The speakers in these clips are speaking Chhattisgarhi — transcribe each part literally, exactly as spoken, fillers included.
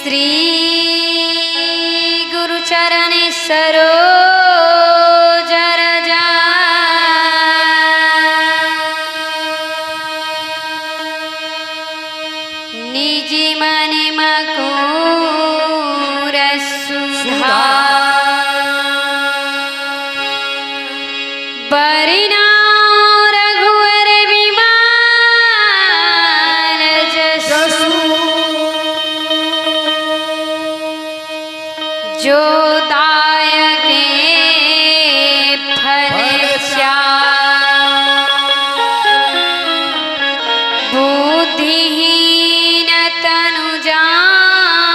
श्री गुरु चरण सरोज रज, निज मन मकुर सुधा। बरनउँ रघुवर बिमल जसु, जो दायक फल चार। बुद्धिहीन तनु जानिके,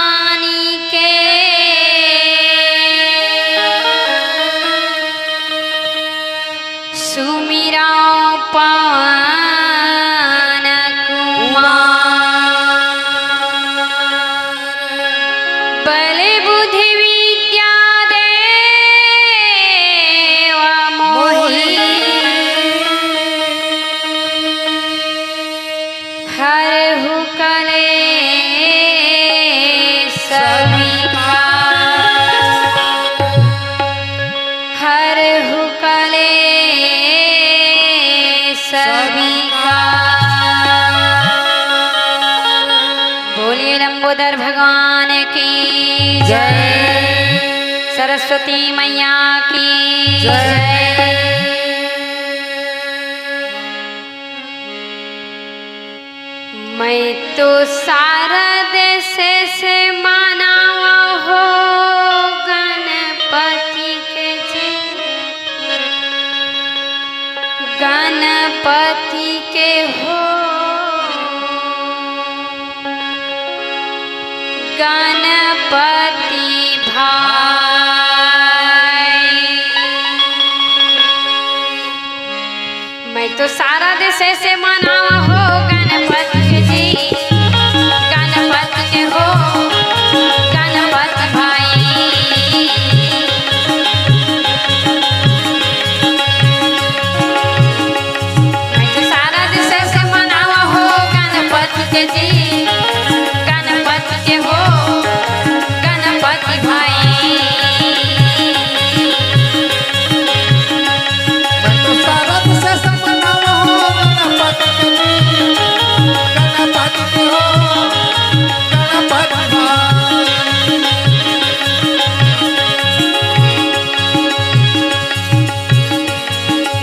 सुमिरउँ पवन कुमार। बल बुद्धि विद्या देवा मोहि, हरहु कलेस विकार। हरहु कलेस विकार। बोलिए लंबोदर भगवान की जय, सरस्वती मैया की जय। मैं तो शारद शीश मनावा हो गणपति के जी, गणपति के हो, गणपति भाई। मैं तो शारद शीश मनावा हो गणपति के जी, गणपति के हो, गणपति भाई। मैं तो शारद शीश मनावा हो गणपति के जी, गणपति के हो, गणपति भाई। मैं तो शारद शीश मनावा हो गणपति के जी, गणपति के हो, गणपति भाई।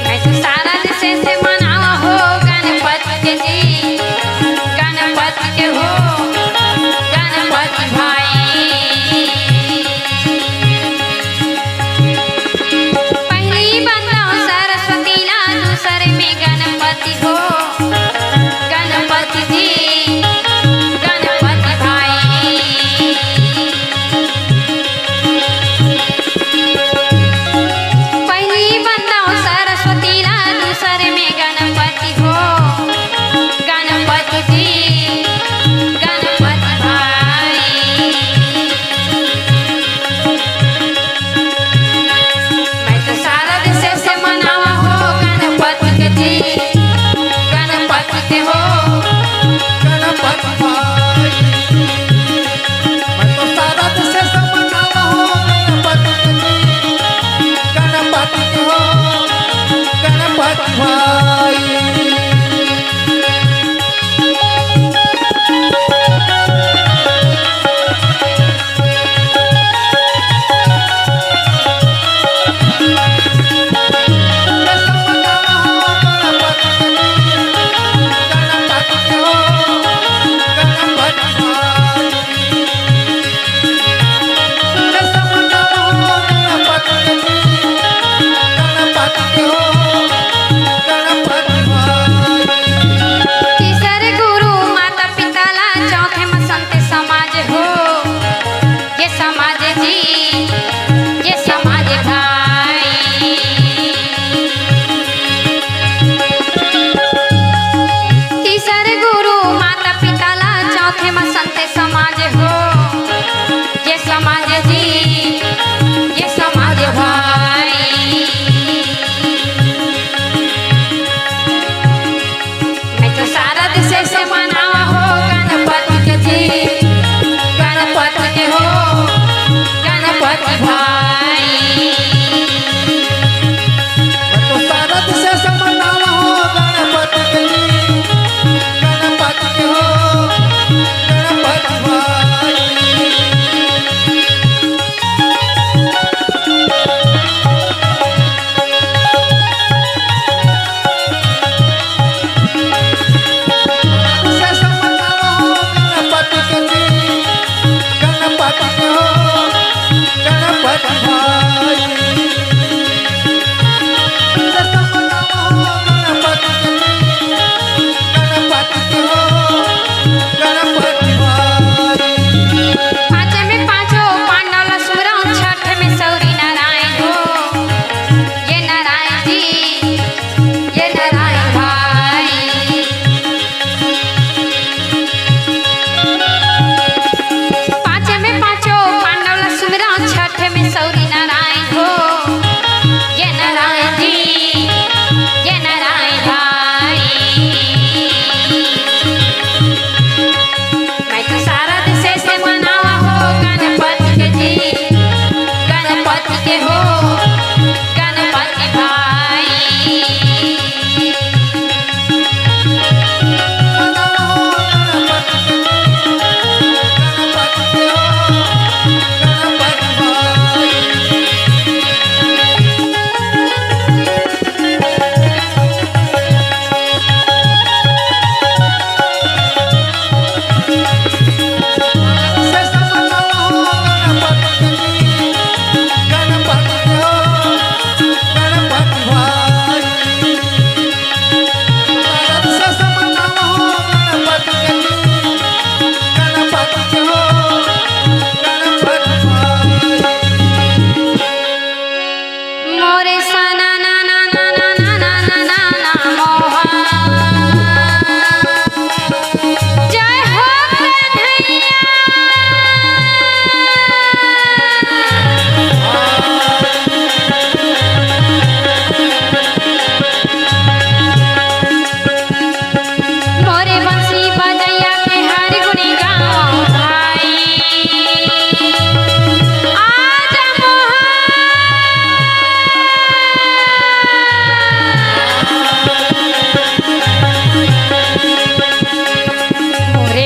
मैं तो शारद शीश मनावा हो गणपति के जी, गणपति के हो, गणपति भाई। पहिली बंदा हो सरस्वती ला, दूसर में गणपति हो, गणपति जी, गणपति भाई। पहिली बंदा हो सरस्वती ला, दूसर में गणपति हो, गणपति जी,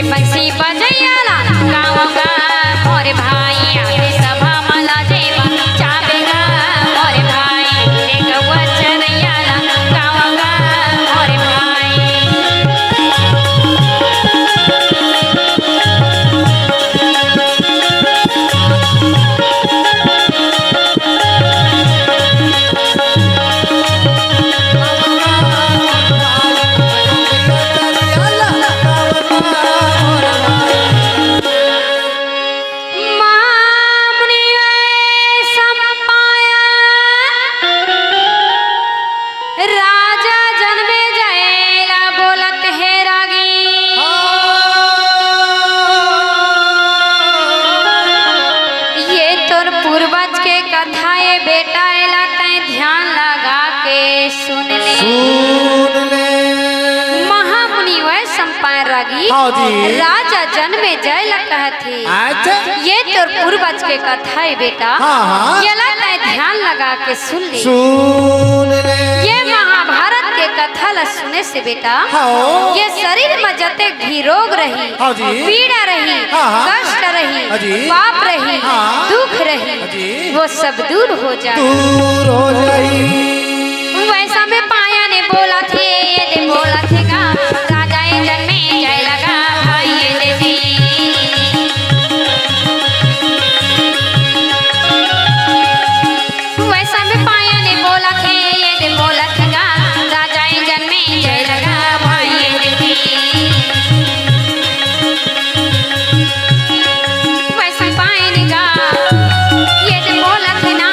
बंसी बजैया ला गाँव गा मोर भाई, आदि सभा मला जेबा चाबे गा मोर भाई, एक गौवा चरैया ला गाँव गा मोर भाई। मामनी वे संपाया राजा जनमे जय ला बोलत हे रागी। ये तोर पूर्वज के कथा ए बेटा, एला तैं ध्यान लगा के सुन ले। सुन ले। महामुनि वै सम्पायन रागी। हाँ जी। राजा जनमे जय ला कहत हे। अच्छा। ये तोर पूर्वज के कथा ए बेटा। हाँ, हाँ। एला तैं ध्यान लगा के सुन ले। सुन ले। ये महाभारत के कथा ला सुने से बेटा, हाँ। ये शरीर में जतेक भी रोग रही, हाँ जी। पीड़ा रही, हाँ, हाँ। कष्ट रही, हाँ जी। पाप रही, हाँ। दुख रही, हाँ जी। वो सब दूर हो जाए। दूर हो जाई। वैसा में पाया ने बोला थे, ये दे बोला थे गा, राजा ए जनमे जय लगा, भाई ये दे जी। वैसा में पाया ने बोला थे, ये दे बोला थे गा, राजा ए जनमे जय लगा, भाई ये दे जी। वैसा पाया ने गा, ये दे बोला थे ना,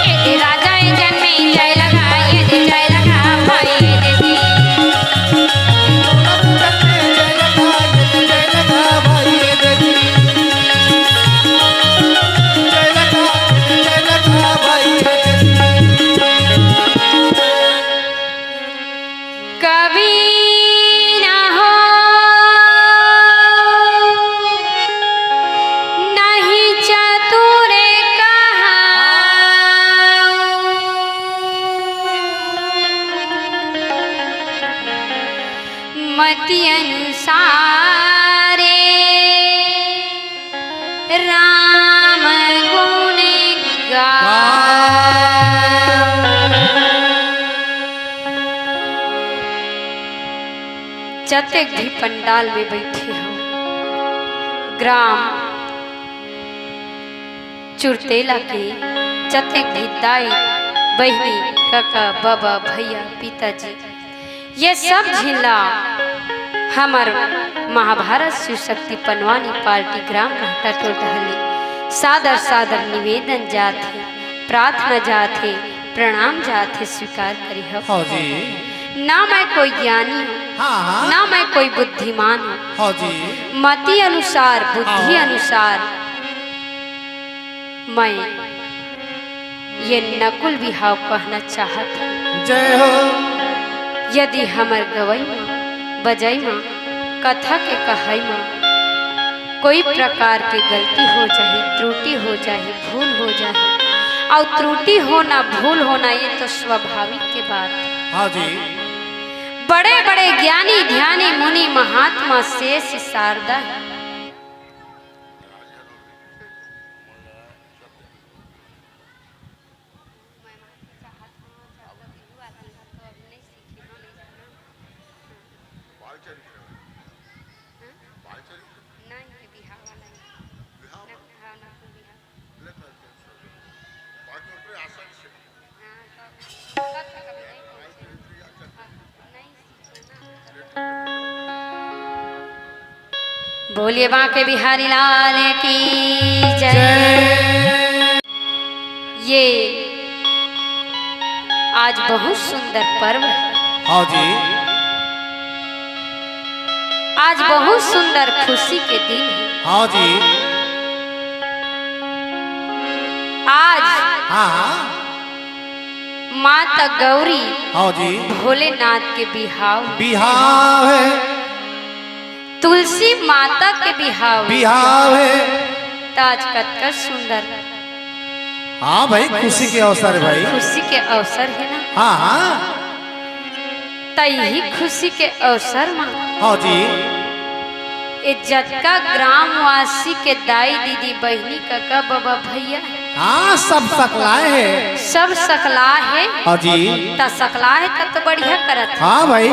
ये दे राजा ए जनमे जय लगा, ये दे जय लगा, भाई ये दे जी। कवि न हो नहीं चतुर कहाऊ। मति अनुसारे राम गुण गावो। जतेक भी पंडाल में बैठे हो, ग्राम चुरतेला के जतेक भी दाई, बहिनी, कका, बाबा, भैया, पिताजी, ये सब झिन ला हमर महाभारत शिव शक्ति पनवानी पार्टी ग्राम घाटा टोल डहली सादर सादर निवेदन जात हे, प्रार्थना जात हे, प्रणाम जात हे, स्वीकार करिहव। हाँ जी। ना मैं कोई ज्ञानी हूँ, हाँ, हाँ। ना मैं कोई बुद्धिमान हूँ। हाँ जी। मति अनुसार, बुद्धि हाँ। अनुसार मैं ये नकुल बिहाव कहना चाहत हूँ। जय हो। यदि हमर गवई म, बजई म, कथा के कहई म कोई प्रकार के गलती हो जाही, त्रुटि हो जाही, भूल हो जाही, अउ त्रुटि होना, भूल होना, ये तो स्वाभाविक के बात। हाँ जी। बड़े-बड़े ज्ञानी, ध्यानी, मुनि, महात्मा, शेष, शारदा मैं चाहत हूँ, चाहत हूँ, बिहू आती है तो अब नहीं सीखी हूँ, नहीं जाना। बाल चरित्र। हाँ? बाल चरित्र। नहीं, ये बिहाव वाला है। बिहाव ना, वाला? हाँ, ना, कोई बिहाव। ले तो चल, चल। बाकी ऊपर आसान से। हाँ, तो, तब तक अभी नहीं पहुँचे। हाँ, नहीं। बोलिए बांके बिहारी लाल की जय। जय। ये आज बहुत सुंदर पर्व है। हाँ जी। आज बहुत सुंदर खुशी के दिन है। हाँ जी। आज हाँ, हाँ। माता गौरी हाँ जी। भोलेनाथ के बिहाव। बिहाव है। तुलसी माता के बिहाव। बिहाव है। त आज कतका सुंदर। हाँ भाई, खुशी के अवसर है भाई। खुशी के अवसर है ना। हाँ, हाँ। त यही खुशी के अवसर मा हाँ जी। ए जतका ग्रामवासी के दाई, दीदी, बहिनी, कका, बबा, भैया, हाँ, सब सकलाए हे। सब सकला हे। हाँ जी। त सकला हे, तब तो बढ़िया करत हे। हाँ भाई।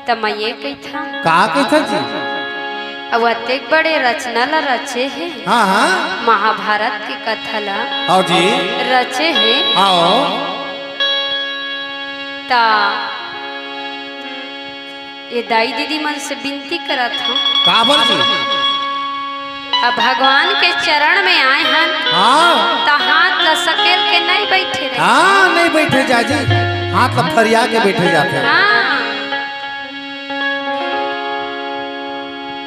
त मैं ये कहिथंव। का कहिथस जी? अब अतेक बड़े रचना ला रचे हे। हाँ, हाँ। महाभारत के कथा ला हाँ जी। रचे हे। हाँ। त ये दाई दीदी मन से बिनती करत हंव। काबर जी? अब भगवान के चरण में आए हन, हाँ। त हाथ ला सकेल के नहीं बइठे रहे। हाँ, नहीं बइठे जाय जी। हाथ ला फरिया के बइठे जाथे। हाँ।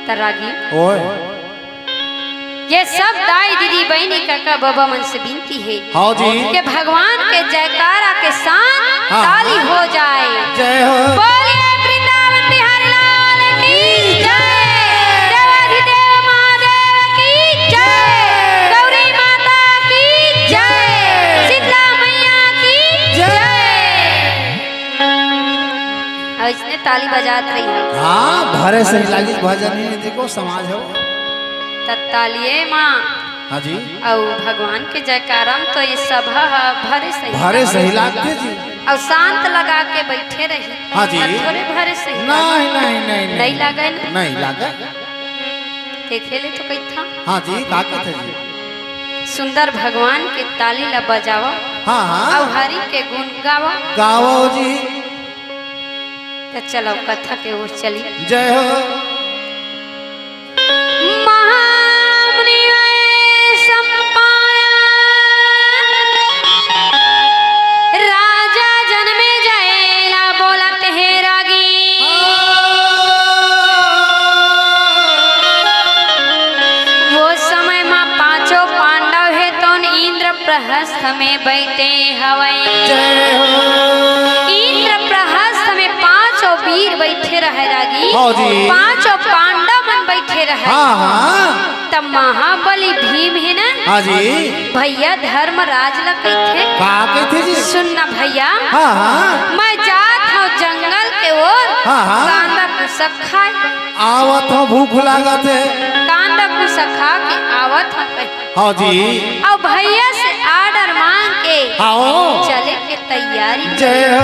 त रागी ओए। ये सब दाई, दीदी, बहिनी, कका, बबा मन से बिनती हे हाँ जी। कि भगवान के जयकारा के साथ हाँ। ताली हो जाए। जय हो। बोलिए वृंदावन बिहारी लाल की जय, देवाधिदेव महादेव की जय, गौरी माता की जय, शीतला मैया की जय। अउ इसने ताली बजात रही है। हाँ, भरे सही लागिस भजन ही, देखो समाज हो। त तालिये माँ हाँ जी। अउ भगवान के जयकारा म तो ये सभा ह भरे सही भरे सही लागथे जी। अउ शांत लगा के बइठे रही। हाँ जी। त थोरे भरे सही नहीं, लागे। नहीं, नहीं, नहीं। नहीं लागे ना? नहीं लागे। देखे ले तो कहिथंव। हाँ जी, का कहिथे जी? सुंदर भगवान के ताली ला बजावा। हाँ, हाँ। अउ हरि के गुण गावा। गावा जी। त चलो कथा के ओर चली। जय हो। महामुनि ऐ सम पाया, राजा जनमेजय ला बोलत हे रागी। वो समय म पांचों पांडव हे तउन इंद्रप्रस्थ में बइठे हवय। जय हो। इंद्रप्रस्थ में पांचों वीर बइठे रहय रागी। हाँ जी। पांचों पांडव मन बइठे रहय। हाँ, हाँ। त महाबली भीम हे ना, हाँ जी। भैया धर्मराज ला कहिथे। का कहिथे जी? सुन ना भैया, हाँ, हाँ। मैं जात हंव जंगल के ओर, हाँ, हाँ। कांदा कुसक खाय। आवत हंव, भूख लागत हे। कांदा कुसक खा के आवत हंव कहि। हाँ जी। अउ भैया से order मांग के हाँ। चले के तैयारी। जय हो।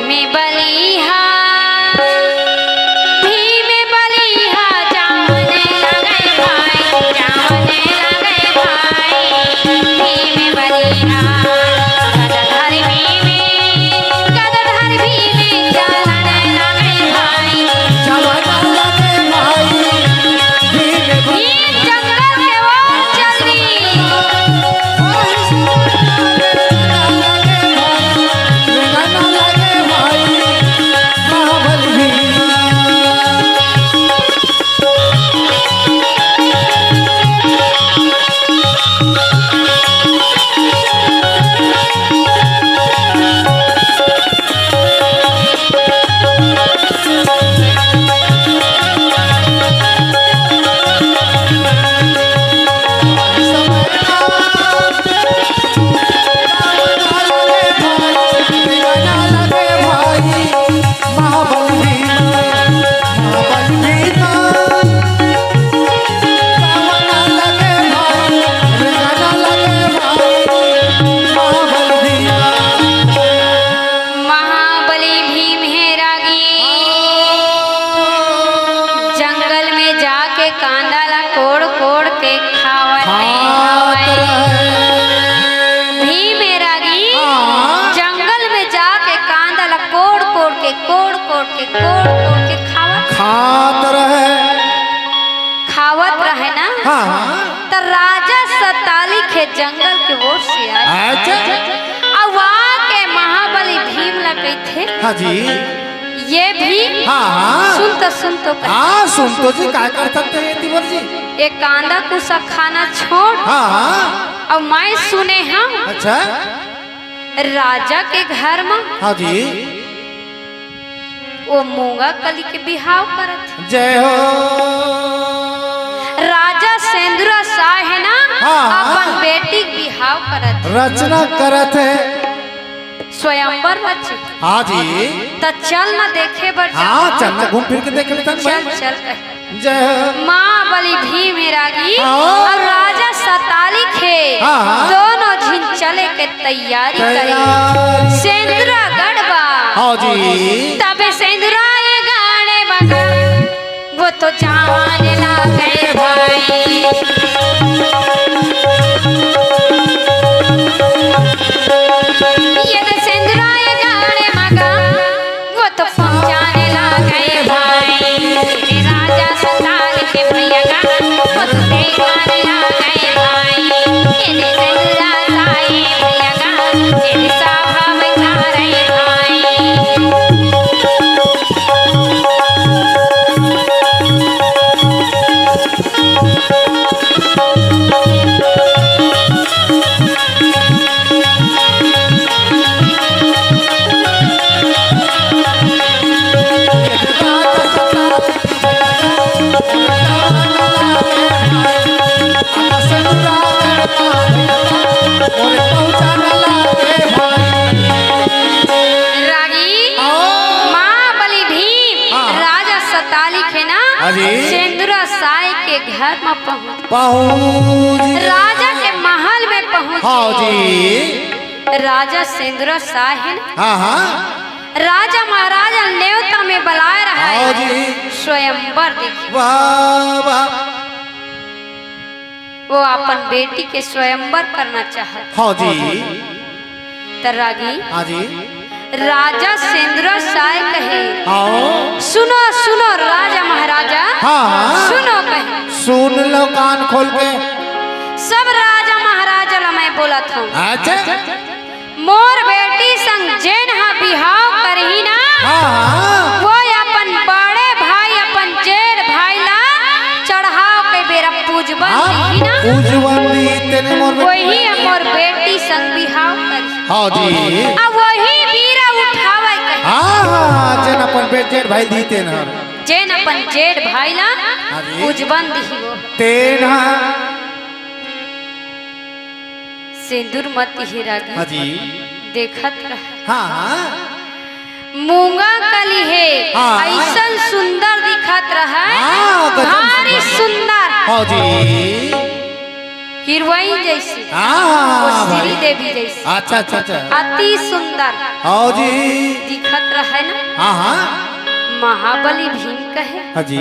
भीम बलिहा, भीम बलिहा, जावन लगे भाई, जावन लगे भाई। भीम बलिहा, गदाधर भीम, गदाधर भीम, जावन लगे भाई। जावन लगे भाई। भीम जंगल के ओर चल दी। महाबली भीम हे रागी। जंगल में जाके कांदा ला कोड़ कोड़ के खावत खात रहे। भीम हे रागी। हाँ। जंगल में जाके कांदा ला कोड़ कोड़ के, कोड़ कोड़ के, कोड़ कोड़ के खावत खात रहे। खावत रहे ना। हाँ, हाँ। त राजा सतालिक हे जंगल के ओर से आय। अच्छा। अउ आके महाबली भीम ला कहिथे, हाँ जी। ये भी हाँ, हाँ। सुन तो, सुन तो कहे। हाँ, सुन तो जी, का कर सकते हैं तिवर जी? ये कांदा कुसक खाना छोड़। हाँ, हाँ। अउ मैं सुने हंव। अच्छा। राजा के घर म हाँ जी। वो मूंगा कली के बिहाव करत हे। जय हो। राजा सेंदुरा साय हे ना, हाँ, हाँ। अपन बेटी के बिहाव करत हे। रचना करत हे। स्वयंवर बचे। हाँ जी। त चल न देखे बर हाँ, जाबो। चल न घूम फिर के देख लेथन चल, भाई। चल कहे। जय हो। माँ बलि भीम रागी हाँ। अउ राजा सतालिक हे। हाँ, हाँ। दोनों झिन चले के तैयारी करे। तैयारी। सेंदुरा गड़बा। हाँ जी। तबे सेंदुरा ये गाड़े बगा। वो तो जान लागे भाई। ये तो सेंदुरा ये गाड़े मगा, वो तो पहुंचाने लागे भाई। तेरे राजा सतालिक भैया का, वो तो देखने लागे भाई। ये तो सेंदुरा साए भैया का, तेरे साहब का रे भाई। रागी, आओ। माँ बलि भीम, हाँ। राजा सतालिक हे ना, हाँ जी। सेंदुरा साय के घर म पहुँच। पहुँच। राजा के महल में पहुँच। हाँ जी। राजा सेंदुरा साय हे ना। हाँ, हाँ। राजा महाराजा नेवता में बलाए रहा हाँ हे। जी। स्वयंवर देखी। वाह, वाह। वो अपन बेटी के स्वयंवर करना चाहत। हाँ जी। त रागी हाँ जी। राजा सेंदुरा साय कहे, आओ। सुनो, सुनो राजा महाराजा, हाँ, हाँ। सुनो कहे। सुन लो कान खोल के। सब राजा महाराजा ला मैं बोलत हूँ। अच्छा। मोर बेटी संग जेन ह बिहाव करही ना, हाँ, हाँ। वो अपन बड़े भाई, अपन जेठ भाई ला चढ़ाव के बेरा पूजबन हाँ, दिही ना। पूजबन दिही तेने मोर बेटी। वही ह मोर बेटी संग बिहाव करही। हाँ जी। अब वही बीरा उठावे के। हाँ, हाँ, जेन अपन बे-, जेठ भाई दिही तेन हर। जेन अपन जेठ भाई ला हाँ जी। पूजबन दिही वो। तेन ह। सेंदुर मती हे रागी। हाँ जी। देखत रह। हाँ, हाँ। मूंगा कली हे, हाँ। अइसन सुंदर दिखत रह। हाँ, गजब भारी सुंदर। सुंदर। हाँ जी। हीरोइन जैसी। हाँ, हाँ, हाँ, वो श्री भाई। देवी जैसी। अच्छा, अच्छा, अच्छा। अति सुंदर। हाँ जी। दिखत रहे ना। हाँ, हाँ। महाबली भीम कहे। हाँ जी।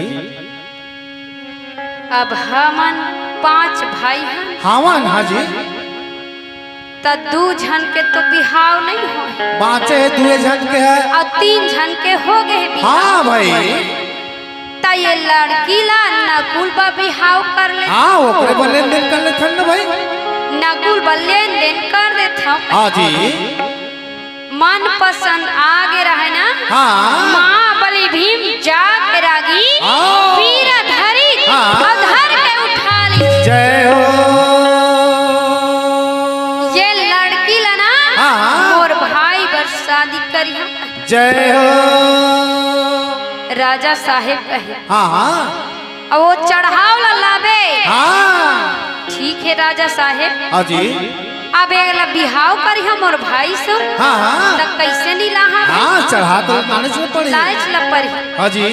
अब हमन पांच भाई हन। हावन, हाँ जी। त दू झन के तो बिहाव नइ होय। बाँचे हे दुए झन के हे। अउ तीन झन के हो गे हे बिहाव। हाँ भाई। त ये लड़की ला नकुल बर बिहाव कर ले। हाँ, ओकरे बर लेन देन कर लेथन ना भाई। नकुल बर लेन देन कर देथव। हाँ जी। मनपसंद आगे रहे ना। हाँ। महाबली भीम जाके रागी हाँ। पीरा धरी हाँ। अउ धर के उठा ली। जय हो। ये लड़की ला ना हाँ। मोर भाई बर शादी करिहा। जय हो। राजा साहेब कहे। हाँ, हाँ। अउ वो चढ़ाव ला लाबे। हाँ। ठीक हे राजा साहेब। हाँ जी। अब एला बिहाव करिहा मोर भाई से। हाँ, हाँ। त कइसे नइ लाहा? हाँ, चढ़ा तो लानेच ल पड़ही। लानेच ल पड़ही। हाँ जी।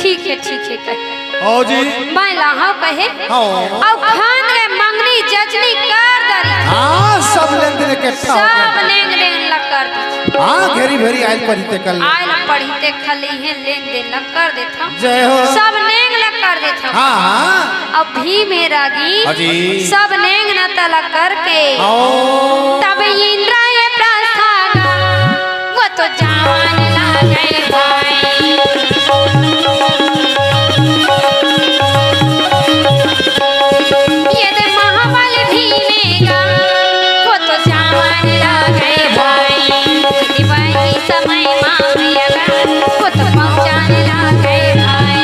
ठीक हे, ठीक हे कहे। हाँ जी। मैं लाहव कहे। हाँ। अउ खान के मंगनी जचनी कर दरी। हाँ, सब लेन देन इकट्ठा हो गया। सब लेन देन ल कर दी। हाँ, घेरी भेरी आइल पड़ही ते कल। आइल पड़ही ते कल इहे लेन देन ल कर देथव। जय हो। सब नेंग ल कर देथव। हाँ, हाँ। अब भीम हे रागी, हाँ जी। सब नेंग नता ल करके, आओ। तब इंद्र ये प्रस्था गा, वो तो जावन लागे भाई। ये दे महाबल भीम हे गा, वो तो जावन लागे भाई। वही समय मा भैया गा, वो तो पहुँचाने लागे भाई।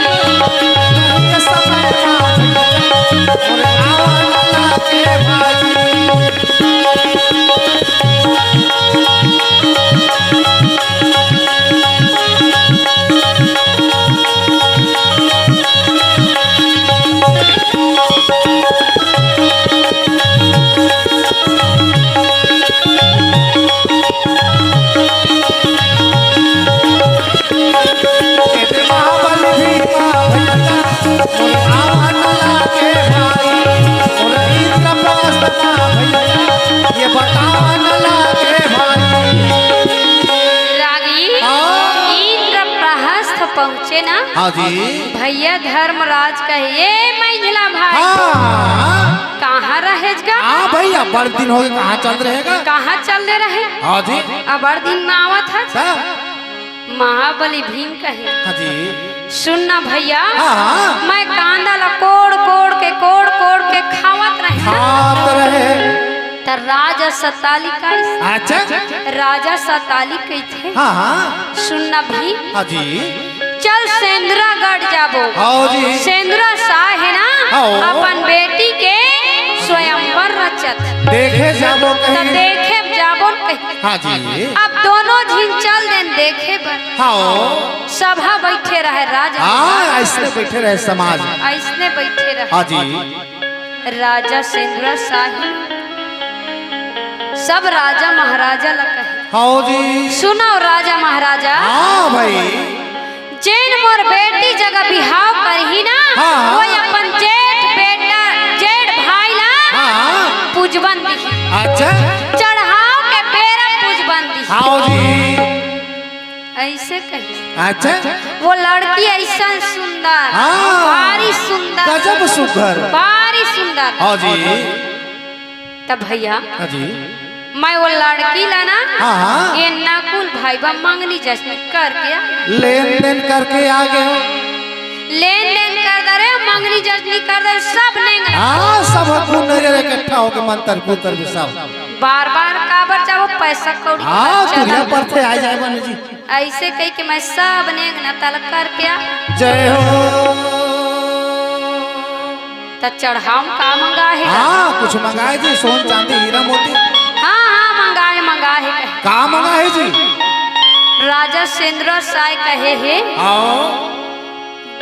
जी। भैया धर्मराज कहे, "ए मंझला भाई, हाँ। कहाँ रहेस गा?" हाँ भैया, बड़ दिन हो गए, कहाँ चल रहे गा? कहाँ चल दे रहे? हाँ जी। अबड़ दिन में आवत हस। हाँ। महाबली भीम कहे, हाँ जी। "सुन ना भैया, हाँ, हाँ। मैं कांदा ला कोड़ कोड़ के, कोड़ कोड़ के खावत रहे।" खात रहे। त राजा सताली का, अच्छा। राजा सताली कहिथे, हाँ, हाँ। "सुन ना भीम, हाँ जी। चल सेंदुरागढ़ जाबो।" हाँ जी। सेंदुरा साय हे ना, हाँ। अपन बेटी के स्वयंवर रचत। देखे जाबो त कहीं। देखे जाबो कहीं। हाँ जी। अब दोनों झिन चल देन देखे बर। हाँ। सभा बइठे रहे राजा। हाँ, अइसने बइठे रहे समाज। अइसने बइठे रहे। हाँ जी। राजा सेंदुरा साय, सब राजा महाराजा ला कहे। हाँ जी। सुनव राजा महाराजा। हाँ भाई। जेन मोर बेटी जगह बिहाव करही ना, हाँ, हाँ। वो अपन जेठ बेटा, जेठ भाई ला हाँ, हाँ। पूजवन दिही। अच्छा। चढ़ाव के बेरा पूजवन दिही। हाँ जी। अइसे कही। अच्छा। वो लड़की अइसन सुंदर, हाँ। भारी सुंदर। गजब सुंदर। भारी सुंदर। हाँ जी। त भैया, हाँ जी। मैं वो लड़की ला ना, हाँ, हाँ। ए नकुल भाई बा मंगनी जचनी करके आ। लेन देन करके आ गए हो। लेन देन कर दे रे, मंगनी जचनी कर दे, सब नेंग। हाँ, सब कुल नजर इकट्ठा होके मंतर पुतर भी सब। बार बार काबर जाबो, पैसा कौड़ी हाँ, खर्चा दुनिया ना। पर थे आ जाए बने जी। अइसे कहिके मैं सब नेंग नतल करके आ। जय हो। त चढ़ाव का मंगाहे गा? हाँ, कुछ मंगाए जी, सोन, चांदी, हीरा, मोती। हाँ, हाँ, मंगाहे, मंगाहे कहे। का मंगाहे जी? राजा सेंदुरा साय कहे हे। आओ।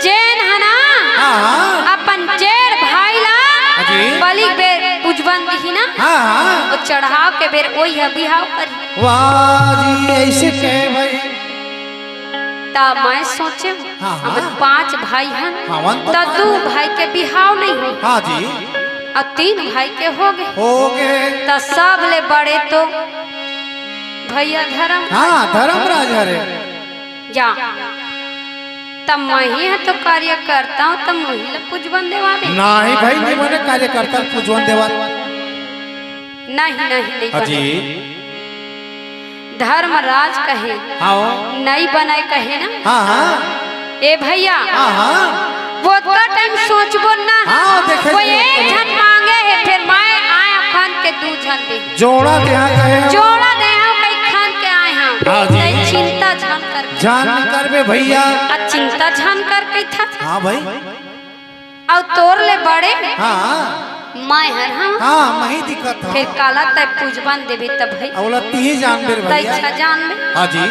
जेन ह ना, हाँ, हाँ। अपन जेठ भाई ला हाँ जी। बलि बेर पूजवन दिही ना, हाँ, हाँ। वो चढ़ाव के बेर ओही ह बिहाव करी। वाह जी, अइसे कहे भाई। त मैं सोचे, हाँ, हाँ। हमन पांच भाई हन, हाँ, वन तो त पांच दू भाई। भाई के बिहाव नहीं हो, हाँ जी। अउ तीन भाई के हो गे। हो गे। त सबले बड़े तो भैया धर्म। हाँ, धर्मराज हरे। जा, त मैं ही ह तो कार्यकर्ता हूँ, त मुही ला पूजवन देवावे। नहीं भाई, नहीं बने कार्यकर्ता पूजवन देवा। नहीं, नहीं, नहीं हाँ बने। जी। धर्मराज कहे, हाँ। नहीं बनाए कहे ना। हाँ, हाँ। ए भैया, हाँ, हाँ। वो ओतका टाइम सोचबो ना। हाँ, देखे वो जी, एक देखे। झन मांगे हे, फेर मैं आय अखन के दू झन दे। जोड़ा देहा कहे। जोड़ा देहा कहि खन के आय हंव। हाँ जी। तैं चिंता झन कर। झन करबे भैया। आ चिंता झन कर कहिथस। हाँ भाई। अउ तोर ले बड़े हाँ। मैं हर हंव। हाँ, मैं ही दिखत हंव। फेर काला तैं पूजवन देबे तब भाई। अउ ओला तिही जानबे रे भैया। तैं अच्छा जानबे। हाँ जी।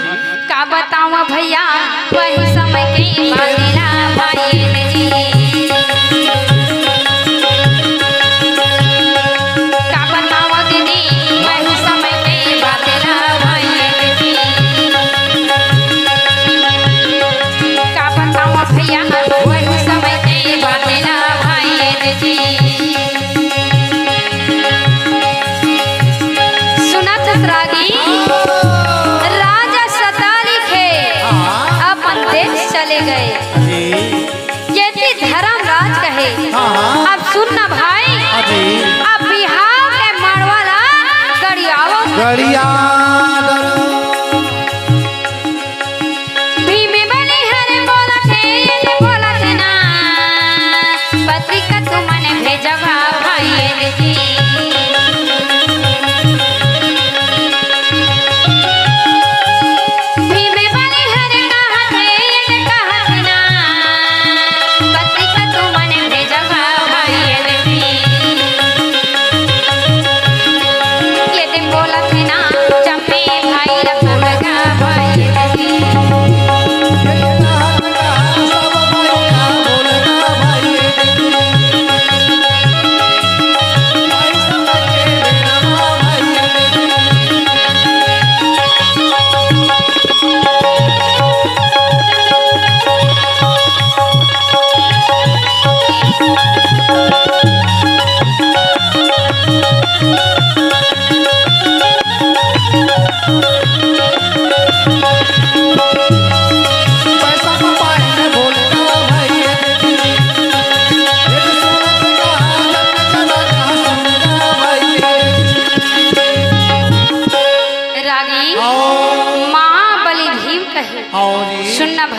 का बतावं भैया, वही समय के बात ला भाई जी। का बतावं दीदी, वही समय के बात ला भाई जी। का बतावं भैया, वही समय के बात ला भाई जी। सुनत हस रागी, राजा सतारी के हाँ। अपन देश चले गए। जी। ये थी धर्मराज कहे। हाँ, हाँ। अब सुन ना भाई, हाँ जी। अब बिहाव के मड़वा ला गड़ियावो। गड़िया दरो। भीम बलिहारी बोलथे, ये बोलथे ना, पत्रिका तुमन भेजवा भाई जी। भीम बलिहारी कहथे, ये कहथे ना, पत्रिका तुमन भेजवा भाई जी। ये बोलथे ना, चंपे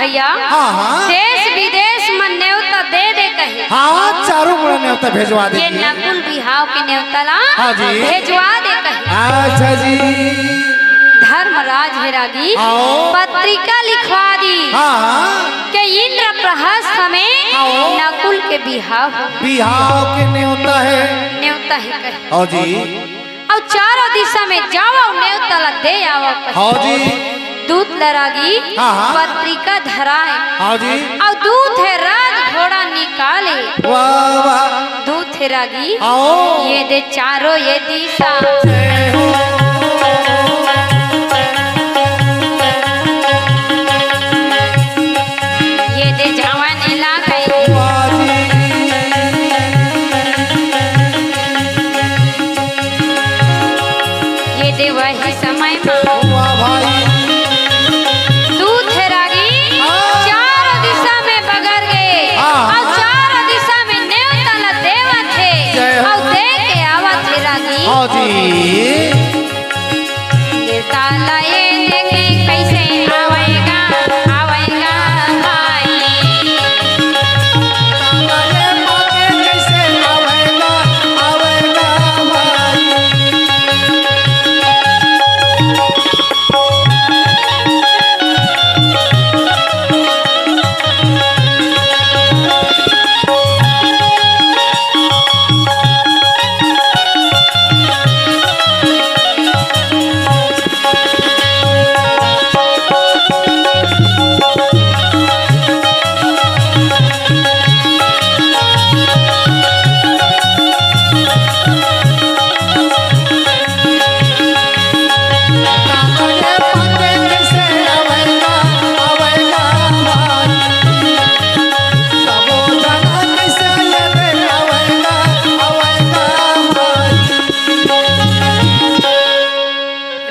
भैया, हाँ, हाँ। देश विदेश म नेवता दे दे कहे। हाँ, चारों मुड़ा नेवता भेजवा दे ये जी। नकुल बिहाव के नेवता ला हाँ जी। भेजवा दे कहे। अच्छा जी। धर्मराज हे रागी आओ। पत्रिका लिखवा दी हाँ, हाँ। के इंद्रप्रस्थ में आओ। नकुल के बिहाव हो। बिहाव के नेवता हे। नेवता हे कहे। हाँ जी। अउ चारों दिशा में जावव, नेवता ला दे आवव कहे। हाँ जी। दूत ल रागी हाँ, हाँ। पत्रिका धराए। हाँ जी। अउ दूत हे रथ घोड़ा निकाले। वाह, वाह। दूत हे रागी आओ। ये दे चारों ये दिशा। ये दे जावन लागे। वाह जी। ये दे वही समय मा वाह भाई। दूत हे रागी हाँ। चारों दिशा में बगर गे हाँ। अउ चारों दिशा में नेवता ला देवत हे जय हो। अउ दे के आवत हे रागी। हाँ जी। नेवता ला ये लेके कैसे आवेगा, आवेगा भाई। नेवता ला ये पाके कैसे आवेगा, आवेगा भाई।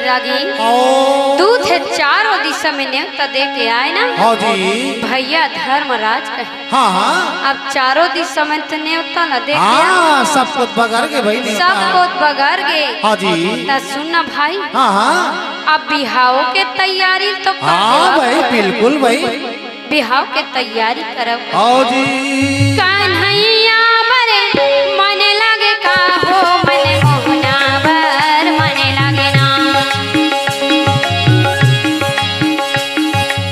रागी, आओ। दूत हे चारों दिशा में नेवता दे के आए ना। हाँ जी। भैया धर्मराज कहे। हाँ, हाँ। अब चारों दिशा में तो नेवता ला दे के हाँ, आए। सब कुछ बगर गे भाई नेवता। सब कुछ बगर गे। हाँ जी। त सुन ना भाई। हाँ, हाँ। अब बिहाव के तैयारी तो कर हाँ देवा। भाई, बिल्कुल भाई। बिहाव के तैयारी करव। आओ जी। कन्हैया बर मन लागे का हो, मन मोहना बर मन लागे ना।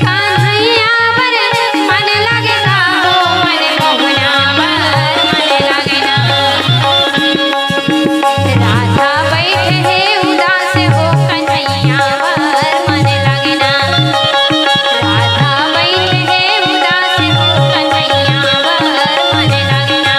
कन्हैया बर मन लागे का हो, मन मोहना बर मन लागे ना। राधा बैठे हे उदास हो, कन्हैया बर मन लागे ना। राधा बैठे हे उदास हो, कन्हैया बर मन लागे ना।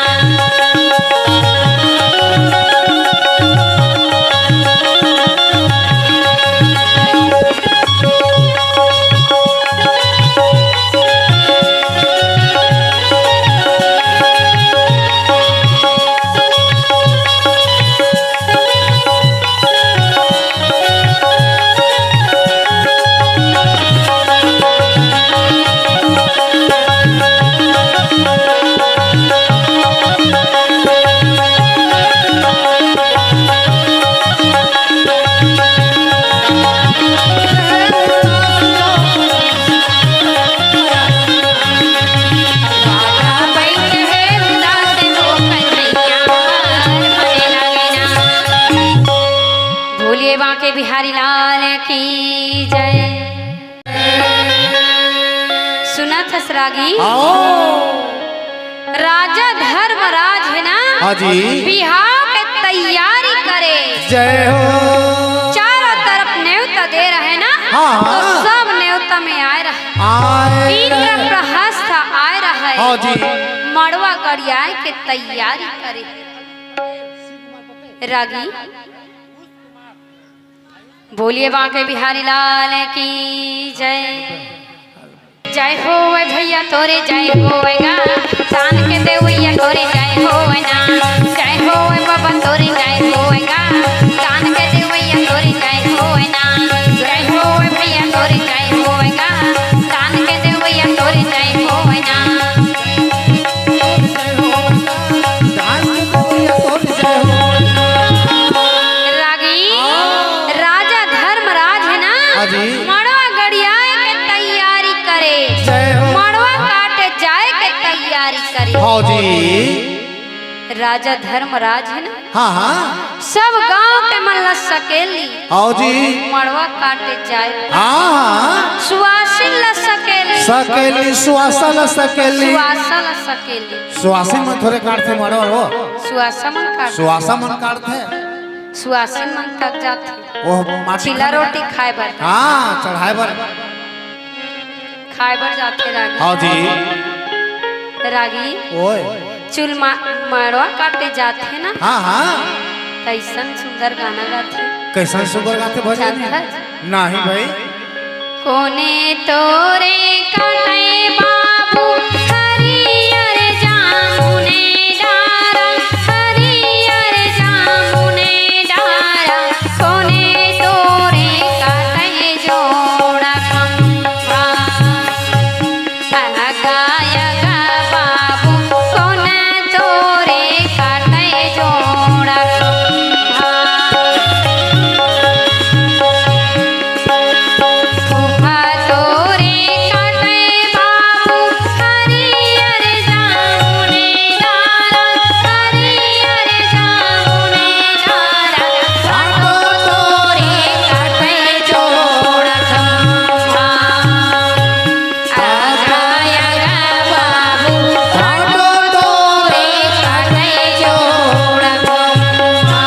भोले बांके बिहारी लाल की जय। सुनत हस रागी? आओ। राजा धर्मराज हे ना? हाँ जी। बिहाव के तैयारी करे। जय हो। चारों तरफ नेवता दे रहे ना? हाँ, तो हाँ। सब नेवता में आए रहे। आए रहे। इंद्रप्रस्थ आए रहे। हाँ जी। मड़वा गड़ियाए के तैयारी करे। रागी। बोलिए बांके बिहारी लाल की जय। जय होवे भैया तोरे जय होवे गा, दान के देवैया तोरे जय होवे ना। जय होवे बाबा तोरे जय होवे गा, दान के देवैया तोरे जय होवे ना। जय होवे भैया तोरे जय होवे गा, दान के देवैया तोरे जय होवे ना। रागी, हाँ। राजा धर्मराज हे ना, हाँ जी। मड़वा गड़ियाए के तैयारी करे। जय हो। तैयारी करे। हाँ जी। राजा धर्मराज हे ना, हाँ, हाँ। सब गांव के मन ला सकेली। हाँ जी। मड़वा काटे जाए। हाँ, हाँ। सुवासिन ला सकेली। सकेली, सुवासा ला सकेली। सुवासा ला सकेली। सुवासिन मन थोरे काटथे मड़वा हो। सुवासा मन काट। सुवासा मन काटथे। सुवासिन मन तक जाथे। ओह, माटी चीला खाने रोटी खाए बर। हाँ, चढ़ाए बर। खाए बर जाथे रागी। हाँ जी। रागी। ओए। चुल मा-, मड़वा काटे जाथे ना। हाँ, हाँ। तैसन सुंदर गाना गाथे। कैसन सुंदर गाथे भजन? जानथस? नहीं भाई। कोने तोरे कटे बाबू हरियर जामुने डारा, हरियर जामुने डारा, कोने तोरे कटे जोड़ा खंभा। अगा, अगा बाबू, कोन तोरे काटे जोड़ा खंभा। फूफा तोरे काटे बाबू, हरियर जामुने डारा, हरियर जामुने डारा, काटो तोरे काटे जोड़ा खंभा। आगा, आगा बाबू, काटो तोरे काटे जोड़ा खंभा।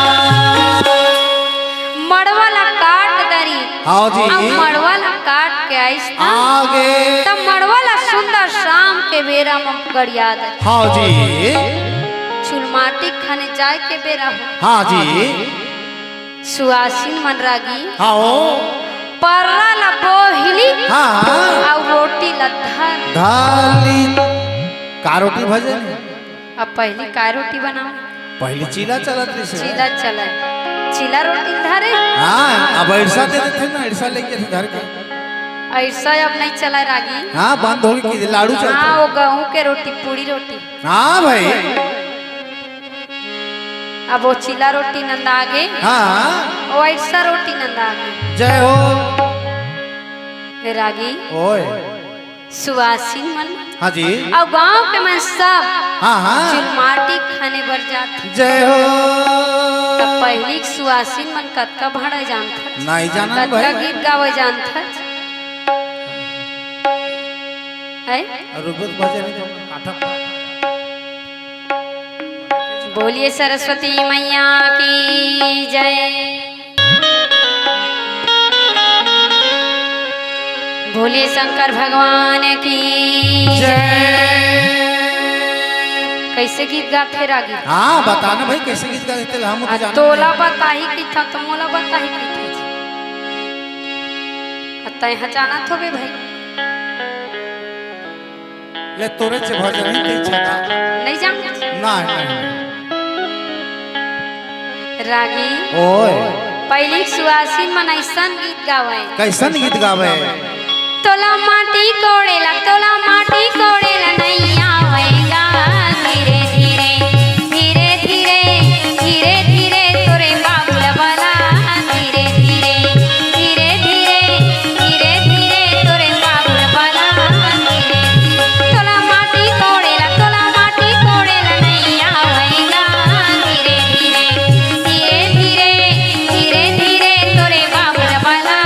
मड़वा ला काट डरी। हाँ जी। अब मड़वा ला काट के आइस ना। आगे। तब मड़वा ला सुंदर शाम के बेरा म गड़िया दे। हाँ जी। चुलमाटी खाने जाए के बेरा हो। हाँ जी। सुवासिन मन रागी। हाँ हो। पर्रा ला बोहिली। हाँ, हाँ। अउ रोटी ला धर। धाली। का रोटी भजन? अब पहली का रोटी बनाओ? पहली चीला चलत रहिसे। चीला चला। चीला रोटी धरे। हाँ, अब अइरसा दे देथे ना, अइरसा लेके धर के। अइरसा अब नहीं चला रागी। हाँ, बंद होगे कि लाडू चलथे। हाँ, वो गेहूं के रोटी, पूड़ी रोटी। हाँ भाई। अब वो चीला रोटी नंदा आगे। हाँ। वो अइरसा रोटी नंदा आगे। जय हो। ए रागी। ओए। सुवासिन मन। हाँ जी। अउ गांव के मन सब। हाँ, हाँ। चुलमाटी खाने बर जाथे। जय हो। त पहिली के सुवासिन मन कतका भाड़ा जानथस? नहीं जानन कतका भाई। गीत गावे जानथस? है? अउ रुक, रुक, बजे नहीं तो काटा। बोलिए सरस्वती मैया की जय। भोले शंकर भगवान की जय। कैसे गीत गाथे रागी? हाँ, बता ना भाई, कैसे गीत गाथे? हम तो आ, जानते तोला नहीं। बताही की था, तो मोला बताही की था। आ, तैं ह जानत होबे भाई। ले तोरे से भजन ही के इच्छा था। नहीं जान? नहीं, नहीं। रागी। ओए। पहिली सुवासिन मन अइसन गीत गावे। कैसन गीत गावे? तोला माटी कोड़ेला, तोला माटी कोड़ेला, नहीं आवेगा। धीरे धीरे, धीरे धीरे, धीरे धीरे तोरे बाबू ला बला। धीरे धीरे, धीरे धीरे, धीरे धीरे तोरे बाबू ला बला। धीरे धीरे, तोला माटी कोड़ेला, तोला माटी कोड़ेला, नहीं आवेगा। धीरे धीरे, धीरे धीरे, धीरे धीरे तोरे बाबू ला बला।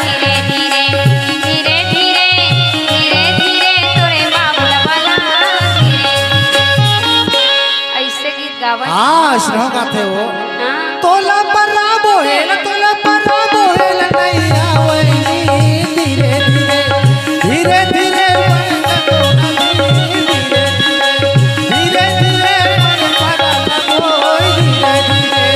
धीरे धीरे, धीरे धीरे, धीरे धीरे तोरे बाबू ला बला। धीरे धीरे। अइसे गीत गावत। हाँ, अइसनो गाथे वो। हाँ। तोला पर्रा बोहेल, तोला पर्रा बोहेल, नहीं आवै नी। धीरे धीरे, धीरे धीरे, धीरे धीरे, धीरे धीरे, धीरे धीरे,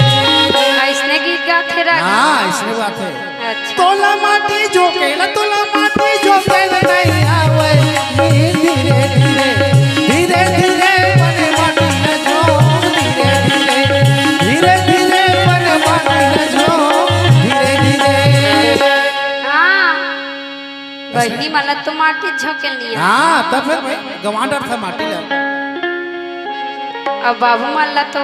धीरे। अइसने गीत गाथे रागी। हाँ, अइसने गाथे। अच्छा। तोला माटी जोकेला, तोला माटी जोकेला, नहीं आवै नी। धीरे धीरे, धीरे धीरे, बने माटी ला जोक। धीरे धीरे, धीरे धीरे, बने माटी ला जोक। धीरे धीरे। हाँ। बहिनी मन ला तो माटी झोंके लिया। हाँ, तब फिर भाई, गंवा डरथे माटी ला। अब बाबू मन ला तो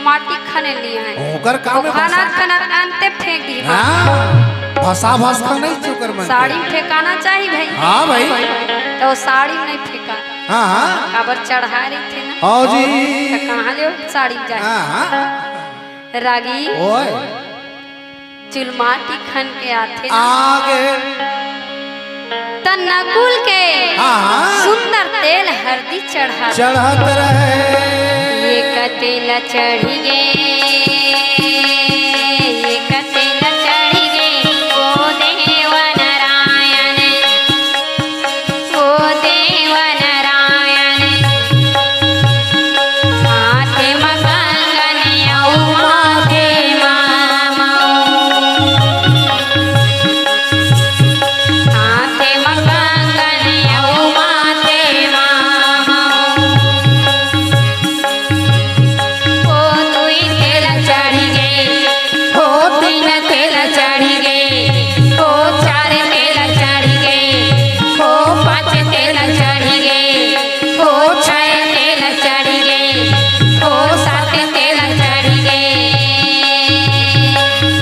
माटी खने लिया है। ओकर काम वो है खाना भसा। खाना अंते फेंक दी। हाँ, भसा भस का नहीं चुकर मन। साड़ी में फेंकाना चाहिए भाई। हाँ भाई। तो साड़ी में नहीं फेंका। हाँ, हाँ। काबर चढ़ा रहिथे ना। हाँ जी। त कहाँ ले साड़ी जाए? हाँ, हाँ। रागी। ओए। चुलमाटी खन के आथे ना। आगे। त नकुल के हाँ, हाँ। सुंदर तेल हरदी चढ़ाथे। चढ़त रहे। ये का तेल चढ़ी गे, ये का तेल चढ़ी गे, ओ देव नारायण। ओ देव नारायण, हाथे म कंगन अउ माथे म मऊ। हाथे म कंगन अउ माथे म मऊ। ओ दुई तेल चढ़ गे, ओ तीन तेल चढ़ गे, ओ चार तेल चढ़ गे, ओ पाँच तेल चढ़ गे, ओ छह तेल चढ़ गे, ओ सात तेल चढ़ गे।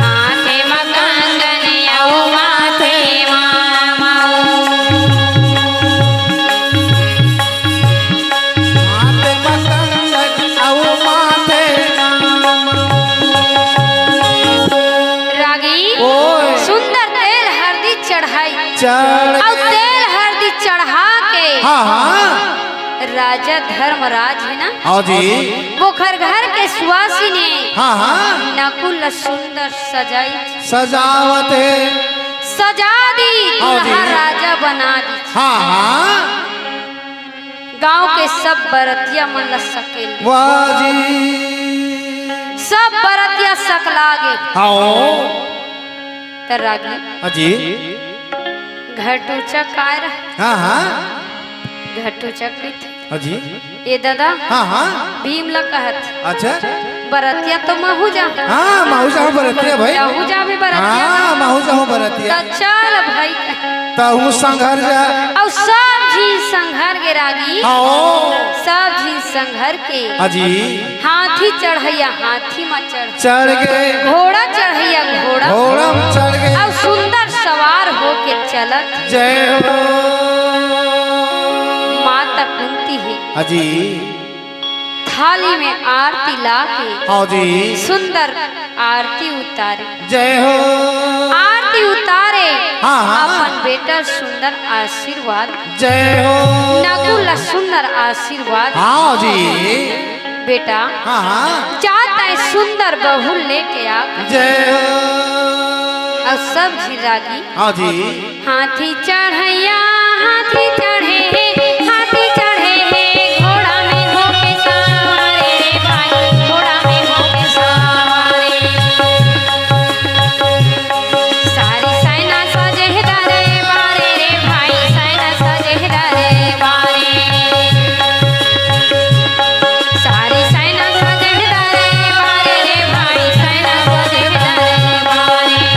हाथे म कंगन अउ माथे म मऊ। हाथे म कंगन अउ माथे म मऊ। रागी, ओए। सुंदर तेल हरदी चढ़ाई। चढ़ अउ तेल हरदी चढ़ा के हाँ, हाँ। राजा धर्मराज हे ना, हाँ जी। ओखर घर के सुवासिनी हाँ, हाँ। नकुल ल सुंदर सजाई। सजावत हे। सजा दी, हाँ जी। दूल्हा राजा बना दी। हाँ, हाँ। गांव के सब बरतिया मन ल सकेल। वाह जी। सब बरतिया सकला गे। हाँ। त रागी। हाँ जी। घटू चकाय रह। हाँ, हाँ। घटू चक कहिथे। हाँ जी। ए दादा। हाँ, हाँ। भीम ल कहत। अच्छा। बरतिया तो महू जा। हाँ, महू जाहूँ बरतिया भाई। महू जाबे बरतिया। हाँ, महू जाहूँ बरतिया। त चल भाई। तहूँ संघर जा। अउ सब झिन संघर गे रागी। हाँ। सब झिन संघर के। हाँ जी। हाथी चढ़इया हाथी म चढ़। चढ़ गे। घोड़ा चढ़इया घोड़ा। घोड़ा म चढ़ गे। अउ सुंदर सवार होके चलत। जय हो। माता कुंती हे। हाँ जी। थाली में आरती लाके हाँ जी। सुंदर आरती उतारे। जय हो। आरती उतारे हाँ, हाँ। अपन बेटा सुंदर आशीर्वाद। जय हो। नकुल ला सुंदर आशीर्वाद। हाँ जी। बेटा हाँ, हाँ। जा तैं सुंदर बहू लेके आ। जय हो। अउ सब झिन रागी हाँ जी। हाथी चढ़इया, हाथी चढ़े हे, हाथी चढ़े हे, घोड़ा में होके सवार रे भाई, घोड़ा में होके सवार रे। सारी सेना सजे हे दरबार रे भाई, सेना सजे हे दरबार रे। सारी सेना सजे हे दरबार रे भाई, सेना सजे हे दरबार रे।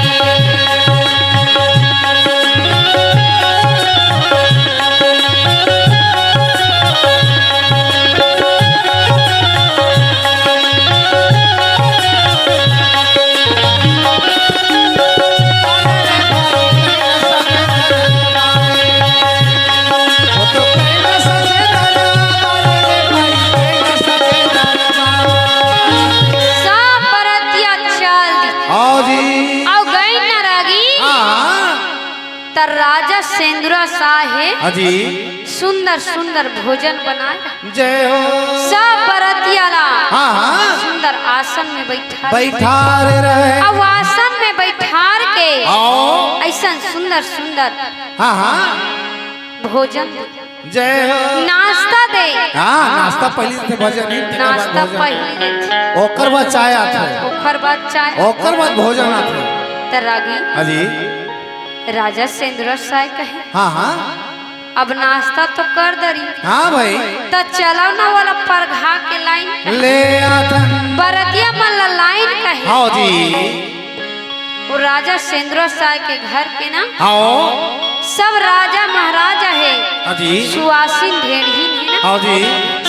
सब बरतिया चल दी। हाँ जी। अउ गई न रागी। हाँ। त राजा सेंदुरा साहे हाँ जी। सुंदर सुंदर भोजन बनाए। जय हो। सब बरतिया ला हाँ, हाँ। सुंदर आसन में बैठा। बैठार रहे। अब आसन में बैठार के आओ। ऐसन सुंदर सुंदर हाँ, हाँ। भोजन दे। जय हो। नाश्ता दे। हाँ, नाश्ता पहले से भोजन नहीं, तेकर बाद नाश्ता भोजन। पहले दे। ओकर बाद चाय आथे। ओकर बाद चाय। ओकर बाद भोजन आथे। त रागी हाँ जी। राजा सेंदुरा साहे कहे। हाँ, हाँ। अब नाश्ता तो कर दरी। हाँ भाई। त चला ना वाला परघा के लाइन। ले आथन। बरतिया मन ला लाइन कहे। हाँ जी। वो राजा सेंदुरा साहे के घर के ना। हाँ। सब राजा महाराजा हे। हाँ जी। सुवासिन ढेड़ही हे ना। हाँ जी।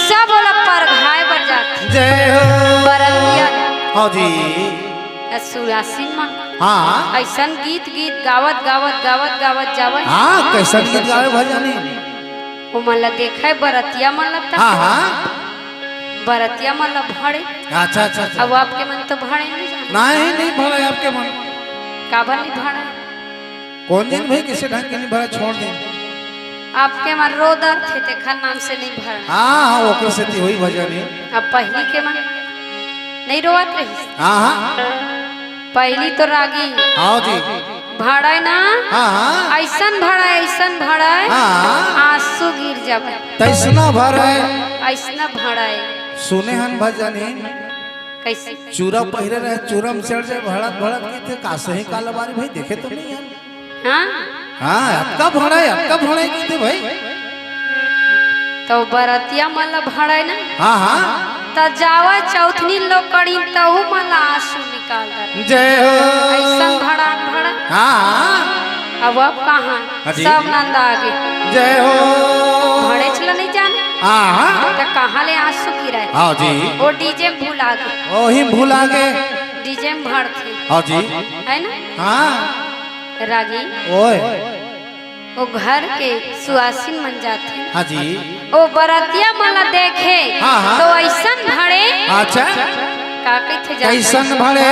सब ओला परघाए बर जाथे। जय हो। बरतिया। हाँ जी। अ सुवासिन मन हाँ। ऐसन गीत, गीत गावत, गावत, गावत, गावत जावय। हाँ, कैसन गीत गावे भजनी? ओमन ला देखय बरतिया मन ला त हाँ, हाँ। बरतिया मन ला भाड़े। अच्छा, अच्छा, अच्छा। अब आपके मन तो भाड़े नहीं जाना। नहीं, नहीं भाड़े आपके मन। काबर नहीं भाड़े? कोन जन भाई, किसे ढंग के नहीं भरा, छोड़ दे। आपके मन रो दर थे, तेखर नाम से नहीं भरा। हाँ, हाँ, ओकर सेती होही भजन ही। अब पहिली के मन नहीं रोवत रहिस। हाँ, हाँ। पहिली तो रागी हाँ जी। भाड़ाय ना, हाँ, हाँ। अइसन भाड़ाय, अइसन भाड़ाय, हाँ। आंसू गिर जावय। तइसना भाड़ाय। अइसना भाड़ाय। सुने हन भजन ही। कइसे? चूरा पहिरे रहे, चूरा में चढ़ जाए, भड़क भड़क के थे, का सही काला बारी भाई, देखे तो नहीं यार। हाँ? हाँ, अतका भाड़ाय, अतका भाड़ाय कहिथे भाई। तो बरतिया मन ला भाड़ाय ना। हाँ, हाँ। त जावय चौथनी लोकड़ी, तहू मन ला आंसू निकाल दे। जय हो। अइसन भाड़ाय, भाड़ाय। हाँ, हाँ। अब, अब कहाँ? हाँ जी। सब नंदा आगे। जय हो। भाड़ेच ला नहीं जाने। हाँ, हाँ। त कहाँ ले आंसू गिराय? हाँ जी। वो डीजे में भुला गे। ओही भुला गे। डीजे में भाड़थे। हाँ जी। है ना? हाँ। रागी। ओए। वो घर के सुवासिन मन जाथे। हाँ जी। वो बरतिया मन ला देखे, हाँ, हाँ। तो अइसन भाड़े। अच्छा। का कहिथे जाने? कइसन भाड़े?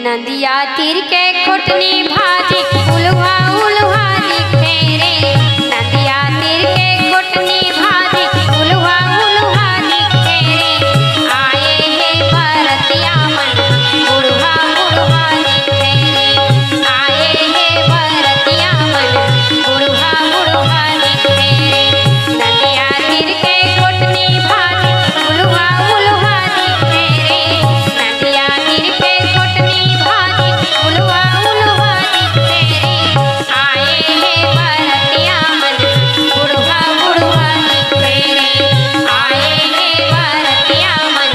नदिया तीर के खोटनी भाजी, उलुहा उलुहा दिखे रे। नदिया तीर के खोटनी भाजी, उलुहा उलुहा दिखे रे। आए हे बरतिया मन, बुढ़वा बुढ़वा दिखे रे। आए हे बरतिया मन, बुढ़वा बुढ़वा दिखे रे। नदिया तीर के कोटनी भाजी, उलुहा उलुहा दिखे रे। नदिया तीर के कोटनी भाजी, उलुहा उलुहा दिखे रे। आए हे बरतिया मन, बुढ़वा बुढ़वा दिखे रे। आए हे बरतिया मन,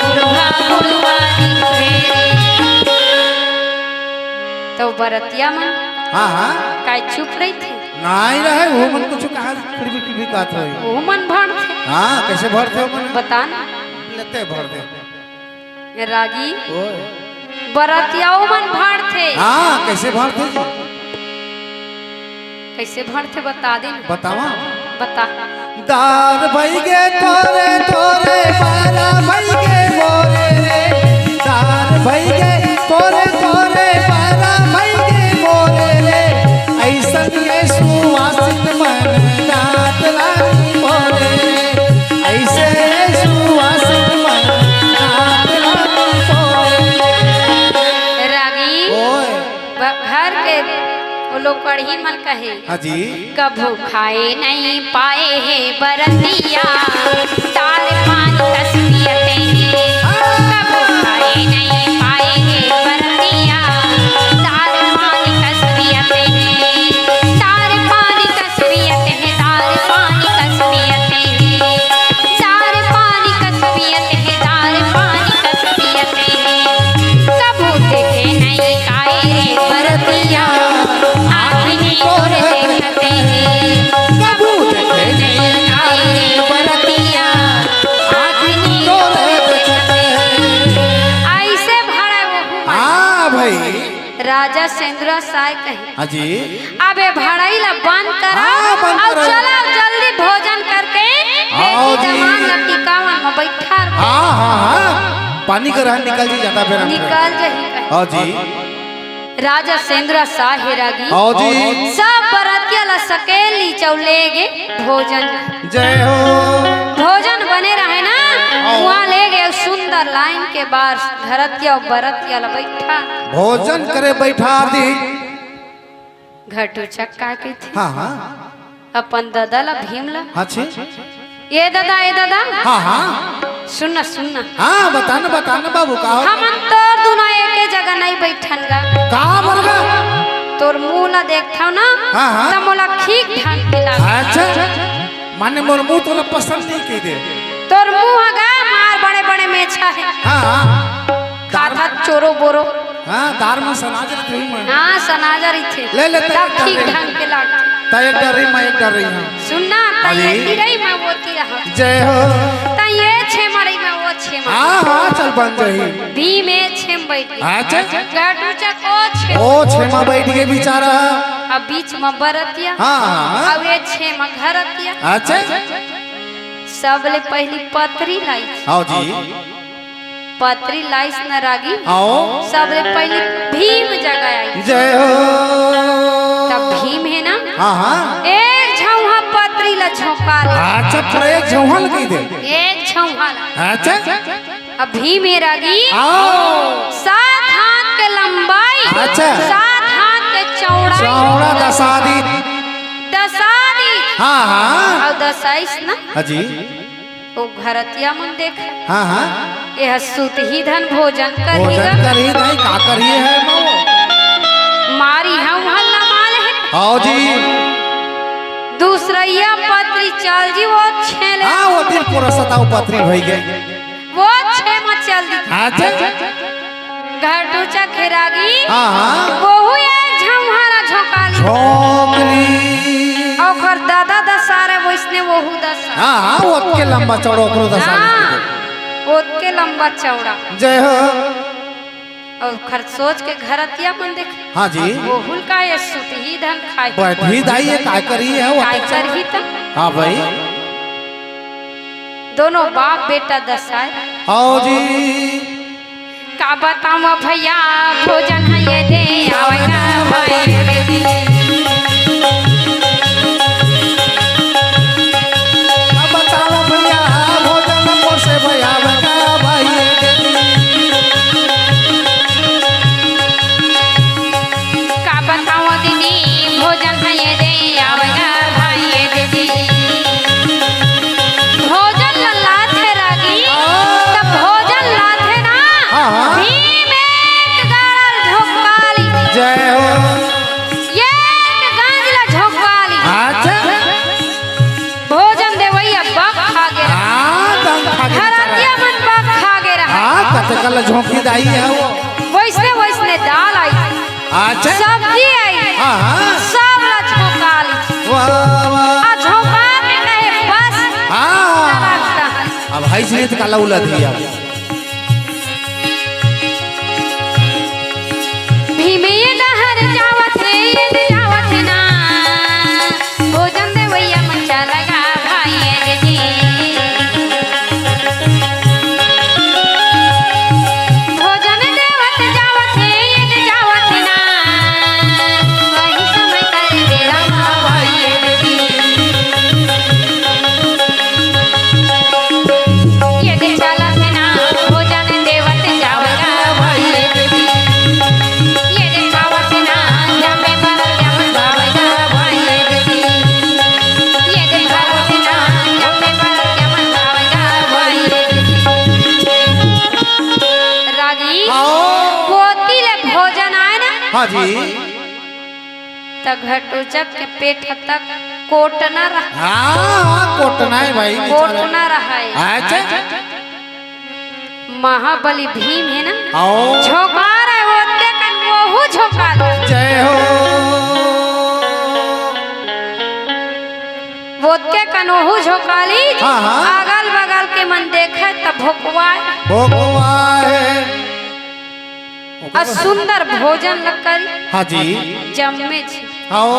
बुढ़वा बुढ़वा दिखे रे। तो बरतिया मन हाँ, हाँ। काय चुप रहिथे? नहीं रहे, वो मन कुछ कहा, फिर भी, फिर भी कहत होई। वो मन भाड़थे। हाँ, कइसे भाड़थे वो मन? बता ना। लेते भाड़थे। ए रागी, ओए। बरतिया वो मन भाड़थे। हाँ, कइसे भाड़थे जी? कइसे भाड़थे बता दे ना। बतावा। बता। दार भई गे थोरे थोरे, बारा भई गे मोरे रे। दार भई गे थोरे थोरे, बारा भई गे मोरे रे। अइसन ये सुवासिन मन नात लानी मोरे रे। अइसे सुवासिन मन नात लानी मोरे रे। रागी, ओए। ब-, घर के वो लोग कड़ही मन कहे। हाँ जी। कभू खाए नहीं पाए हे बरतिया, दार पानी कस पियत हे। कभू खाए नहीं पाए हे बरतिया, दार पानी कस पियत हे। दार पानी कस पियत हे, दार पानी कस पियत हे। दार पानी कस पियत हे, दार पानी कस पियत हे। कभू देखे नहीं काय रे बरतिया, आँखी निकोर देखत हे। कभू देखे नहीं काय रे बरतिया, आँखी निकोर देखत हे। अइसे भाड़े वो हुआ। हाँ भाई। राजा सेंदुरा साय कहे, हाँ जी। अब ए भाड़ई ला बंद करा हाँ, बंद अउ करा। चला जल्दी भोजन करके आओ बेटी जी। जवान ला टिकावन म बैठा रहो। हाँ, हाँ, हाँ। पानी के रहन निकल जी जाता बेरा में। निकल जही कहे। हाँ जी। राजा सेंदुरा साय हे रागी। हाँ जी। सब बरतिया ला सकेली चौले गे भोजन। जय हो। भोजन बने रहे ना, हाँ। उहाँ ले गे सुंदर लाइन के बार घरतिया अउ बरतिया ला बैठा। भोजन करे बैठा दी। घटू चक्का के थे। हाँ, हाँ। अपन ददा ला, भीम ला। हाँ, छी। ए ददा, ए ददा। हाँ, हाँ। सुन ना, सुन ना। हाँ, बता ना, बता ना बाबू, का हो? हमन तोर दुनो एके जगह नहीं बैठन गा। का बर गा? तोर मुंह ला देखथव ना, हाँ, हाँ। त मोला ठीक ढंग के लागे। अच्छा, माने मोर मुंह तोला पसंद नहीं की दे। तोर मुंह ह गा मार बड़े बड़े मेछा हे। हाँ, हाँ। खाथा चोरो बोरो। हाँ, दार में सनाज रही मैं। हाँ, सनाजा रहिथे। ले, ले, तब तब ठीक ढंग के लागथे। त एक डर रही, मैं एक डर रही हूँ। सुन ना, त अरे। ये तिरई में वो तिरहा। जय हो। त ये छेमा रही में वो छेमा। हाँ, हाँ, चल बन जाही। भीम ए छेम बैठ गए। अच्छा। गटू चक ओ छेम। ओ छेमा बैठ गए बेचारा। बीच म बरतिया, हाँ, हाँ, हाँ। अउ ए छे म घरतिया। अच्छा। सबले पहिली पतरी लाइस। हाँ जी। पतरी लाइस न रागी। आओ। सबले पहिली भीम जगा आइस। जय हो। तब भीम हे ना? हाँ, हाँ। एक झउहा पतरी ला झोंका ले। अच्छा, पूरा एक झउहा ल कहि दे। एक झउहा ला। अच्छा। अब भीम हे रागी। आओ। सात हाथ के लंबाई। अच्छा। सात हाथ के चौड़ाई। चौड़ा दसादी। दसादी। हाँ, हाँ। अउ दसाइस ना। हाँ जी। ओ घरतिया मन देख। हाँ, हाँ। एह सुतही धन भोजन करही भोजन गा। करही नहीं, का करही हे मऊ? मारी हम हल्ला माल हे। आओ जी। दूसरइया पतरी चल जी, ओ छे ले। हाँ, ओ दिन पूरा सताऊ पतरी भई गे। ओ छे म चल दी। अच्छा। घटुचा के रागी। हाँ, हाँ। ओहू एक झउहा ला झोंका ली। झोंक ली। ओकर दादा दसारे वइसने ओहू दसा। हाँ, हाँ, ओतके लंबा चौड़ा ओकरो दसा हाँ, ली। ओतके लंबा चौड़ा। जय हो। अउ ओकर सोच के घरतिया मन देख। हाँ जी। ओहू ल का ए सुतही धन खाए। बैठही दाई, ए काय करही हे, ओ काय करही त? हाँ भाई। दोनों बाप बेटा दसाए। आओ जी। का बतावं भइया, भोजन ह ये दे आवेगा भाई। का बतावं भइया, भोजन मोर से भइया आवेगा भाई। का बतावं दीदी, भोजन ह ये दे आवेगा भाई ये दीदी। भोजन ल लाथे रागी, हाँ। त भोजन लाथे ना, हाँ, हाँ। भीम एक गाड़ा ल झोंका ली। जय हो। एक गंज ल झोंका ली। अच्छा। भोजन देवइया बक खा गे रहा। हाँ, दम खा गे घरतिया मन बक खा गे रहा। हाँ, कतका ल झोंकी दाई हे ओ। वइसने, वइसने दाल आई। अच्छा। सब्जी आई। हाँ, हाँ। सब ला झोंका ली। वाह, वाह। आ झोंका के कहे बस। हाँ। अब हइस नहीं त काला उला दिया। भीम ये डहर जावत हे, ये दे जावत हे ना। भोजन देवइया मन चला गा भाई ये दे। भोजन देवत जावत हे, ये दे जावत हे ना। वही समय कर बेरा मा भाई ये दे। ये दे चलत हे ना, भोजन देवत जावत हे ना भाई ये दे। ये दे खावत हे ना, जमे बर जमन जावत हे ना भाई ये दे। ये दे खावत हे ना, जमे बर जमन जावत हे ना भाई ये दे। रागी, आओ। पोती ले भोजन आए ना? हाँ जी। त घटोचक के पेट ह तक कोटना रहा। हाँ, हाँ, कोटना हे भाई, बेचारा। कोटना रहा हे। अच्छा। महाबली भीम हे ना? आओ। झोंका रहे, ओतके कन ओहू झोंका ली। जय हो। ओतके कन ओहू झोंका ली। हाँ, हाँ। अगल बगल के मन देखे त भोकवाए। भोकवाए। अउ सुंदर भोजन ल करी। हाँ जी। जम्मे जी। आओ।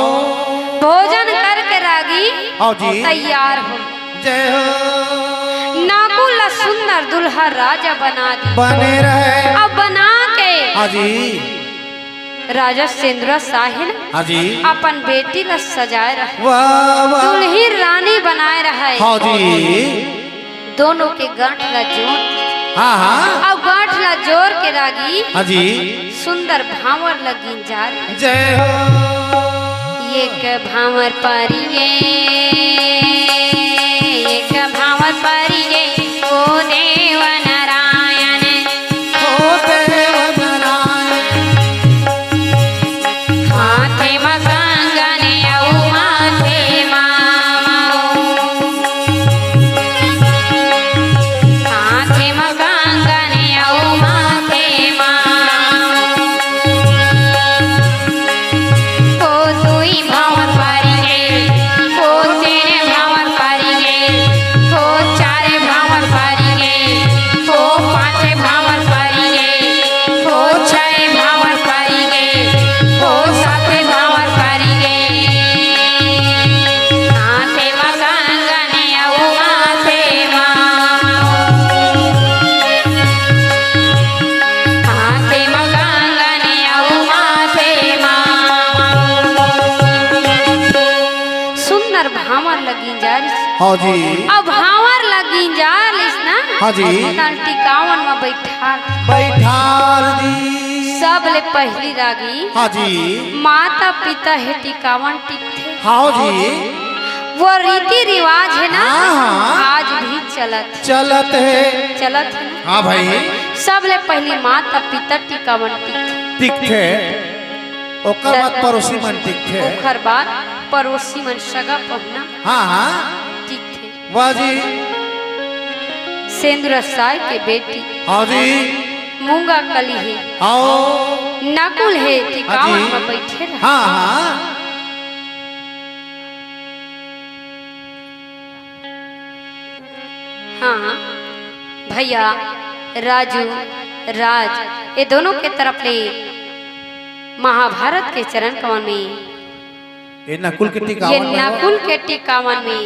भोजन करके रागी आओ जी। तैयार हो। जय हो। नाकुल ल सुंदर दुल्हा राजा बना दी। बने रहे। अब बना के हाँ जी। राजा सेंदुरा साहिन हाँ जी। अपन बेटी ल सजाए रहे। वाह, वाह। दुल्ही रानी बनाए रहे। हाँ जी। दोनों के गांठ ला जोड़। हाँ, हाँ। अउ गांठ ला जोड़ के रागी हाँ जी। सुंदर भांवर लगिन जा रहे। जय हो। एक भांवर परिये, एक भांवर परिये, ओ देव नारायण। ओ देव नारायण। हाथे म कंगन अउ माथे म मऊ। हाथे म कंगन अउ माथे म मऊ। ओ दुई भांवर परिये, ओ तीन भांवर हाँ जी। अब भांवर ल गिंजा लिस ना। हाँ जी। तन टिकावन म बइठार। बइठार दिस। सबले पहिली रागी। हाँ जी। माता पिता हे टिकावन टिकथे। हाँ जी। वो रीति रिवाज हे ना, हाँ, हाँ। आज भी चलत हे। चलत हे। चलत हे ना। हाँ भाई। सबले पहिली माता पिता टिकावन टिकथे। टिकथे। ओकर बाद दस पड़ोसी मन टिकथे। ओकर बाद पड़ोसी मन, सगा पहुना हाँ, हाँ। टिकथे। वाह जी। सेंदुरा साय के बेटी। हाँ जी। मूंगा कली हे। हाँ। नकुल हे, टिकावन हाँ जी। म बइठे रहे। हाँ, हाँ। हाँ, भैया, राजू, राज, ये दोनों के तरफ ले महाभारत के चरण कमल में ये नकुल के ये टिकावन में हो। नकुल के टिकावन में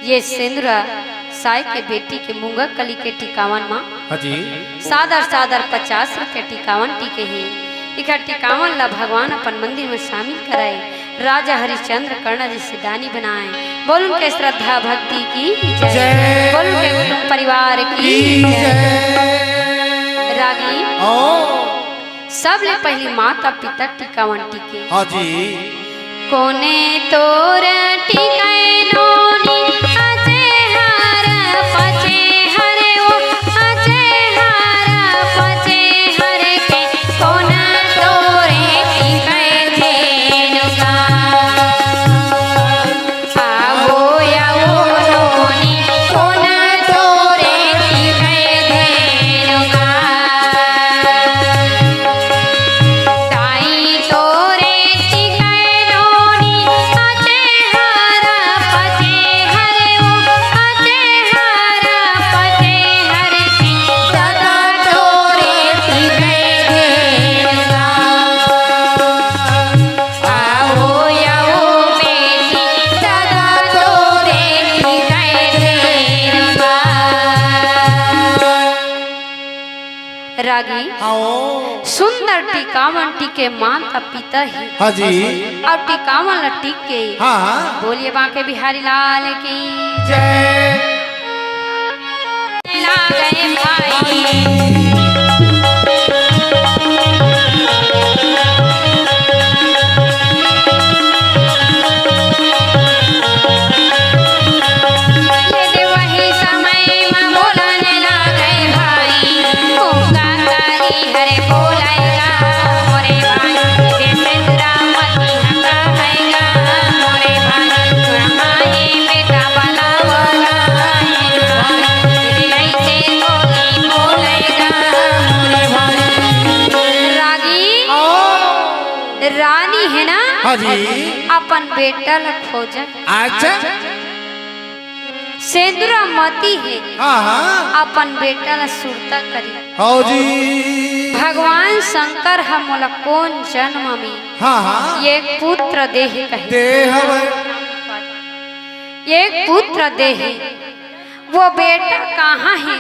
ये सेंदुरा साय के बेटी के मूंगा कली के टिकावन म हाँ जी। सादर सादर पचास रुपया टिकावन टिके हे। इखर टिकावन ला भगवान अपन मंदिर में शामिल कराए। राजा हरिश्चंद्र कर्ण जैसे दानी बनाए। बोल उनके श्रद्धा भक्ति की जय। जय। बोल उनके कुटुंब परिवार की की जय। जय। रागी। ओ। सबले पहिली माता पिता टिकावन टिके। हाँ जी। कोने तोर टिकै नोनी, अचे हर पचे हरे ओ, अचे हर पचे हर के, कोन तोरे टिकै धेनुका। आवो, आवो नोनी, कोन तोरे टिकै धेनुका। ताई तोरे टिकै नोनी, अचे हरा पचे हरे ओ, अचे हरा पचे हरे के, सदा तोरे टिकै धेनुका। आवो, आवो बेटी, सदा तोरे टिकै धेनुका। रागी, हाँ ओ। सुंदर टिकावन टिके माता पिता ही। हाँ जी। अउ टिकावन ला टिक के हाँ, हाँ। बोलिए बांके बिहारी लाल की जय। लागे भाई। ये दे वही समय म बोलन लागे भाई, मूंगा कली हरे बोलेगा मोरे भाई, ये दे सेंदुरा मती हका हैगा मोरे भाई, माए बेटा बलावगा, ये दे ऐसे बोली बोलेगा मोरे भाई। रागी, रानी हे ना, हाँ जी। अपन बेटा ला खोजत। अच्छा। सेंदुरा मती हे। हाँ, हाँ। अपन बेटा ला सुरता करी। हाँ जी। भगवान शंकर ह मोला कोन जन्म में हाँ, हाँ। एक पुत्र दे हे कहे। दे हवय। एक पुत्र दे हे। वो बेटा कहाँ हे?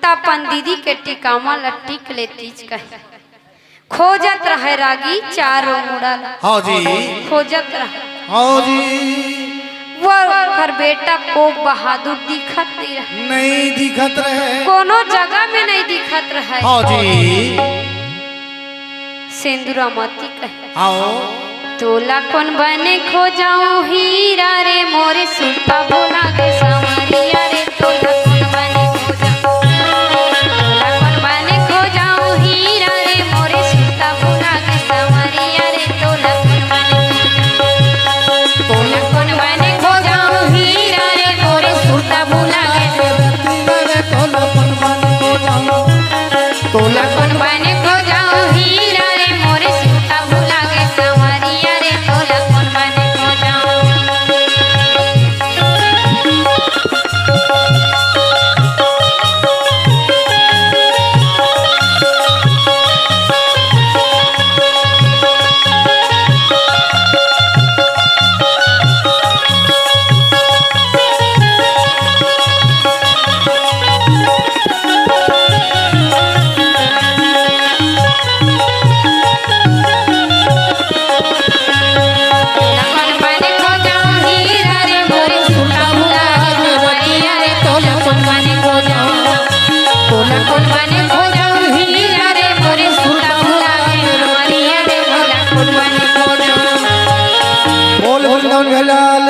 त अपन दीदी के टिकावन ला टिक लेतीस कहे। खोजत रहय रागी चारों मुड़ा ला। हाँ जी। खोजत रहय। हाँ जी। वो ओकर बेटा को बहादुर दिखत नहीं रहय। नहीं दिखत रहय। कोनो जगह में नहीं दिखत रहय। हाँ जी। सेंदुरा मती कहे। आओ। तोला कोन बने खोजऊं हीरा रे मोरे सुरता भुला गे सांवरिया रे, तोला कोन बने खोजऊं, तोला कोन बने खोजऊं हीरा रे मोरे सुरता भुला गे सांवरिया रे, तोला कोन बने खोजऊं, तोला कोन बने खोजऊं हीरा रे मोरे सुरता भुला गे, तोला कोन बने खोजऊं। तोला कोन बने खोजऊं हीरा रे मोरे सुरता भुला गे सांवरिया रे, तोला कोन बने खोजऊं।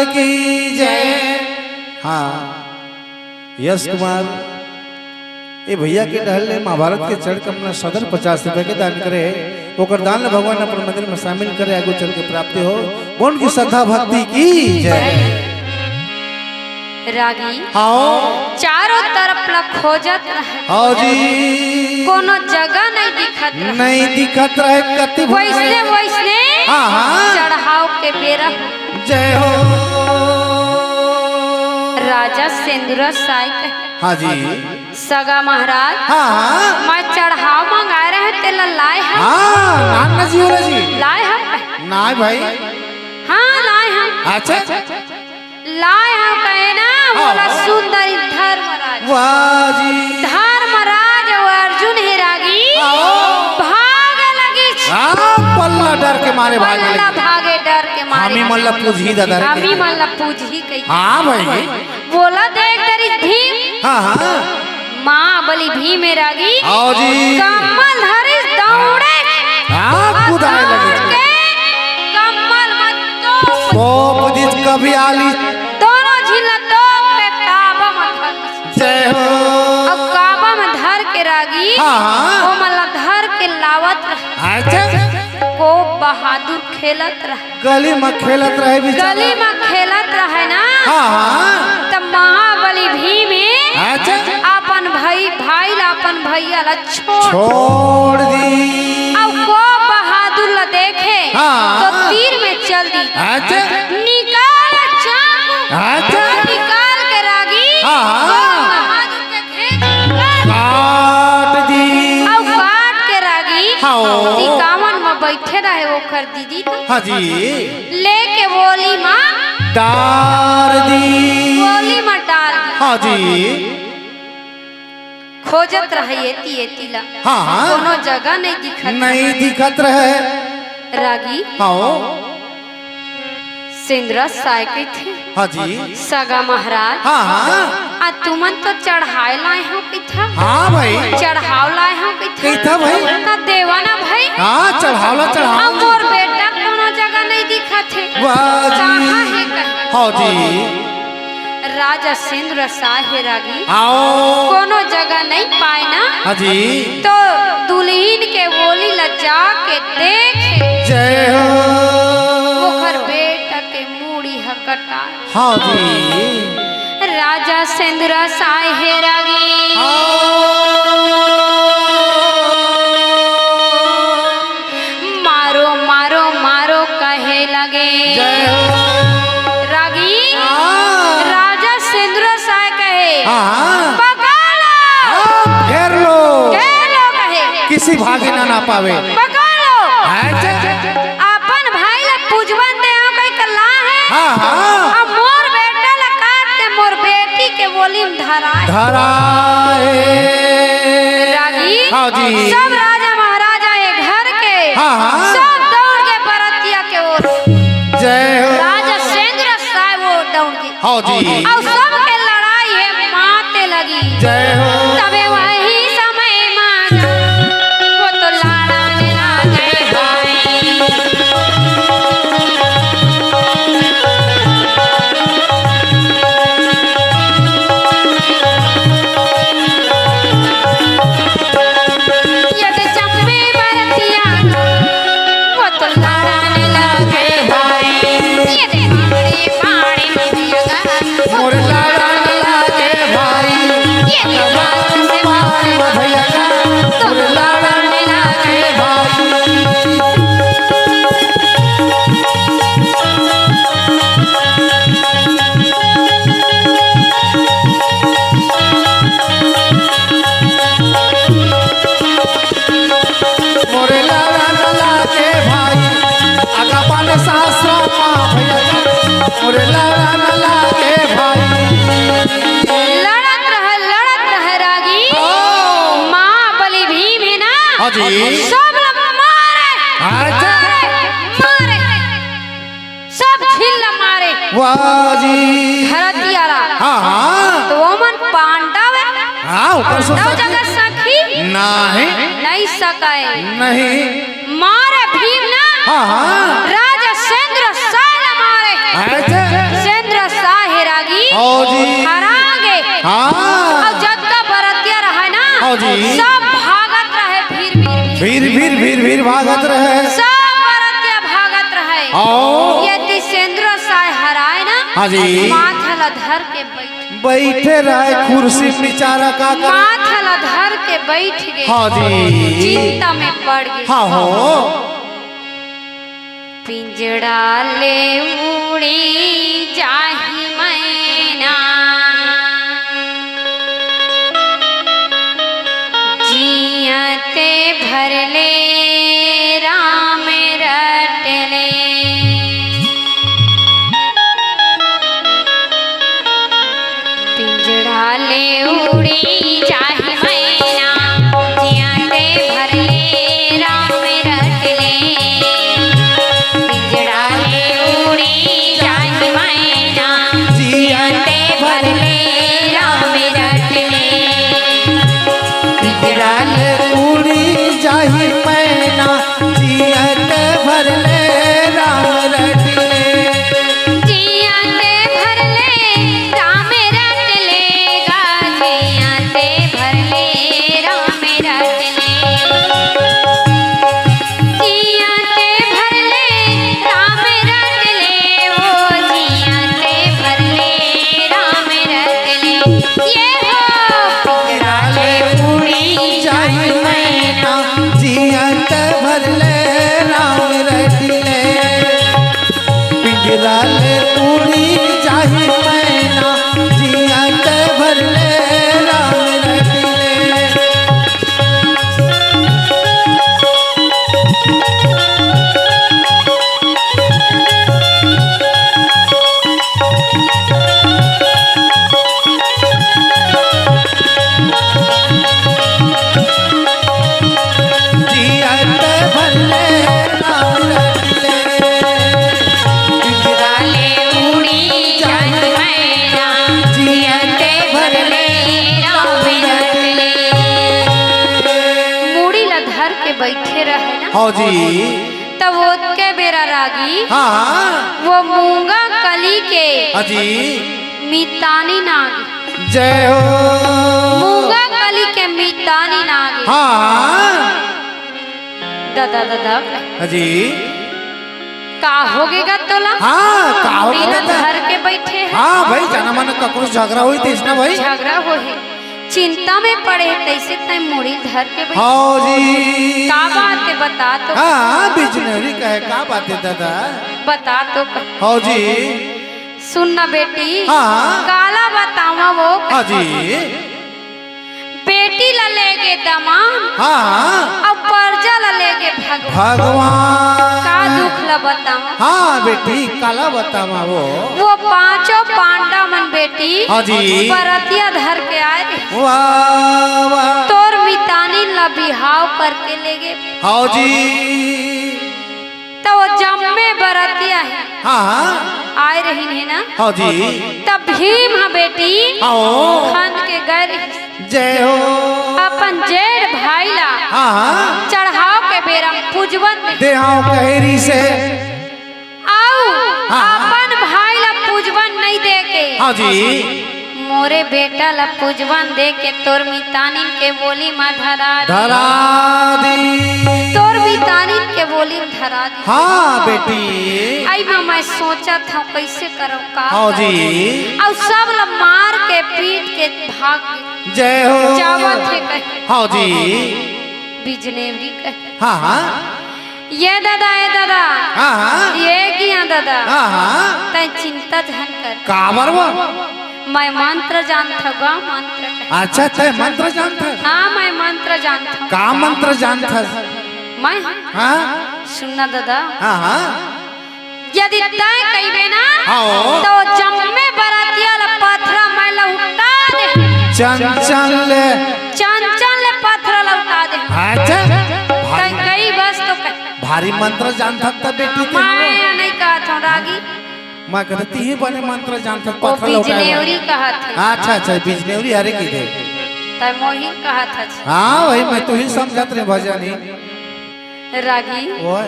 की जय। हाँ, यश कुमार, ए भैया के डहर ले महाभारत के चरण कमल सदर पचास रुपए के दान करे हे। ओकर दान ल भगवान अपन मंदिर में शामिल करे, आगू चल के प्राप्ति हो। बोल की श्रद्धा भक्ति की जय। रागी, हाँ। चारों तरफ ला खोजत रहे। हाँ जी। कोनो जगह नहीं दिखत रहे। नहीं दिखत रहे, कति भुलाए। वैसने, वैसने हाँ, हाँ। चढ़ाव के बेरा। जय हो। राजा सेंदुरा साय के। हाँ जी। सगा महाराज। हाँ, हाँ। मैं चढ़ाव मंगाए रहे, तेला लाए हव। हाँ, नान न जी, ओला जी। लाए हव। ना भाई। हाँ, लाए हव। अच्छा। लाए हव कहे ना, हाँ। बोला सुंदरी धर्मराज। वाह जी। धर्मराज अउ अर्जुन हे रागी। हाँ। भागे लगिस। हाँ, पल्ला डर के मारे भागे पल्ला लगिस। भागे डर के मारे। हमी मन ला पूजही दादा रे। हमी मन ला पूजही कही। हाँ भाई। बोला देख डरिस भीम। हाँ, हाँ। महाबली भीम हे रागी। हाँ जी। कम्मल धरिस दौड़े। हाँ, अउ कुदाए लगे। दौड़ के कम्मल म तोप। तोप दिस कभी आली। दोनों झिन ला तोप के काबा म धर। जय हो। अउ काबा म धर के रागी। हाँ, हाँ। ओमन ला धर के लावत रहे। अच्छा। कोप बहादुर खेलत रहे। गली म खेलत रहे बिचारा। गली म खेलत रहे ना। हाँ, हाँ। त महाबली भीम हे अच्छा। अपन भाई, भाई ला अपन भैया ला छोड़ छोड़ दी। अउ कोप बहादुर ला देखे हाँ। तो तीर में चल दी। अच्छा। निकाल चाकू। अच्छा। निकाल के रागी हाँ, हाँ। कोप बहादुर के काट दी। अउ काट के रागी हाँ। तिकावन म बइठे रहे ओकर दीदी। हाँ जी। लेके वोली म डार दी। वोली म डार दी। हाँ जी। खोजत रहे एती एती ला। हाँ, हाँ। कोनो जगह नहीं दिखत नहीं रहे। दिखत रहे। रागी। हाँ। सेंदुरा साय कहिथे। हाँ जी। सगा महाराज। हाँ, हाँ। आ तुमन तो चढ़ाए लाए हो कहिथा। हाँ भाई। चढ़ाव लाए हो कहिथा। कहिथा भाई। त देवा ना भाई। हाँ, चढ़ाव ला चढ़ाव। अब मोर बेटा कोनो जगह नहीं दिखत हे। वाह जी। कहाँ हे कहे। हाँ जी। राजा सेंदुरा साय हे रागी। आओ। कोनो जगह नहीं पाए ना। हाँ जी। तो दुल्हिन के वोली ला जाके देखे। जय हो। ओखर बेटा के मुड़ी ह कटा। हाँ जी। राजा सेंदुरा साय हे रागी। हाँ। मारो, मारो, मारो कहे लगे। जय हो। रागी, हाँ। राजा सेंदुरा साय कहे, हाँ, हाँ। पका लो। हाँ, घेर लो। घेर लो कहे। किसी भागे ना, ना पावे। पका लो। अच्छा। अपन भाई ला पूजवन दे हो कही त ला हे। हाँ, हाँ। अब मोर बेटा ला काट के मोर बेटी के वोली म धराए। धराए। रागी, हाँ जी। सब राजा महाराजा ये घर के, हाँ, हाँ। सब दौड़ के बरतिया के ओर। जय हो। राजा सेंदुरा साय वो दौड़ के। हाँ जी। अउ सबके लड़ाई हे माते लगी। जय हो। तबे वही समय मा वो तो लड़न लागे भाई। ये दे चंपे बरतिया, वो तो लड़न लागे भाई। ये दे बाड़े बाड़े में दिया गा, मोर लड़न लागे भाई। ये दे बाड़े से बाड़े में भैया गा, मोर लड़न लागे भाई। मोरे लाला लाला के भाई, आगा पान सासरा माँ भैया, मोरे लाला लाला के भाई। लड़त रहे, लड़त रहे रागी। ओ। महाबली भीम हे ना, हाँ जी। सब ला मारे, अच्छा। मारे, मारे। सब झिन ला मारे। वाह जी। धरतिया ला। हाँ, हाँ। तो ओमन पांडव हे। हाँ, ओकर पांडव सोचा जगह सखी। नहीं। नहीं सकाए। नहीं। मारे भीम ना। हाँ, हाँ। राजा सेंदुरा साय ला मारे। अच्छा। सेंद्र साहे रागी हाँ जी। हरा गे। हाँ। अउ जतका बरतिया रहय ना, हाँ जी। सब भागत रहय, भीर, भीर, भीर। भीर, भीर, भीर, भीर भागत रहय। सब बरतिया भागत रहय। हाँ। ये ती सेंद्र साहे हराय ना, हाँ जी। माथा ल धर के बइठ बइठे रहय कुर्सी म बिचारा का करे। माथा ल धर के बइठ गे। हाँ जी। चिंता में पड़ गे। हाँ हो। पिंजड़ा ले उड़ी जाही मैना, जियते भर ले राम रट ले। पिंजड़ा ले उड़ी जाही मैना, जियते भर ले राम रट ले। पिंजड़ा ले उड़ी जाही मैना, जियते भर ले राम रट ले। पिंजड़ा ले उड़ी जाही मैना, जियत भर ले राम रट ले। जियत भर ले राम रट ले गा, जियत भर ले राम रट ले। जियत भर ले राम रट ले, ओ जियत भर ले राम रट ले। ये हो पिंजड़ा ले उड़ी जाही मैना, जियत भर ले राम रट ले। पिंजड़ा ले उड़ी जाही मैना, जियत भर ले राम रट ले। जियत भर ले राम रट ले। पिंजड़ा ले उड़ी जाही मैना, जियत भर ले राम रट ले। मुड़ी ला धर के बइठे रहय ना। हाँ जी। तब ओतके बेरा रागी, हाँ, हाँ। वो मूंगा कली के हाँ जी। मितानिन आगे। जय हो। मूंगा कली के मितानिन आगे। हाँ, हाँ। ददा, ददा। हाँ जी। का होगे गा तोला? हाँ, का होगे मुड़ी ला गा? धर के बइठे हस। हाँ भाई, जाना माना ककरो झगरा होही तइसना भाई। झगरा होही। चिंता में पड़े हस, तइसे तैं मुड़ी धर के बइठे। हाँ जी। का बात हे, बता तो। हाँ, बिजनेवरी कहे, का बात हे ददा? बता तो। हाँ जी। सुन ना बेटी, हाँ। काला बतावंव वो। हाँ जी। बेटी ला लेगे दमांद, हाँ, हाँ। अउ परजा ला लेगे भगवान। भगवान। का दुख ला बतावंव? हाँ बेटी, काला बतावंव वो। वो पांचों पांडा मन बेटी, हाँ जी। बरतिया धर के आय रहिन। वाह, वाह। तोर मितानिन ला बिहाव करके लेगे। हाँ जी। त वो जम्मे बरतिया हे। हाँ, हाँ। आय रहिन हे ना? हाँ जी। तब भीम ह बेटी हाँ। खंद के गए रहिस। जय हो। अपन जेठ भाई ला हाँ, हाँ। चढ़ाव के बेरा पूजवन दे। देहाव कहे रहिसे। अउ हाँ, हाँ। अपन भाई ला पूजवन नइ दे के। हाँ जी। मोरे बेटा ला पूजवन दे के तोर मितानिन के बोली म धरा दी। धरा दी। तोर मितानिन के बोली म धरा दी। हाँ, बेटी। अई म मैं सोचत हंव, कइसे करंव, का हाँ करंव? जी। अउ सब ला मार के, पीट के भाग गे। जय हो। जावत हे कहे। हाँ जी। बिजनेवरी कहे। हाँ, हाँ। ए ददा, ए ददा। हाँ, हाँ। ए किया ददा। हाँ, हाँ। तैं चिंता झन कर। काबर वो? मैं मंत्र जानथंव गा, मंत्र। अच्छा, तैं मंत्र जानथस? हाँ, मैं मंत्र जानथंव। का मंत्र जानथस? मैं? हाँ। सुन ना ददा। हाँ, हाँ। यदि तैं कहिबे ना, हाँ। त जम्मे बरतिया ला पथरा मैं लहुटा दे। चंचल ले। चंचल ले पथरा लहुटा दे। अच्छा। तैं भारी, कही बस तो कह। भारी मंत्र जानथस त बेटी तैं। मैं नइ कहत हंव रागी। मैं कहत हंव तिही बने मंत्र जानथस त वो पथरा लहुटा दे। बिजनेवरी कहत हे। अच्छा, अच्छा, बिजनेवरी हरे कहिथे। तैं मोही कहत हस। हाँ, वही मैं तुही समझत रहेंव भजन ही। रागी। ओए।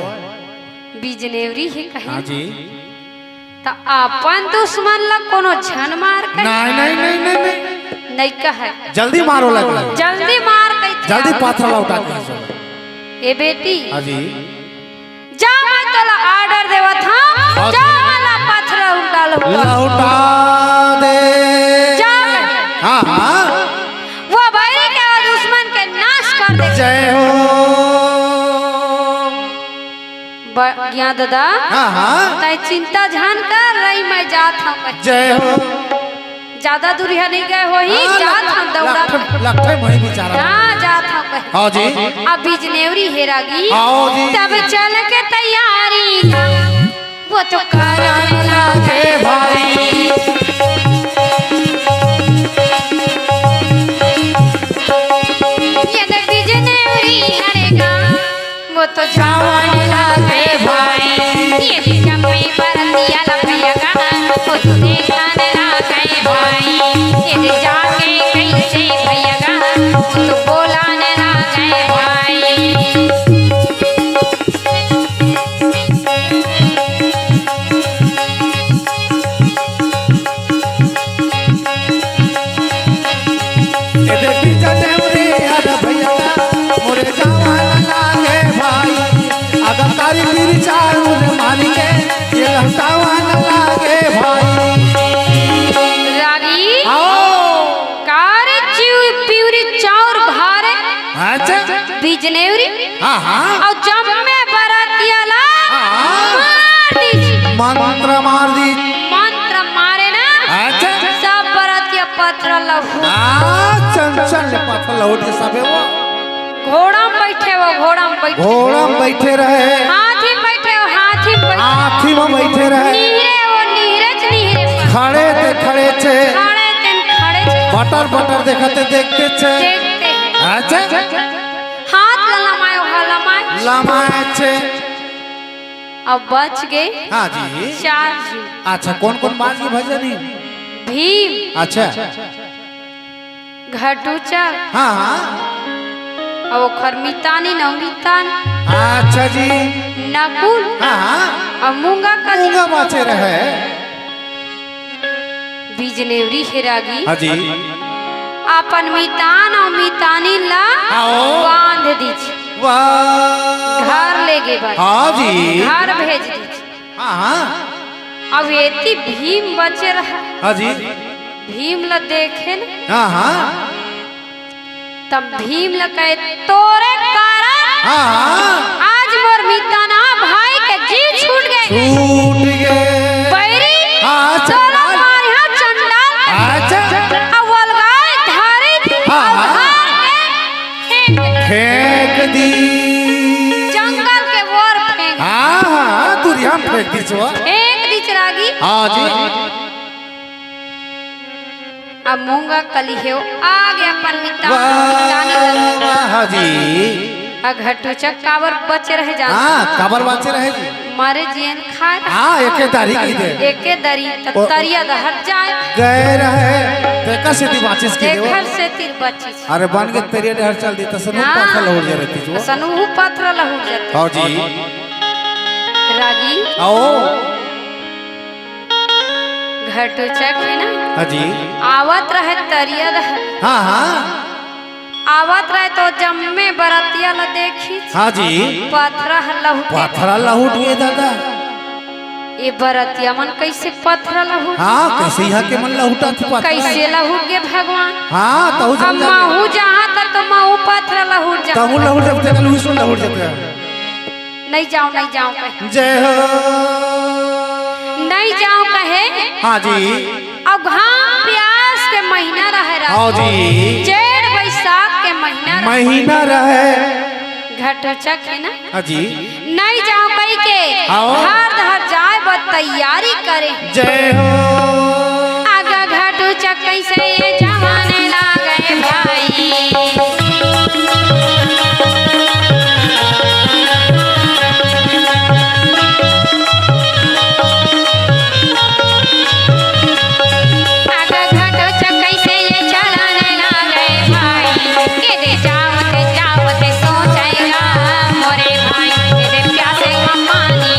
बिजनेवरी हे कहे। हाँ जी। त अपन दुश्मन ला कोनो झन मार कहि। नहीं, नहीं, नहीं, नहीं, नहीं। नहीं कहे। जल्दी मारो लगे। जल्दी मार कहि। जल्दी पाथर लौटा के। ए बेटी। हाँ जी। जा, मैं तोला order देवत हँव, हाँ। जा, मोला पथरा उंडा लहुटा। लहुटा दे। जा। हाँ, हाँ। वो बैरी के, वो दुश्मन के नाश कर दे। जय हो। ब-, ज्ञान दादा, हाँ, हाँ। तैं चिंता झन कर, रही मैं जात हँव कहि। जय हो। जादा दूरिहा नइ गए होही, हाँ, जात लग-, हन दौड़ा। लग-, लगथे मोही बिचारा। हाँ, जात हन कहे। हाँ जी। अब बिजनेवरी हेरागी, हाँ जी। तब चल के तैयारी ना, वो तो करन लागे भाई। ये देख बिजनेवरी हरेगा। वो तो जावन लागे भाई। ये जम्मे बरतिया ला भैया गा, वो तो देखन लागे भाई। ये जाके कैसे भैया गा, वो तो बोलन लागे भाई। ए देखी जनेवरी हर भैया, मोरे जावन लागे भाई। अगर तारी मेरी चारू रे मारी के, ये लहटावन लागे भाई। रागी। आओ। कार चिउ पिउरी चाउर भारे। अच्छा। बिजनेवरी। हाँ, हाँ। अउ जम्मे बरतिया ला हाँ, हाँ। मार दीजिए। मंत्र मार दी। मंत्र मारे ना। अच्छा। सब बरतिया पथरा लहू। हाँ, चंचल ले पथरा लहू के सबे वो। घोड़ा में बैठे वो, घोड़ा में बैठे। घोड़ा में बैठे रहे। हाथी में बैठे वो, हाथी में बैठे। हाथी में बैठे रहे। निहरे वो, निहरे च, निहरे पर। खड़े ते खड़े छे। खड़े ते खड़े छे। बटर बटर देखते देखते छे। देखते। अच्छा। हाथ ला लमाए, हा लमाए। लमाए छे। अब बच गए हाँ जी। चार जी। अच्छा, कौन कौन बाच गए भैया जी? भीम। अच्छा। घटोचक। हाँ, हाँ। अउ ओखर मितानी न मितान। अच्छा जी। नकुल। हाँ, हाँ। अउ मूंगा कली। मूंगा बाचे रहे। बिजनेवरी हेरागी। हाँ जी। अपन मितान अउ मितानिन ला आओ। बांध दीजिए। वाह। घर ले गे बर। हाँ जी। घर भेज दीजिए। हाँ, हाँ। अब एती भीम बचे रहा। हाँ जी। भीम ला देखे न। हाँ, हाँ। तब भीम ला कहे, "तोरे कारण हाँ, हाँ। आज मोर मिताना भाई के जी छूट गए।" छूट गए। बैरी, हाँ, तोला चंडाल। मारिहा चंडाल। अच्छा। अब अलगाए धारी, हाँ, अब हाँ। हार के फेंक दे। फेंक दी। जंगल के ओर फेंक। हाँ, हाँ, दूरिहा में फेंक दीच वो। फेंक दीच रागी। हाँ जी। अब मूंगा कली हे, आ गया अपन मितान, वाह, मितानी लगे। वाह जी। आ घटोचक काबर बचे रहे जान। हाँ, काबर बचे रहे जी। मारे जियन खाए। हाँ, एके दारी की दे। एके दारी, त ओ। तरिया डहर जाए। गए रहे, त एकर सेती बाचिस की देवो। एकर सेती बाचिस। अरे बन के तरिया डहर चल दी, त सनु हाँ। पथरा लहुट जा रहती जो। सनु हु पथरा लहुट जाती। हाँ जी। रागी। आओ। घटोचक हे ना? हाँ जी। आवत रहे तरिया डहर। हाँ, हाँ। आवत रहे तो जम्मे बरतिया ला देखिस। हाँ जी। पथरा ह लहुट गे। पथरा लहुट गे दादा। ये बरतिया मन कैसे पथरा लहुट? हाँ, कैसे यहाँ के मन लहुटा थी पथरा? कैसे लहुट गे भगवान? हाँ, तहु अब समझा। महू जहाँ तक तो महू पथरा लहुट जा। तहु लहुट जब तक लहुट जब तक। नहीं जाओ, नहीं जाओ कहे। जय हो। नहीं जाओ कहे। हाँ जी। अउ घाम प्यास के महीना रहे रात। हाँ जी। जेठ बैसाख के महीना रहे। महीना रहे। घटोचक हे ना? हाँ जी। नहीं जाओ कहि के हाँ। घर डहर जाए बर तैयारी करे। जय हो। आगा घटोचक कैसे ये जवान लागे भाई। आगा घटोचक कैसे ये चलन लागे भाई। ये दे जावत जावत सोचेगा मोरे भाई, ये दे प्यासे का पानी।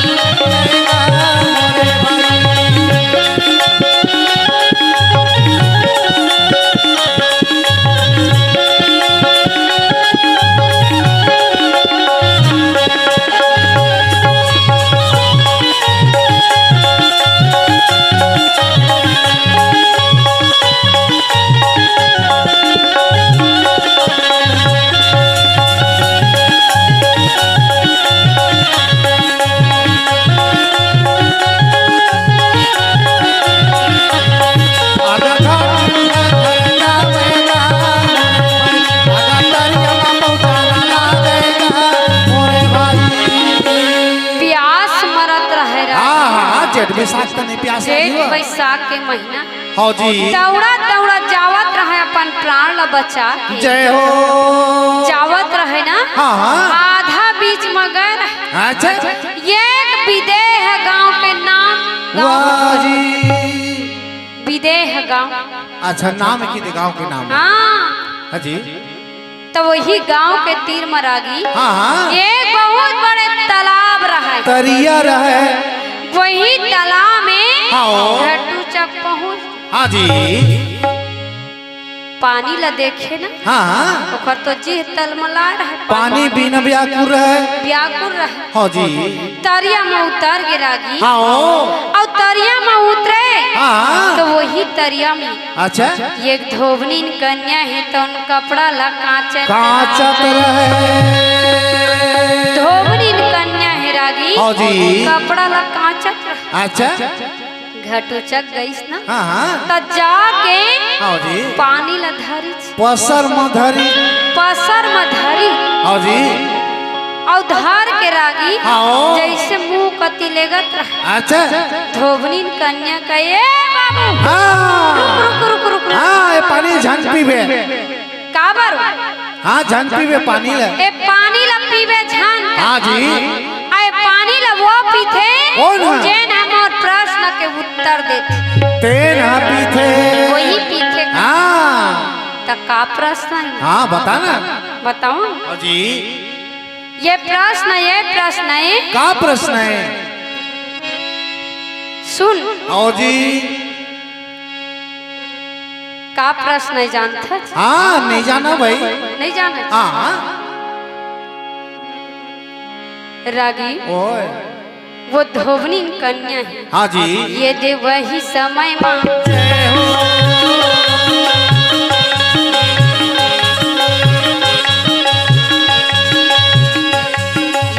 बैसाख तने प्यास जेठ लगी हो। बैसाख के महीना। हाँ जी। दौड़ा दौड़ा जावत रहे अपन प्राण ला बचा के। जय हो। जावत रहे ना। हाँ, हाँ। आधा बीच मगर। अच्छा। एक बिदेह गांव के नाम। वाह जी। बिदेह गांव। अच्छा, नाम की दे गांव के नाम। हाँ। हाँ जी। तो वही गांव के तीर म रागी हाँ, हाँ। एक बहुत बड़े तालाब रहे। तरिया रहे। वही तालाब में हाँ। घटूचक पहुंच। हाँ जी। पानी ला देखे ना। हाँ, हाँ। ओकर तो जीह तलमला रहे। पानी बिना व्याकुल रहे। व्याकुल रहे। हाँ जी। तरिया म उतर गे रागी। हाँ। अउ तरिया म उतरे। हाँ। तो वही तरिया म अच्छा। एक धोबनिन कन्या हे, तौन कपड़ा ला कांचत कांचत रहे। धोबनिन कन्या हे रागी। हाँ जी। कपड़ा ला कांचत रहे। अच्छा। घटूचक गईस ना। हाँ, हाँ। त जाके हाँ जी। पानी ला धरिस। पसर म धरी। पसर म धरी। हाँ जी। अउ धर के रागी हाँ। जैसे मुंह कति लेगत रहे। अच्छा। धोबनिन कन्या कहे, "ए बाबू, हाँ। रुक, रुक, रुक, रुक, रुक।" हाँ, ये पानी झन पीबे। काबर? हाँ, झन पीबे पानी ला। ए पानी ला पीबे झन। हाँ जी। आ ए पानी ला वो पीथे, कौन है? जेन ह मोर प्रश्न के उत्तर देथे। तेन ह पीथे। वही पीथे। हाँ। त का प्रश्न हे? हाँ, बता ना। बताऊं? हाँ जी। ये प्रश्न, ये प्रश्न हे। का प्रश्न हे? सुन। हाँ जी। का प्रश्न हे जानथस? हाँ, नहीं जाना भाई। नहीं जाना? हाँ, हाँ। रागी, ओए। वो धोबनिन कन्या हे। हाँ जी। ये दे वही समय मा।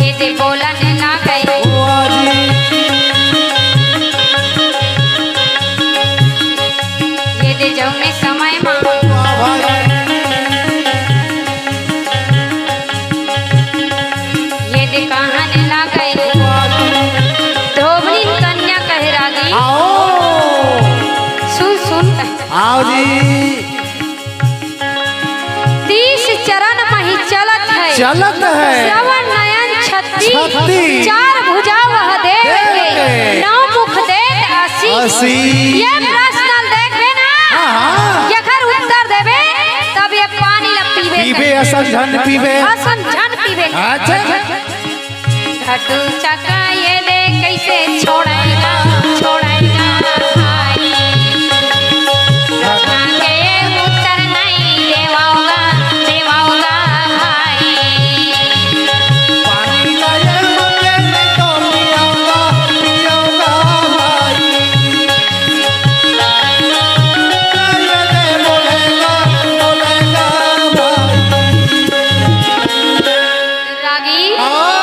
ये दे बोलन लागे। वाह जी। ये दे जौने समय मा। वाह भाई। ये दे कहन लागे। वाह जी। धोबनिन कन्या कहे रागी। आओ। सुन, सुन कहे। आओ जी। तीस चरण मही चलत हे। चलत हे। श्रवण नयन छत्ती। छत्ती। चार भुजा वह देव देव के। के। नौ मुख देत असी। असी। ये प्रश्न ल देखबे ना। हाँ, हाँ। जेकर उत्तर देबे, तब ये पानी ल पीबे पीबे कहे। असन झन पीबे। असन झन पीबे। अच्छा। घटूचक ये दे कैसे छोड़ेगा, छोड़ेगा भाई। प्रश्न के उत्तर नहीं देवाओगा, देवाओगा भाई। पानी का ये मुझे नहीं तो पियाओगा, पियाओगा भाई। ये दे बोलेगा, बोलेगा भाई। रागी। हाँ।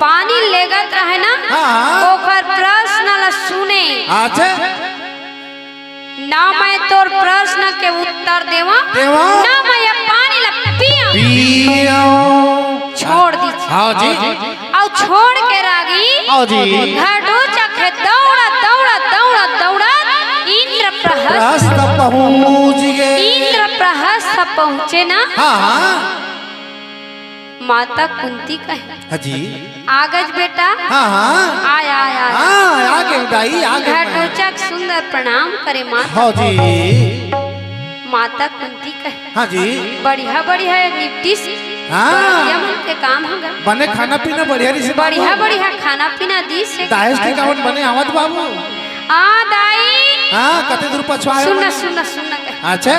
पानी लेगत रहे ना, हाँ, हाँ। ओकर प्रश्न ल सुने। अच्छा। ना मैं तोर प्रश्न के उत्तर देवा, देवा। ना मैं ये पानी ल पिया। पिया। छोड़ दी। हाँ जी। अउ छोड़ के रागी हाँ जी। घटूचक हे दौड़ा, दौड़ा, दौड़ा, दौड़ा इंद्रप्रहस्थ प्रहस्थ पहुँच गे। इंद्रप्रहस्थ पहुँचे ना। हाँ, हाँ। माता कुंती कहे, हाँ जी। "आगज बेटा, हाँ, हाँ। आय, आय, आय। हाँ, आ गे दाई, आ गे मैं। घटूचक सुंदर प्रणाम करे माता।" हाँ जी। माता कुंती कहे, हाँ जी। "बढ़िया, बढ़िया है निपटिस। हाँ। बढ़िया मन के काम हगा। बने खाना पीना बढ़िया रहिस बाबू। बढ़िया, बढ़िया खाना पीना दिस हे। दाहेज के गावन बने आवत बाबू। आ दाई।" हाँ, कते दूर पछवाए सुन ना, मन। सुन ना, सुन ना कहे। अच्छा।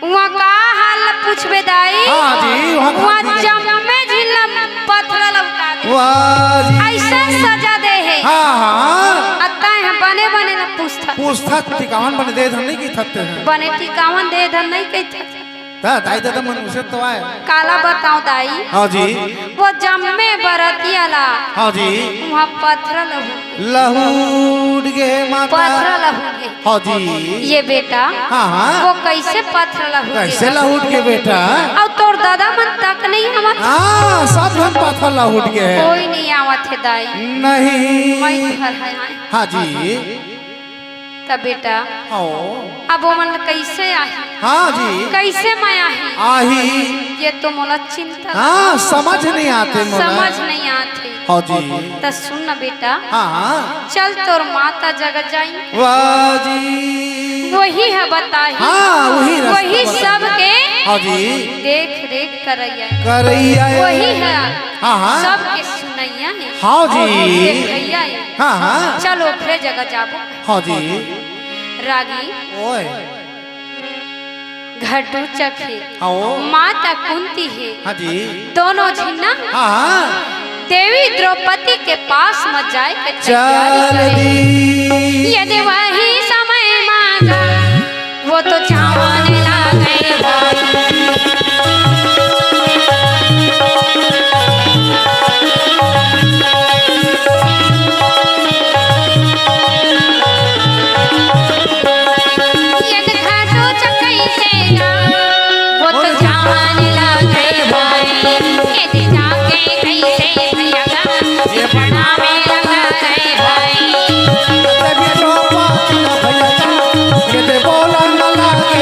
उहाँ का हाल ल पूछबे दाई? हाँ जी, उहाँ का उहाँ हाल पूछबे। जम्मे झिन ल पथरा लौटा दे। वाह जी। अइसन सजा दे हे। हाँ, हाँ। अतः यहाँ बने बने ल पूछथस। पूछथस, टिकावन बने दे धन नहीं की थते हैं। बने टिकावन दे धन नहीं कही थते। त दाई ददा मन उसे तो आय। काला बताओ दाई? हाँ जी। वो जम्मे बरतिया ला हाँ जी। वहाँ पथरा लहूट गे। लहूट गे माता। पथरा लहूट गे। हाँ जी। ये बेटा, हाँ, हाँ। वो कैसे पथरा लहूट गे? कैसे लहूट गे बेटा? अउ तोर ददा मन तक नहीं हमर। हाँ, सब झन पथरा लहूट गे। कोई नहीं आवत हे दाई। नहीं। मैं घर है, हाँ। हाँ जी। त बेटा, हाँ। अब ओमन ल कैसे आही? हाँ जी। कैसे मैं आही? आही। ये तो मोला चिंता हाँ, समझ नहीं आते मोला। समझ नहीं आते। हाँ जी। त सुन न बेटा। हाँ, हाँ। चल तोर माता जग जाई। वाह जी। वही ह बताही। हाँ, वही रास्ता वही बताही। सबके हाँ जी। देख रेख करैया। करैया। वही ह हाँ, हाँ। सबके सुनैया हे। हाँ जी। देखैया हे। हाँ, हाँ। चल ओखरे जगह जाबो। हाँ जी। रागी ओए। घटोत्कच हे। हाँ। माता कुंती हे। हाँ जी। दोनों झिन ना हाँ, हाँ। देवी द्रौपदी के पास म जाए के तैयारी चल करे। दी। यदि वही समय मांगा, वो तो जान लागे भाई। यदि घटोत्कच कैसे ना, वो तो जान लागे भाई। यदि जाके कैसे भैया का, ये बड़ा में लगा रे भाई। तभी तो पापी ना भैया का, ये ते बोला ना लागे।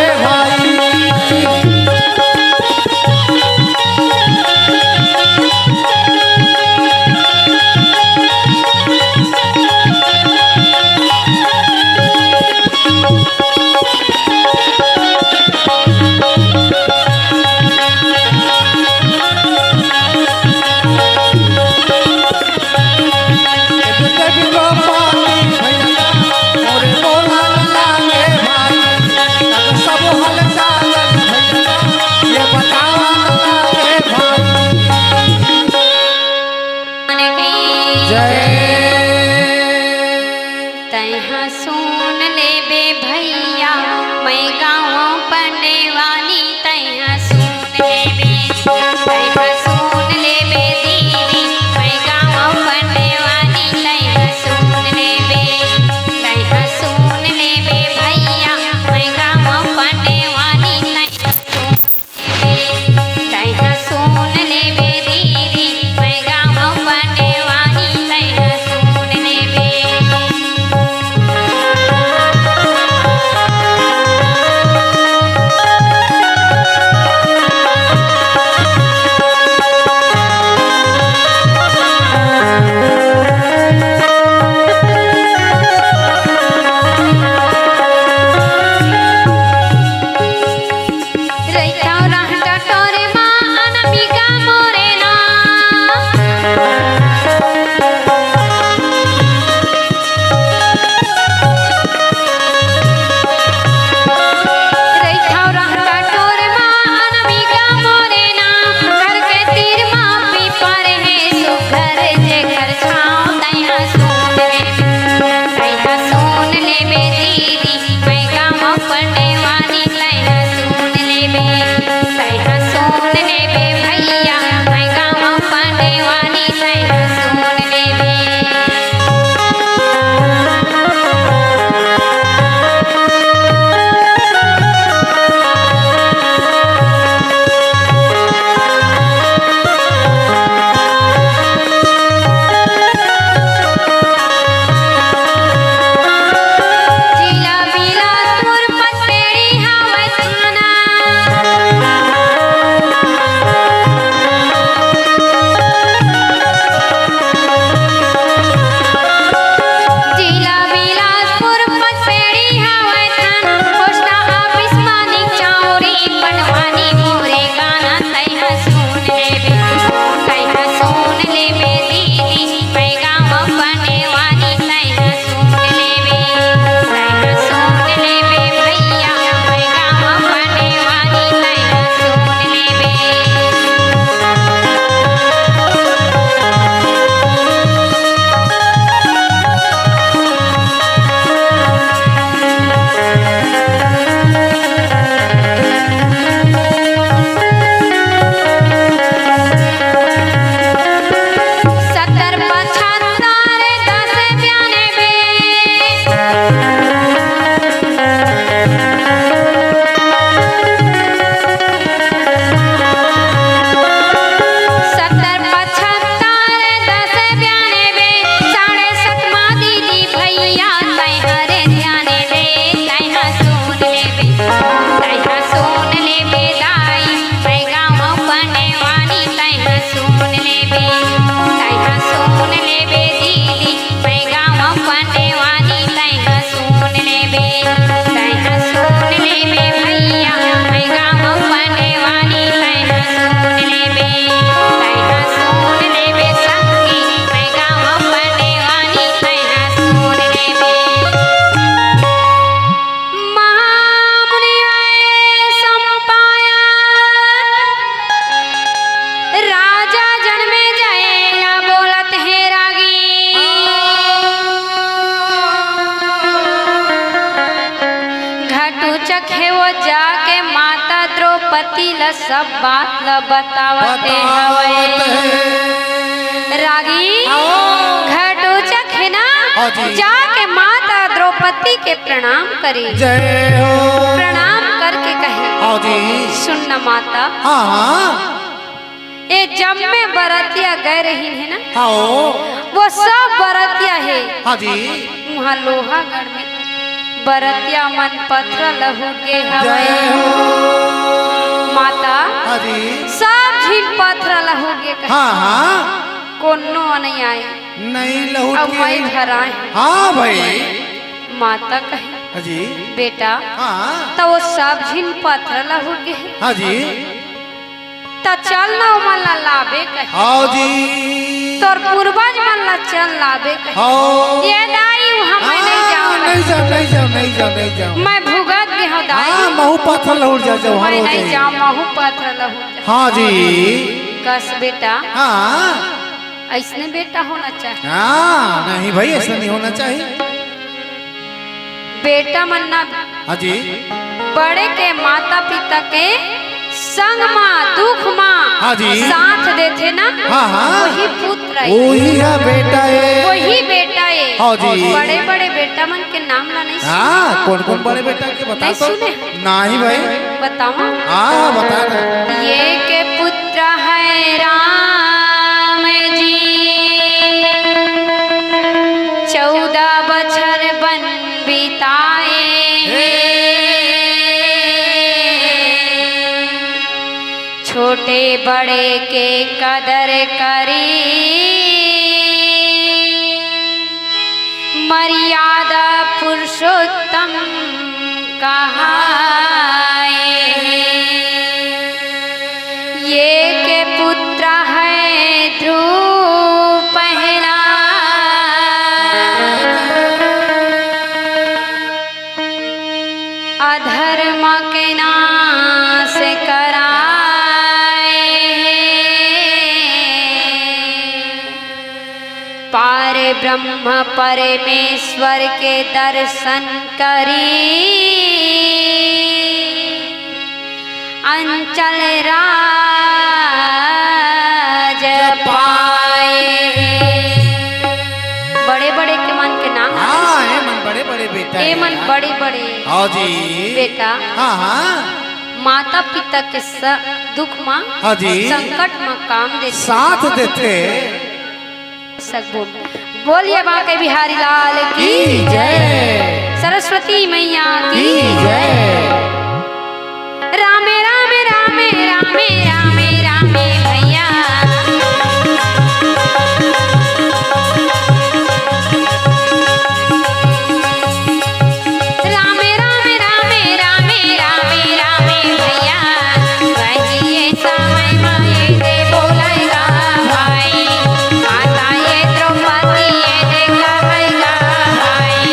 जाके माता द्रौपदी ल सब बात ल बतावत बतावत हवय। हे। रागी आओ। घटोचक हे ना, हाँ जी। जाके माता द्रौपदी के प्रणाम करे। जय हो। प्रणाम करके कहे, हाँ जी। सुन न माता, हाँ, हाँ। ए जम्मे बरतिया गए रहिन हे ना, हाँ। वो सब बरतिया हे। हाँ जी। उहाँ लोहागढ़ में बरतिया मन पथरा ल हुगे हवय। जय हो। माता, हाँ जी। सब झिन पथरा ल हुगे कहे। हाँ, हाँ। कोनो नहीं आए। नहीं लहुट अब के मैं आई। घर आए। हाँ भाई। माता कहे, हाँ जी। बेटा, हाँ। त वो सब झिन पथरा ल हुगे। हाँ जी। त चल ना ओमन ला लाबे कहे। हाँ जी। तोर पूर्वज मन ला चल लाबे कहे। हाँ। ये दाई, उहाँ मैं नहीं हाँ, जाऊँ। नहीं जाओ, नहीं जाओ, नहीं जाओ, नहीं जाओ। मैं भुगत गे हूँ दाई। हाँ, महू पथरा लहुट जा, जाओ, मैं हाँ, नहीं जाओ। जाऊँ, महू पथरा लहुट जा। हाँ जी। कस बेटा। हाँ। ऐसने बेटा होना चाहिए। हाँ, नहीं भाई, ऐसा नहीं होना चाहिए। बेटा मन ना हाँ जी। बड़े के माता पिता के संग मा, दुख मा हाँ जी। साथ देथे ना, हाँ, हाँ। वही पुत्र है। वही है बेटा है। वही बेटा है। हाँ जी। बड़े बड़े बेटा मन के नाम ला नहीं सुने। हाँ, कौन कौन बड़े बेटा के बता नहीं तो। सुने। नाही भाई। बतावा। हाँ, बता ना। एक पुत्र है राम जी, चौदह बछर बन बिताए। हे। छोटे बड़े के कदर करी, मर्यादा पुरुषोत्तम कहाए। ये के पुत्र है ध्रुव पहला, अधर्म के नाश कराए। पार ब्रह्म परमेश्वर के दर्शन करी, अंचल राज पाए। बड़े बड़े के मन के नाम। हाँ, ए मन बड़े बड़े बेटा ए हे मन यार। बड़े बड़े। हाँ जी। बेटा। हाँ, हाँ। माता पिता के स-, दुख मा, हाँ जी। संकट मा काम देथे। साथ देथे। सब बोल, बोलिए बांके बिहारी लाल की की जय। सरस्वती मैया की की जय। रामे, रामे, रामे, रामे, रामे, रामे भैया। रामे, रामे, रामे, रामे, रामे, रामे भैया। वही समय माये दे बोलेगा भाई। माता ये द्रौपदी ये देखा मैया भाई।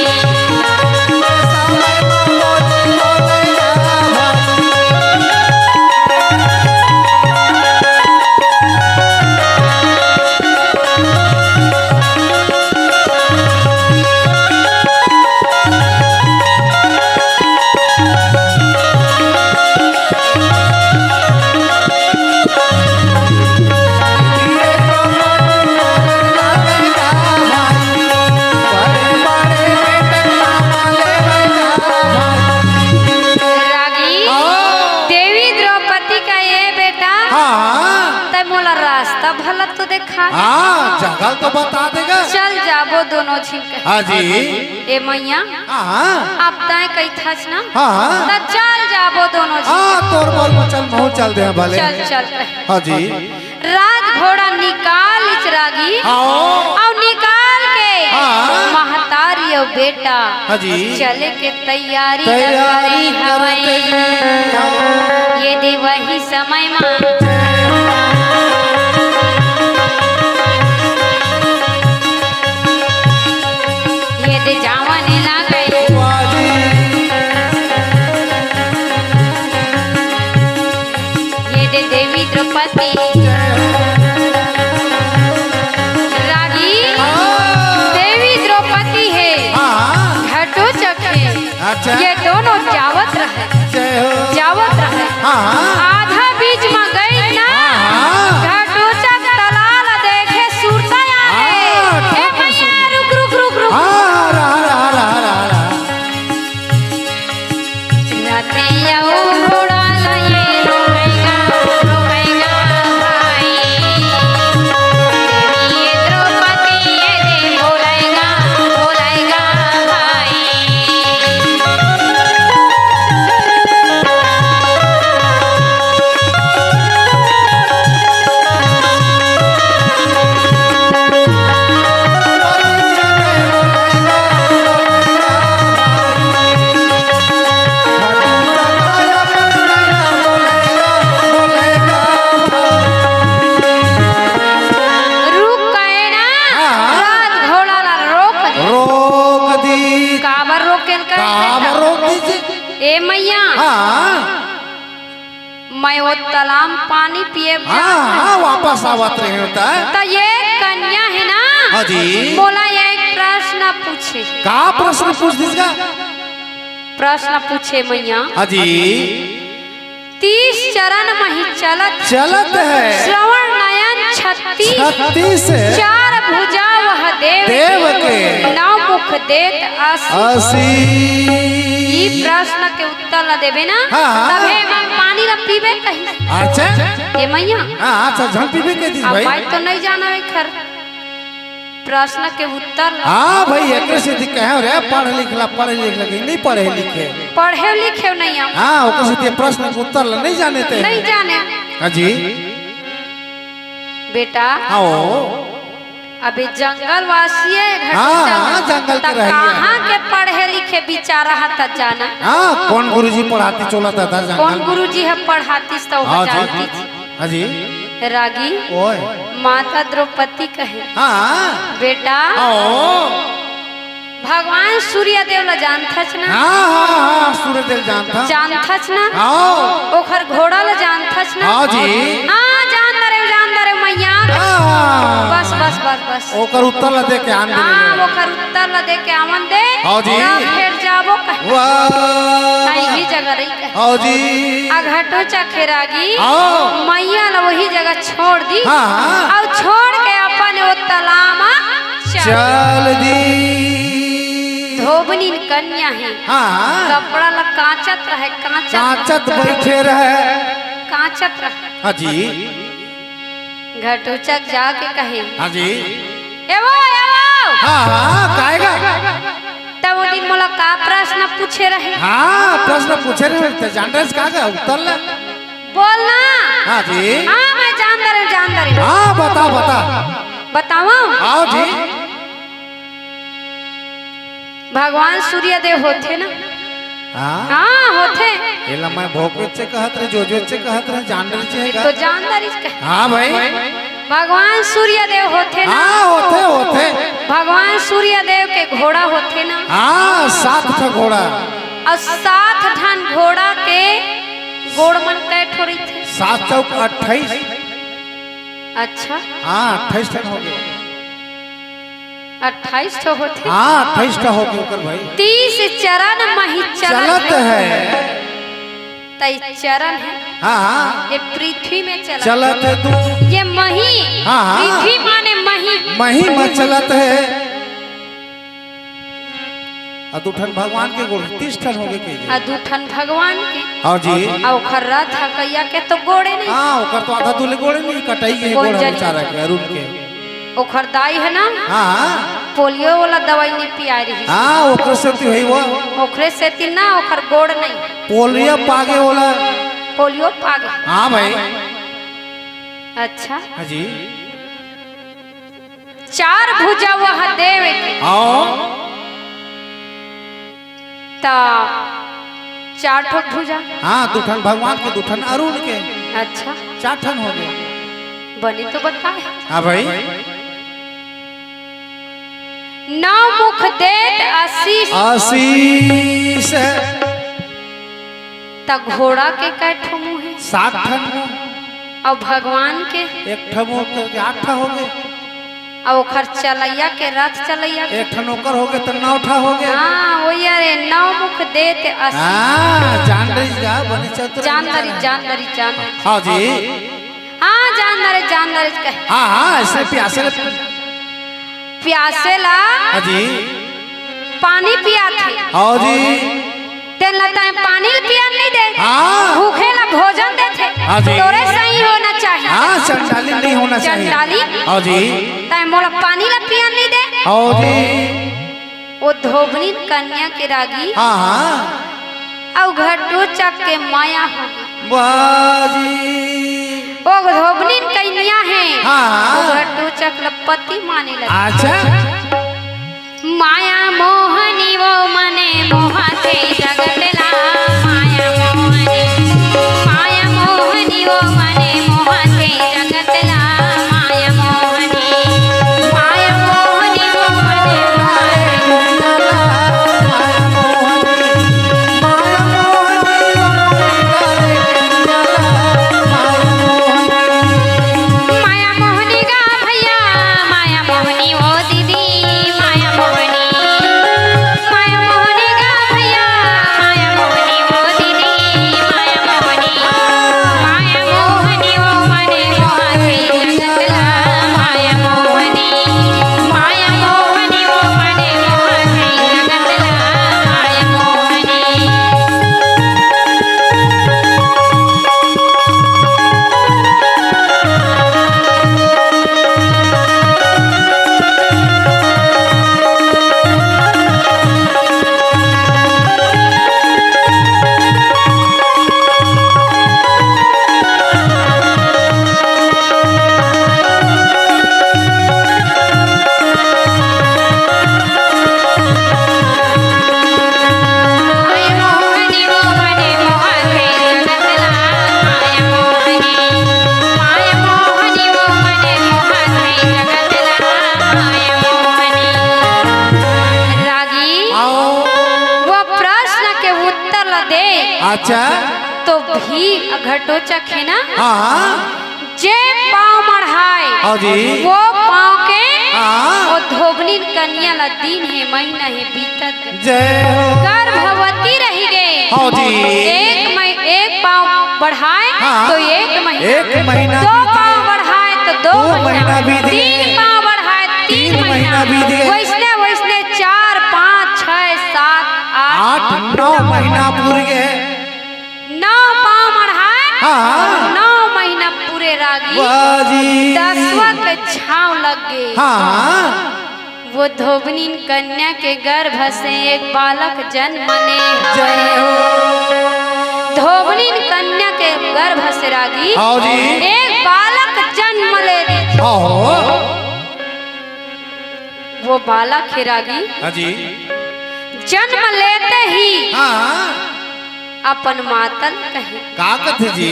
रागी, हाँ। देवी द्रौपदी का ये बेटा, हाँ, हाँ। तै मोला रास्ता भला तो देखा। हाँ, जगह तो बता देगा। चल जाबो दोनों झिन के। हाँ जी। ए मैया, हाँ, हाँ। अब तैं कहिथस ना, हाँ, हाँ। त चल जाबो दोनों झिन। हाँ, तोर बल में चल, महूँ चल दे भले। चल, चल। हाँ जी। राज घोड़ा निकालिस रागी, हाँ। अउ निकाल के हाँ। महतारी अउ बेटा हाँ जी। चले के तैयारी तैयारी करत हवय। करत हवय। ये दे वही समय मा ये दे जावन लागे। वाह जी। ये दे देवी द्रौपदी। रागी हाँ। देवी द्रौपदी हे, हाँ। घटोचक हे। अच्छा। ये दोनों जावत रहे। जय हो। हाँ, हाँ। आधा बीच म गई ना, हाँ, हाँ। घटोचक तला ल देखे, सुरता आ गए। हाँ, ए भैया, रुक, रुक, रुक, रुक। हाँ, हाँ, रहा, रहा, रहा, रहा, रहा। रतिया ओ घोड़ा ल ये रोकैगा, रोकैगा भाई। देवी द्रौपदी ये दे बोलैगा, बोलैगा भाई। रुक गए ना, हाँ, हाँ। रथ घोड़ा ला रोक दे। रोक दी। काबर रोकेल कहे काबर बेटा? रोक दी जी? ए मैया। हाँ। मैं वो तलाम पानी पिए हाँ, हाँ, वापस आवत रहे होता है। त ये कन्या है ना, हाँ जी। मोला एक प्रश्न पूछे। का प्रश्न पूछ दीजिएगा? प्रश्न पूछे मैया। हाँ जी। तीस चरण मही चलत, चलत है। श्रवण नयन छत्तीस, छत्तीस। चार भुजा वह देव देव के। के। नौ मुख देत असी। असी। ई प्रश्न के उत्तर ला देबे ना, हाँ, हाँ। तभे मन पानी ला पीबे कही। अच्छा। ये मैया। हाँ, अच्छा, झन पीबे कह दीस अब भाई। भाई तो नहीं जाना है खर। प्रश्न के उत्तर ला। हाँ भाई, एकरे सेती कहे रे, पढ़ लिख ला, पढ़ लिख ला, नहीं पढ़े लिखे। पढ़े लिखे नहीं हम। हाँ, ओकर सेती प्रश्न के उत्तर ला नहीं जाने ते। नहीं जाने। हाँ जी। बेटा। हाँ। अबे जंगल वासी है, घर हाँ, जंगल। हाँ, जंगल त के रहिया। कहाँ के पढ़े लिखे बेचारा हा त जाना। हाँ, कौन गुरुजी पढ़ाती चला था, था जंगल कौन में? गुरुजी है पढ़ातीस त हाँ, हाँ, जानती थी। हाँ जी। रागी। ओए। माता द्रौपदी कहे। हाँ। बेटा। हाँ। भगवान सूर्यदेव ला जानथच ना? हाँ, हाँ, हाँ, सूर्यदेव जानथा। जानथच ना? हाँ। ओखर घोड़ा ला जानथच ना? हाँ जी। हाँ, जान दरे, जान दरे मैया। हाँ। बस, बस, बस, बस। ओकर उत्तर ला दे के आन दे हाँ, ले। ओकर उत्तर ला दे के आवन दे। हाँ जी। तब फिर जाबो कह। वाह। हाँ, यही जगह रही कह। हाँ जी। आ घटो चखेरागी हाँ। मैया ला वही जगह छोड़ दी। हाँ, हाँ। अउ छोड़ के अपन वो तलामा चल चल दी। धोबनिन कन्या हे। हाँ, हाँ। कपड़ा ला कांचत रहे, कांचत। कांचत बइठे रहे। कांचत रहे। हाँ जी। घटोचक जाके कहे। हाँ जी। ए वो, ए वो। हाँ, हाँ, काहेगा? तब वो दिन मोला का प्रश्न पूछे रहे? हाँ, प्रश्न पूछे रहे, त जान रहे का का उत्तर ला? बोल ना। हाँ जी। हाँ, मैं जान दरे, जान दरे। हाँ, बता, बता। बतावा? आओ जी। भगवान सूर्यदेव होथे ना? हाँ। हाँ, होथे। एला मैं भोकवेच कहत रहे, जोजवेच कहत रहे, जान रहे छे तो का? जान दरिस कहे। हाँ भाई। भगवान सूर्यदेव होथे ना? हाँ, होथे, होथे। भगवान सूर्यदेव के घोड़ा होथे ना? हाँ, सात ठो घोड़ा। अउ सात ठन घोड़ा के गोड़ मन कै ठो रहिथे? सात चौक अट्ठाईस। अच्छा। हाँ, अट्ठाईस ठन हो गए। अट्ठाईस ठो होथे? हाँ, अट्ठाईस ठो हो गए ओकर भाई। तीस चरण मही चलत चलत हे। हे। त ई चरण हे। हाँ, हाँ। ये पृथ्वी में चलत चलत हे। हे तू। ये मही, हाँ, हाँ। पृथ्वी माने मही। मही में चलत हे। आ दू ठन भगवान के गोड़, तीस ठन हो गए के। आ दू ठन भगवान के। हाँ जी। आ ओखर रथ ह कइया के तो गोड़े नहीं। हाँ, ओकर तो आधा दूले गोड़े नहीं, कटाई के गोड़ है बेचारा के, अरुण के। ओखर दाई है ना? हाँ, हाँ। पोलियो वाला दवाई नहीं पिया रही। हाँ, ओकरे सेती हुई वो। ओकरे सेती ना, ओखर गोड़ नहीं। पोलियो पागे वाला। पोलियो पागे। हाँ भाई। अच्छा। हाँ जी। चार भुजा वह देव के। आओ। त चार ठो भुजा। हाँ, दू ठन भगवान के, दू ठन अरुण के। अच्छा। चार ठन हो गए। बने तो बताए। हाँ भाई। नौ मुख देत आशीष। आशीष। त घोड़ा के कै ठो मुँह हे? सात ठन मुँह। अउ भगवान के? एक ठो मुँह करके आठ ठो हो गए। अउ ओखर चलइया के, रथ चलइया के। एक ठन ओकर होगे त नौ ठा होगे। हाँ, वही, अरे, नौ मुख देत असी। हाँ, जान रही जा, बने चतुर जान इंसान रही, है। जान रही, जान रही। हाँ जी। हाँ, जान रही, जान रही कहे। हाँ, हाँ, ऐसे प्यासे ल- प्यासे ला हाँ जी। पानी पियात हे। हाँ जी। तेन ला तैं पानी ल पियन नहीं दे। हाँ। भूखे ला भोजन देथे। हाँ जी। तोरे सही होना चाहिए। हाँ, चंडाली नहीं होना चाहिए। चंडाली। हाँ जी। तैं मोला पानी ला पियन नहीं दे। हाँ जी। वो धोबनी कन्या के रागी। हाँ, हाँ। अउ घटोचक के माया होगे। वाह जी। वो धोबनी कन्या हे। हाँ, हाँ। वो घटोचक ल पति माने लगे। अच्छा। माया मोहनी वो मने मोहा थे जगत ला। माया मोहनी, माया मोहनी वो मने मोहा थे जगत ला। माया मोहनी, माया मोहनी वो मने मोहा थे। माया मोहनी गा भैया, माया मोहनी ओ दीदी, माया मोहनी, माया मोहनी गा भैया, माया मोहनी ओ दीदी, माया मोहनी, माया मोहनी ओ मने मोहा थे जगत ला, माया मोहनी, माया मोहनी ओ मने मोहा थे जगत ला, माया मोहनी। रागी, आओ। वो प्रश्न के उत्तर ला दे। अच्छा। तो भी घटोचक हे ना? हाँ, हाँ। जे पाँव मढ़ाय, हाँ जी। वो पाँव के, हाँ। वो धोबनी कन्या ला दिन हे, महीना हे, बीतत जय हो। गर्भवती रहि गे। हाँ जी। एक मही-, एक पाँव बढ़ाय, हाँ। तो एक महीना। एक महीना दो बीत पाँव गए। बढ़ाय, तो दो दो महीना। महीना बीत गए। तीन पाँव बढ़ाय, तीन तीन महीना। महीना बीत गए। वैसने, वैसने चार, पाँच, छह, सात, आठ, आठ, नौ नौ महीना महीना। पूर गए। नौ पाँव मढ़ाय, हाँ। नौ महीना पूरे रागी। वाह जी। दसवाँ के छाँव लग गे। हाँ। वो धोबनी कन्या के गर्भ से एक बालक जन्म ले। जय हो। धोबनी कन्या के गर्भ से रागी, हाँ जी। एक बालक जन्म ले। हाँ हो। वो बालक हे रागी। हाँ जी। जन्म लेते ही हाँ। अपन माता ल कहे। का कथे जी?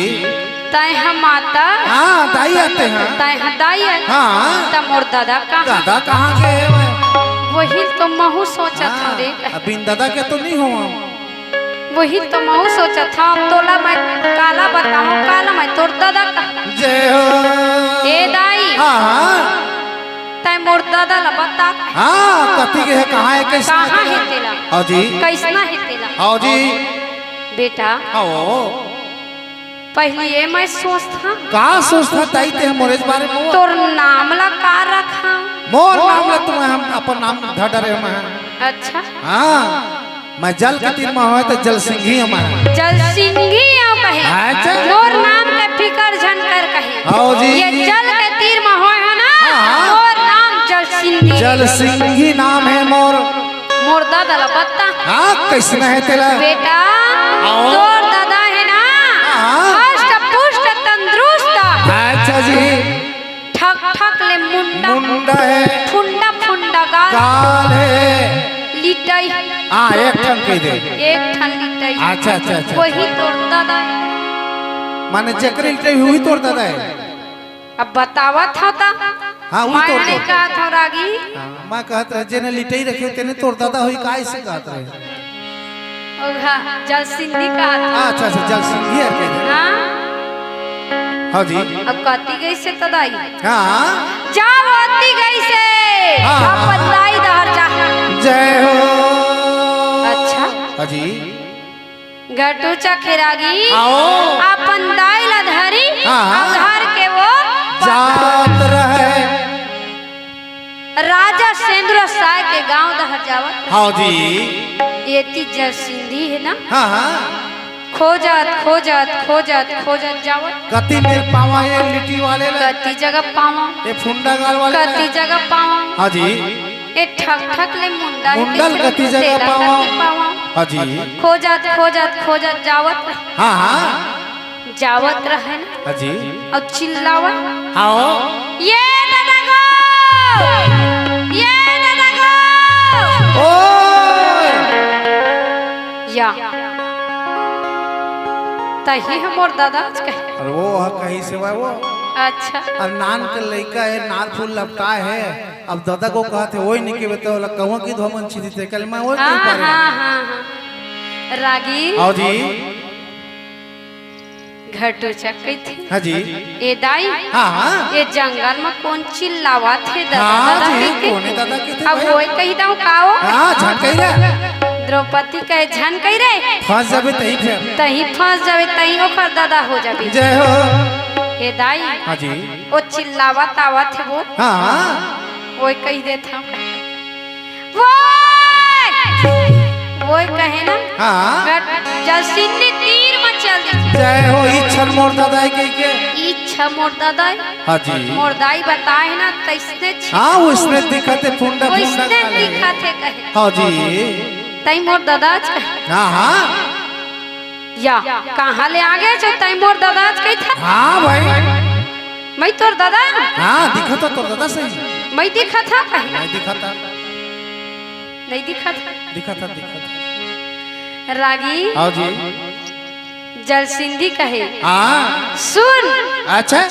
तैं ह माता। हाँ, दाई आते हैं। तैं ह दाई आते। हाँ। त मोर दादा कहाँ? दादा कहाँ गए हैं? वही तो महू सोचत हँव रे। अब बिन दादा के तो नहीं हो। वही तो महू सोचत हँव, तोला मैं काला बताहूँ, काला मैं तोर दादा कहाँ? जय हो। ए दाई। हाँ, हाँ। तैं मोर दादा ला बता। हाँ, कति के हे, कहाँ हे, कइसना हे तेला? हाँ जी। कइसना हे तेला? हाँ जी। बेटा, हाँ। पहिली ये मैं सोचथँव। का सोचथस दाई तैं मोर बारे में? तोर नाम ला का रखँव? मोर नाम ला तो मैं अपन नाम धर डरे हँव। अच्छा। हाँ। मैं जल के तीर म होय त जलसिंघी अमा। जलसिंघी अउ कहे। अच्छा। मोर नाम के फिकर झन कर कहे। हव जी। ये जल के तीर म होय हो ना, हाँ, हाँ। मोर नाम जलसिंघी। जलसिंघी नाम हे मोर। मोर दादा ला बता। हाँ, कइसना हे तेला? बेटा, हव। तोर दादा हे ना, हाँ, हाँ। हष्ट पुष्ट तंदुरुस्त। अच्छा जी। ठक ठक ले मुंडा। मुंडा हे। फुंडा फुंडा गाल। गाल हे। लिटई। हाँ, एक ठन कहि दे। एक ठन लिटई। अच्छा, अच्छा, अच्छा, वही अच्छा। तोर दादा हे। माने जेकर लिटई होही तोर दादा हे। अब बतावत हँव त। हाँ, वही मैं तोर नहीं दादा। कहत हँव रागी। हाँ, मैं कहत रहेंव, जेने लिटई रखे तेने तोर दादा होही, का अइसे कहत रहे? ओ हाँ, जलसिंघी कहत हँव। अच्छा, अच्छा, जलसिंघी हे के। हाँ। हाँ जी। अब कती गइसे त दाई? हाँ। जा ओती गइसे। हाँ। अपन दाई डहर जा। जय हो। अच्छा। हाँ जी। घटू चक हे रागी। आओ। अपन दाई ला धरी। हाँ, हाँ। अउ धर के वो जात रहे। राजा सेंदुरा साय के गांव डहर जावत। हाँ जी। एती जरसिंधी हे ना। हाँ, हाँ। खोजत, खोजत, खोजत, खोजत जावत। कती मेर पावा ये लिट्टी वाले ला। कती जगह पावा। ये फुंडा गाल वाले ला। कती जगह पावा। हाँ जी। ये ठक ठक ले मुंडा हे मुंडा ल कती जगह पावा। हाँ जी। खोजत, खोजत, खोजत जावत। हाँ, हाँ। जावत रहे ना। हाँ जी। अउ चिल्लावत। हाँ हो। ये दादा गो! ये दादा गो! ओए! या। तही ह मोर दादा आज कहे। अरे वो ह कहीं से हुआ वो? अच्छा। अरे नान के लइका हे, नार फूल लपटाए हे। अब दादा गो कहत हे, ओए नहीं केबे त ओला कहूँ कि धोमन छिदी ते कल मैं ओए हाँ, कहीं पारे हाँ, हाँ, हाँ। रागी। आओ जी। घटू चक कहिथे। हाँ जी। ए दाई, हाँ, हाँ। ए जंगल म कोन चिल्लावत हे, दादा, हाँ दादा जी, कहिके? कोने दादा कहिथे अब भाई? ओए कहि दंव का ओ? हाँ, झन कहि रे। द्रौपदी कहे, "झन कहि रे।" फंस जाबे तहीं फेर। तहीं फंस जाबे, तहीं ओकर दादा हो जाबे। जय हो। ए दाई, हाँ जी। ओ चिल्लावत आवत हे वो। हाँ, हाँ। ओए कहि देथंव। वोय! वोय कहे ना? हाँ। गट-, जरसिंधी तीर म चल दिस। जय हो, इच्छा मोर दादा हे कहिके। इच्छा मोर दादा हे। हाँ जी। मोर दाई बताए ना, तइसने छी-, हाँ, उसने दिखत हे, फुंडा, फुंडा वइसने काले। दिखत हे कहे। हाँ जी। तहीं मोर दादा च कहे। हाँ, हाँ। या, कहाँ ले आगे हस तहीं मोर दादा च कहिथस? हाँ भाई। मैं तोर दादा? हाँ, दिखत हे तोर दादा सही। मैं दिखत हंव कहे? नहीं दिखत हे। नहीं दिखत हे? दिखत हे, दिखत हे। रागी? हाँ जी। जरसिंधी कहे। हाँ। सुन। अच्छा।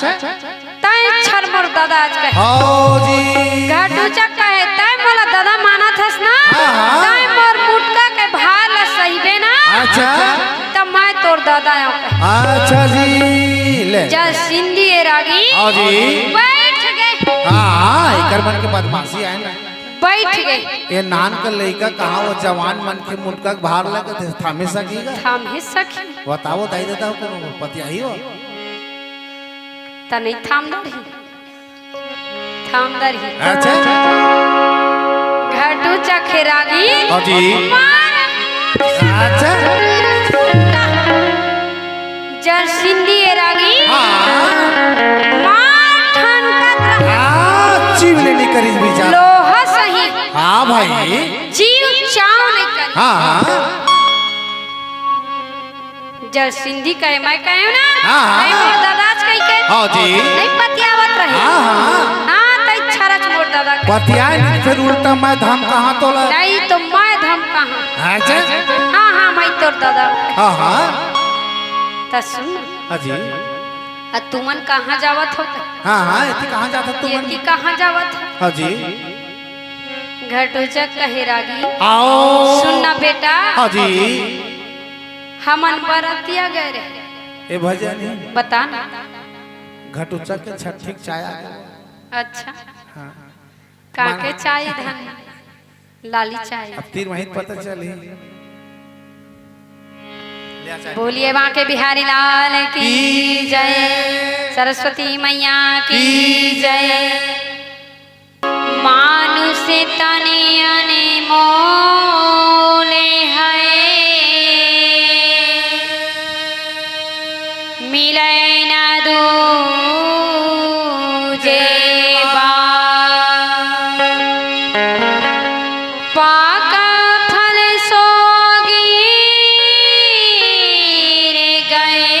तैं छर मोर दादा च कहे। हाँ जी। घटू चक कहे, तैं मोला दादा मानत हस ना? हाँ, हाँ। तैं मोर मुटका के भार ला सहिबे ना? अच्छा। त मैं तोर दादा अंव कहे। अच्छा जी, ले। जरसिंधी ए रागी। हाँ जी। बइठ गे। हाँ, हाँ, एकर मन के बदमाशी आय ना। बइठ गे। ए नान के लइका कहाँ वो जवान मन के मुटका के भार ला के थामे सकही गा? थामे सकही। बताओ दाई ददा कोनो पतियाही हो? त नहीं थाम डरही। थाम डरही। अच्छा। घटू चक हे रागी। हाँ जी। मार। अच्छा। जरसिंधी ए रागी। हाँ। मार ठनकत रहा। हाँ, चीव ले नहीं करिस बिचारा। लोहा सही। हाँ भाई। जीव चाव नहीं कर। हाँ, हाँ। जरसिंधी कहे, मैं कहेंव ना, हाँ, हाँ। तैं मोर दादा च कहिके। हाँ जी। नहीं पतियावत रहे। हाँ, हाँ। हाँ, तैं छरच मोर दादा कहे। पतियाए नहीं, फेर उल्टा मैं धमकाहूँ तोला। नहीं तो मैं धमकाहूँ। अच्छा। हाँ, हाँ, मैं तोर दादा। हाँ, हाँ। त सुन। हाँ जी। अ तुमन कहाँ जावत हो? हाँ, हाँ, एती कहाँ जात हो तुमन? एती कहाँ जावत हो? हाँ जी। घटू चक कहे रागी। आओ। सुन ना बेटा। हाँ जी। हमन बरतिया गए रहे। ए भजन। बता ना। घटू चक के छट्ठी के चाय आ गया। अच्छा। हाँ। का के चाय धन? लाली चाय। अब तीर वहीं पता चली। बोलिए बांके बिहारी लाल की जय, सरस्वती मैया की जय। मानुष तन अनमोल है, मिलै न दूजे बार। पाका फल सो गिर गए,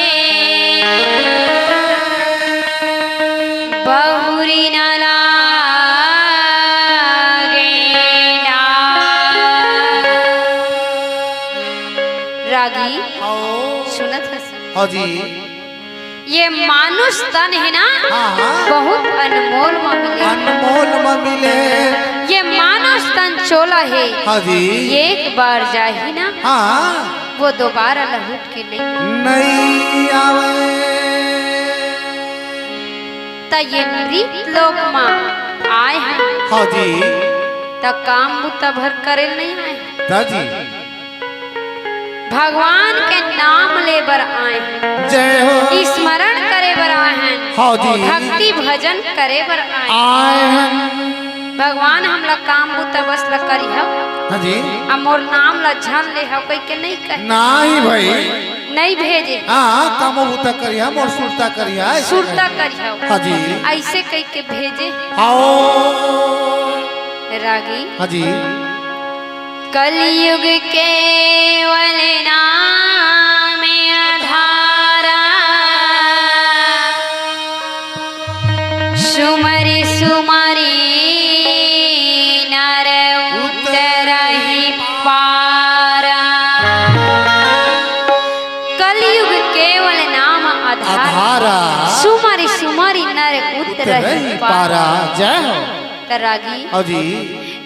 बहुरी न लागे डार। रागी, आओ। सुनत हस? हाँ जी। ये मानुष तन हे ना, हाँ, हाँ। बहुत अनमोल म मिले। अनमोल म मिले। ये मानुष तन चोला हे। हाँ जी। एक बार जाही ना, हाँ। वो दोबारा लहुट के नहीं। नहीं आवे। ये मृत लोक मा आए हन, हाँ जी। त काम बुता भर करे नहीं आए हन। त जी। भगवान के नाम ले बर आए हन। जय हो। स्मरण करे बर आए हन। हाँ जी। भक्ति भजन करे बर आए हन। आए हन। भगवान हमला काम बुता बस ला करिहव। हाँ जी। अब मोर नाम ला झन लेहव कहिके नहीं कहे। नहीं भाई। नहीं भेजे। हाँ, कामो बुता करिहा, मोर सुरता करिहा, ऐसे सुरता कहे। करिहव। हाँ जी। ऐसे कहिके भेजे। आओ। रागी। हाँ जी। कलयुग केवल नाम आधारा, सुमरि सुमरि नर उतरहि पारा। कलयुग केवल नाम आधारा। आधारा। सुमरि सुमरि नर उतरहि उतरहि पारा। पारा। जय हो। त रागी। हाँ जी।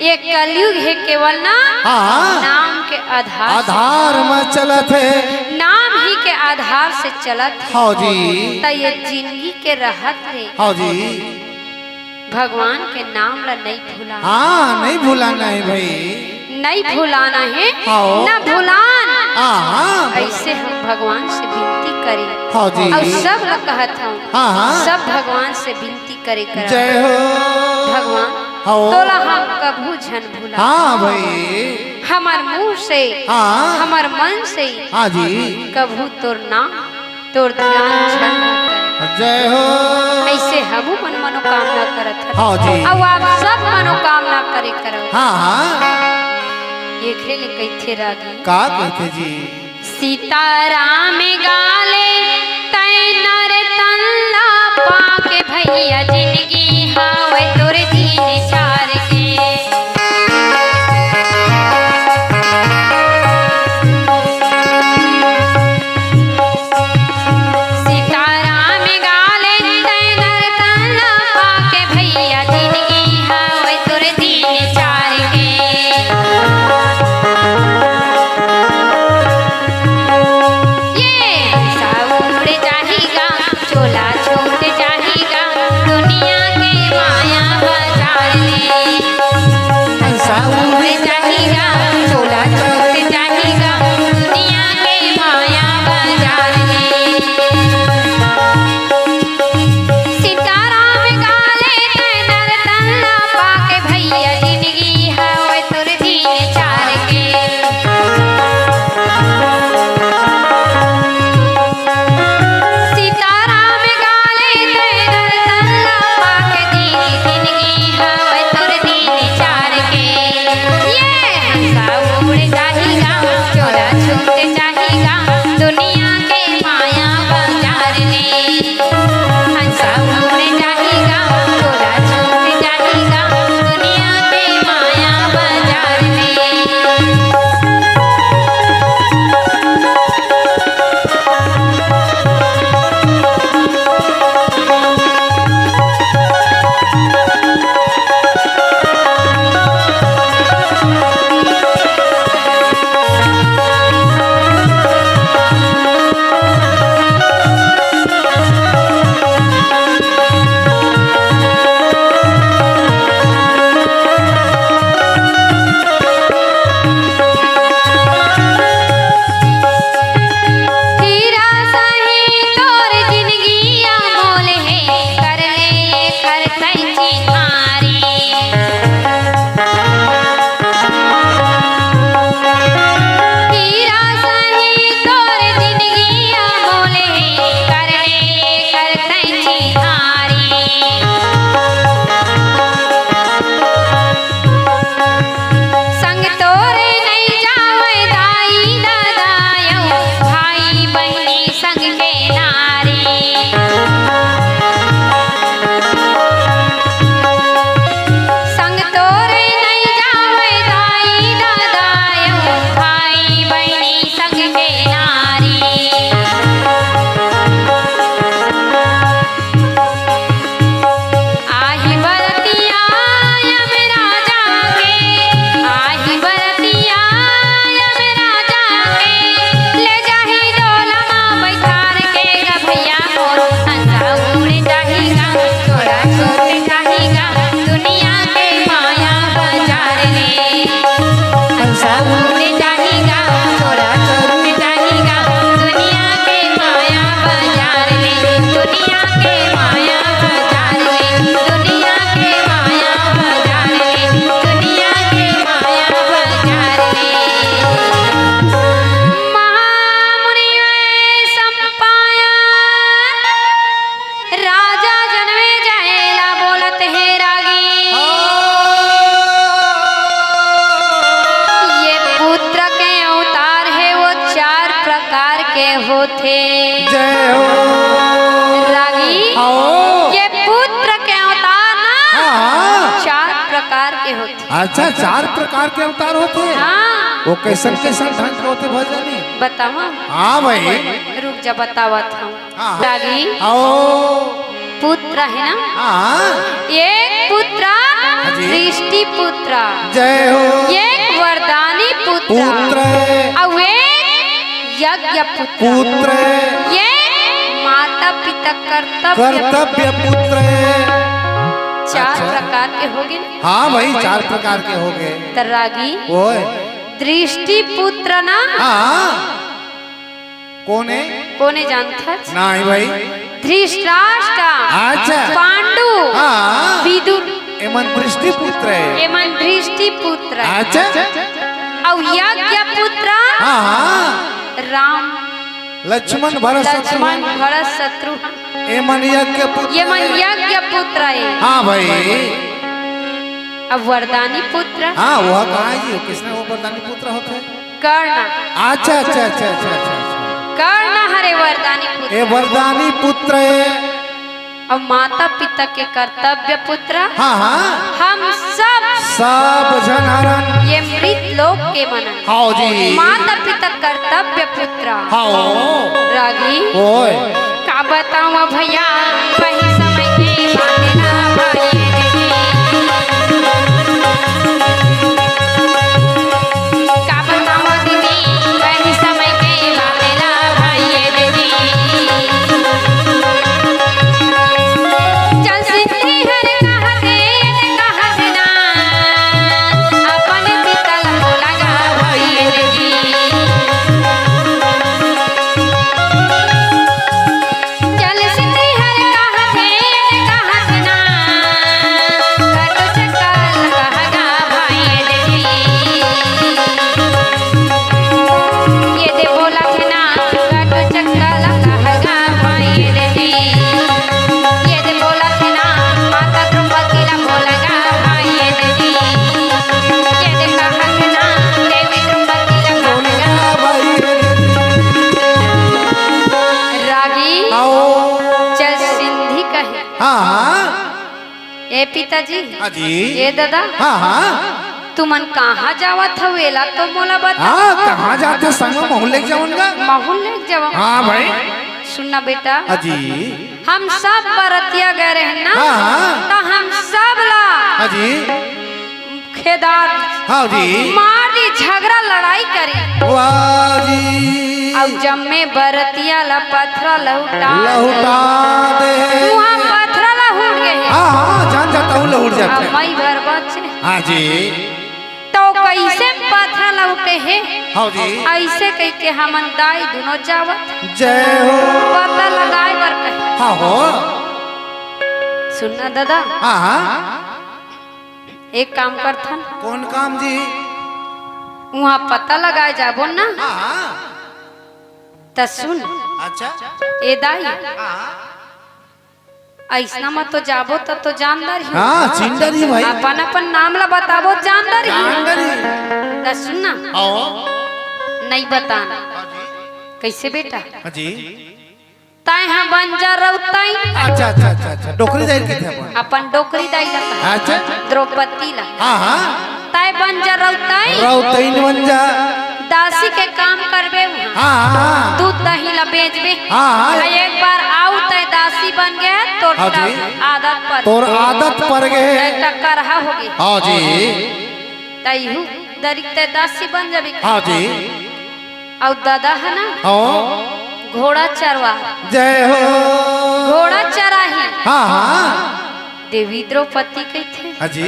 ये कलयुग हे केवल ना हाँ, हाँ। नाम के आधार से। आधार म चलत हे। नाम ही के आधार से चलत हे। हाँ जी। त ये जिंदगी के रहत हे। हाँ जी। भगवान के नाम ला नहीं भुलाना। हाँ, नहीं भुलाना हे भाई। नहीं भुलाना हे, हाँ। ना भुलान। हाँ, हाँ। ऐसे हम भगवान से विनती करें। हाँ जी। अउ सब ला कहत हूँ, हाँ, हाँ। सब भगवान से विनती करे करा। जय हो। भगवान, हाँ। तोला हम कभू झन भुला। हाँ भाई। हमर मुंह से, हाँ। हमर मन से हाँ जी। कभू तोर नाम, तोर ध्यान झन न करे। जय हो। ऐसे हमू मन मनोकामना करत हन। हाँ जी। अउ आप सब मनोकामना करे करो। हाँ, हाँ। ये खेल कहिथे रागी। का कहिथे जी? सीताराम गाले तैं नर तन ला पाके भैया जिनगी हावय तोर दीन चार के। सीताराम गाले तैं नर तन ला पाके भैया जिनगी हावय तोर दीन चार के। ये सावन थे। जय हो। रागी, आओ। ये पुत्र के अवतार ना हाँ, हाँ। चार प्रकार के होथे। अच्छा, चार प्रकार के अवतार होथे? हाँ। वो कैसन कैसन ढंग के होथे भजनी? बतावा। हाँ भाई। रुक जा, बतावत हूँ। हाँ, हाँ। रागी, आओ। पुत्र है ना? हाँ। एक पुत्र हाँ जी। दृष्टि पुत्र। जय हो। एक वरदानी पुत्र। पुत्र। अउ एक यज्ञ पुत्र। पुत्र। ये माता पिता कर्तव्य कर्तव्य पुत्र। चार अच्छा। प्रकार के हो गए ना? हाँ भाई, चार प्रकार के हो गए। त रागी, ओए। दृष्टि पुत्र ना? हाँ। कोने? कोने जानथस? नहीं भाई। धृतराष्ट्र, अच्छा। पांडु, हाँ। विदुर। एमन दृष्टि पुत्र है। एमन दृष्टि पुत्र है। अच्छा। अउ यज्ञ पुत्र हाँ, हाँ। राम। लक्ष्मण भरत लक्ष्मण शत्रुघ्न। भरत शत्रुघ्न। एमन यज्ञ पुत्र ये मन है। यज्ञ पुत्र है। हाँ भाई। अब वरदानी पुत्र। हाँ, वो कहाँ है जी? किसने वो वरदानी पुत्र होते हैं? कर्ण। अच्छा, अच्छा, अच्छा, अच्छा, अच्छा, अच्छा। कर्ण हरे वरदानी पुत्र। ए वरदानी पुत्र है। अब माता पिता के कर्तव्य पुत्र। हाँ, हाँ। हम सब सब झन हरन। ये मृत लोक के मनन। हाँ जी। माता पिता कर्तव्य पुत्र। हाँ। रागी। ओए। का बतावं भैया, वही समय के बात ना भाई। का बतावं दीदी, वही समय के बात ना भाई दीदी। चल सिंधी हर कहा दे, कहा दे ना, अपन बीतल भोला गा भाई दीदी। चल सिंधी हर कहा दे, कहा दे ना, घट चकल कहा गा भाई दीदी। ये दे बोला थे ना, घट चकल कहा गा भाई दीदी। ये दे बोला थे ना, माता द्रौपदी ला भोला गा भाई दीदी। ये दे कहा थे ना, देवी द्रौपदी ला भोला गा। रागी आओ। चल सिंधी कहे। हाँ, हाँ। ए पिताजी। हाँ जी। ए दादा। हाँ, हाँ। तुमन कहाँ जावत हव, एला तो मोला बता। हाँ, कहाँ जाते संग म महूँ लेके जावन गा। महूँ लेके जावन। हाँ भाई। सुनना बेटा। हाँ जी। हम सब बरतिया गए रहेन ना, हाँ, हाँ। त हम सब ला हाँ जी। खेदार हाँ जी। मार दी, झगड़ा लड़ाई करी। वाह जी। अब जम्मे बरतिया ला पथरा लहुटा लहुटा दे। वहाँ पथरा लहुट गए हैं। हाँ, हाँ, जान जाता हूँ, लहुट जाते अब हैं। मई भर बचे। हाँ जी। तो कैसे पथरा लहुटे हे? हाँ जी। ऐसे कह के हमन दाई दुनो जावत। जय हो। पता लगाए बर कहे। हाँ हो। सुनना दादा। हाँ, हाँ। एक काम करथन। कौन काम जी? वहाँ पता लगाए जाबो ना। हाँ, हाँ। त सुन। अच्छा। ए दाई। हाँ, हाँ। अइसना म तो जाबो त तो जान डरही। हाँ, चिन डरही भाई। अपन अपन नाम ला बताबो जान डरही। जान डरही। त सुन ना। आओ। नहीं बतान। हाँ जी। कैसे बेटा? हाँ जी। तैं ह बन जा रउतइन। अच्छा, अच्छा, अच्छा, अच्छा। डोकरी दाई कथे अपन। अपन डोकरी दाई ला कहा। अच्छा। द्रौपदी ला। हाँ, हाँ। तैं बन जा रउतइन। रउतइन बन जा। दासी के काम करबे उहाँ। हाँ, हाँ। दूध दही ला बेचबे। हाँ, हाँ। आ एक बार आऊ तैं दासी बन गे, तोर हाँ जी। आदत पर। तोर आदत पर गे। तैं त करहा हो गे। हाँ जी। तैहू दरिक तैं दासी बन जाबे। हाँ जी। अउ दादा ह ना हाँ। घोड़ा चरवा। जय हो। घोड़ा चराही। हाँ, हाँ। देवी द्रौपदी कहिथे। हाँ जी।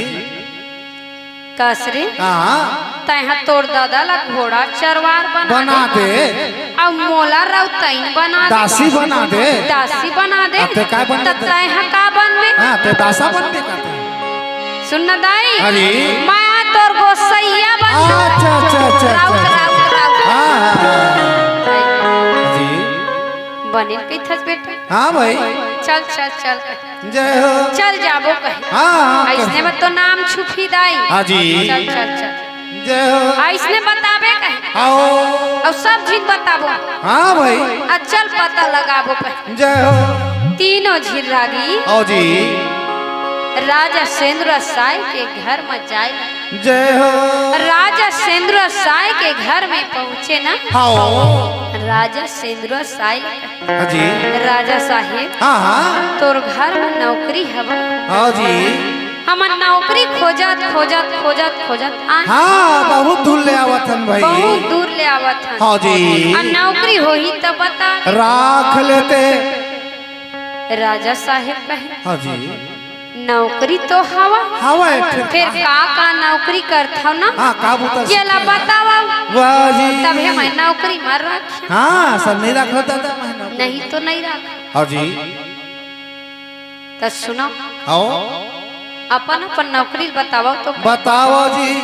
कस रे? हाँ। तैं ह तोर दादा ला घोड़ा चरवार बना बना दे। दे। अउ मोला रउतइन बना दे। दासी बना दे। दासी बना दे। अब तैं का बन त दे? तैं ह का बनबे? हाँ, तैं दासा बन दे का तैं? सुन न दाई, हाँ जी। मैं तोर गोसैया बन अच्छा, अच्छा, अच्छा, अच्छा, राउत, अच्छा। राउत, राउत। हाँ, हाँ, हाँ। हाँ जी। बने कहिथस बेटा। हाँ भाई। चल, चल, चल। जय हो। चल जाबो कहे। हाँ, हाँ, अइसने कर। में तो नाम छुपही दाई। हाँ जी। चल, चल, चल। जय हो। अइसने बताबे कहे। आओ। अउ सब झिन बताबो। हाँ भाई। अउ चल पता लगाबो कहे। जय हो। तीनों झिन रागी। आओ जी। राजा सेंदुरा साय के घर म जाय। जय हो। राजा सेंदुरा साय के घर में पहुँचे ना। हाँ। राजा सेंदुरा साय। हाँ जी। राजा साहेब। हाँ, हाँ। तोर घर में नौकरी हवय। हाँ जी। हमन नौकरी खोजत, खोजत, खोजत, खोजत आए। हाँ, बहुत दूर ले आवत हन भाई। बहुत दूर ले आवत हन। हाँ जी। अउ नौकरी होही त बता। राख लेते। राजा साहेब कहे। हाँ जी। नौकरी तो हवा। हवा एक ठे। फेर का का नौकरी करथव ना? हाँ, का बूता ये ला सीखे? बतावा। वाह जी। तभे मैं नौकरी म राखी। हाँ, सब नहीं रखो दादा, मैं नौकरी। नहीं तो नहीं रख। हाँ जी। त सुनो। आओ। अपन अपन नौकरी बतावा तो। बतावा जी।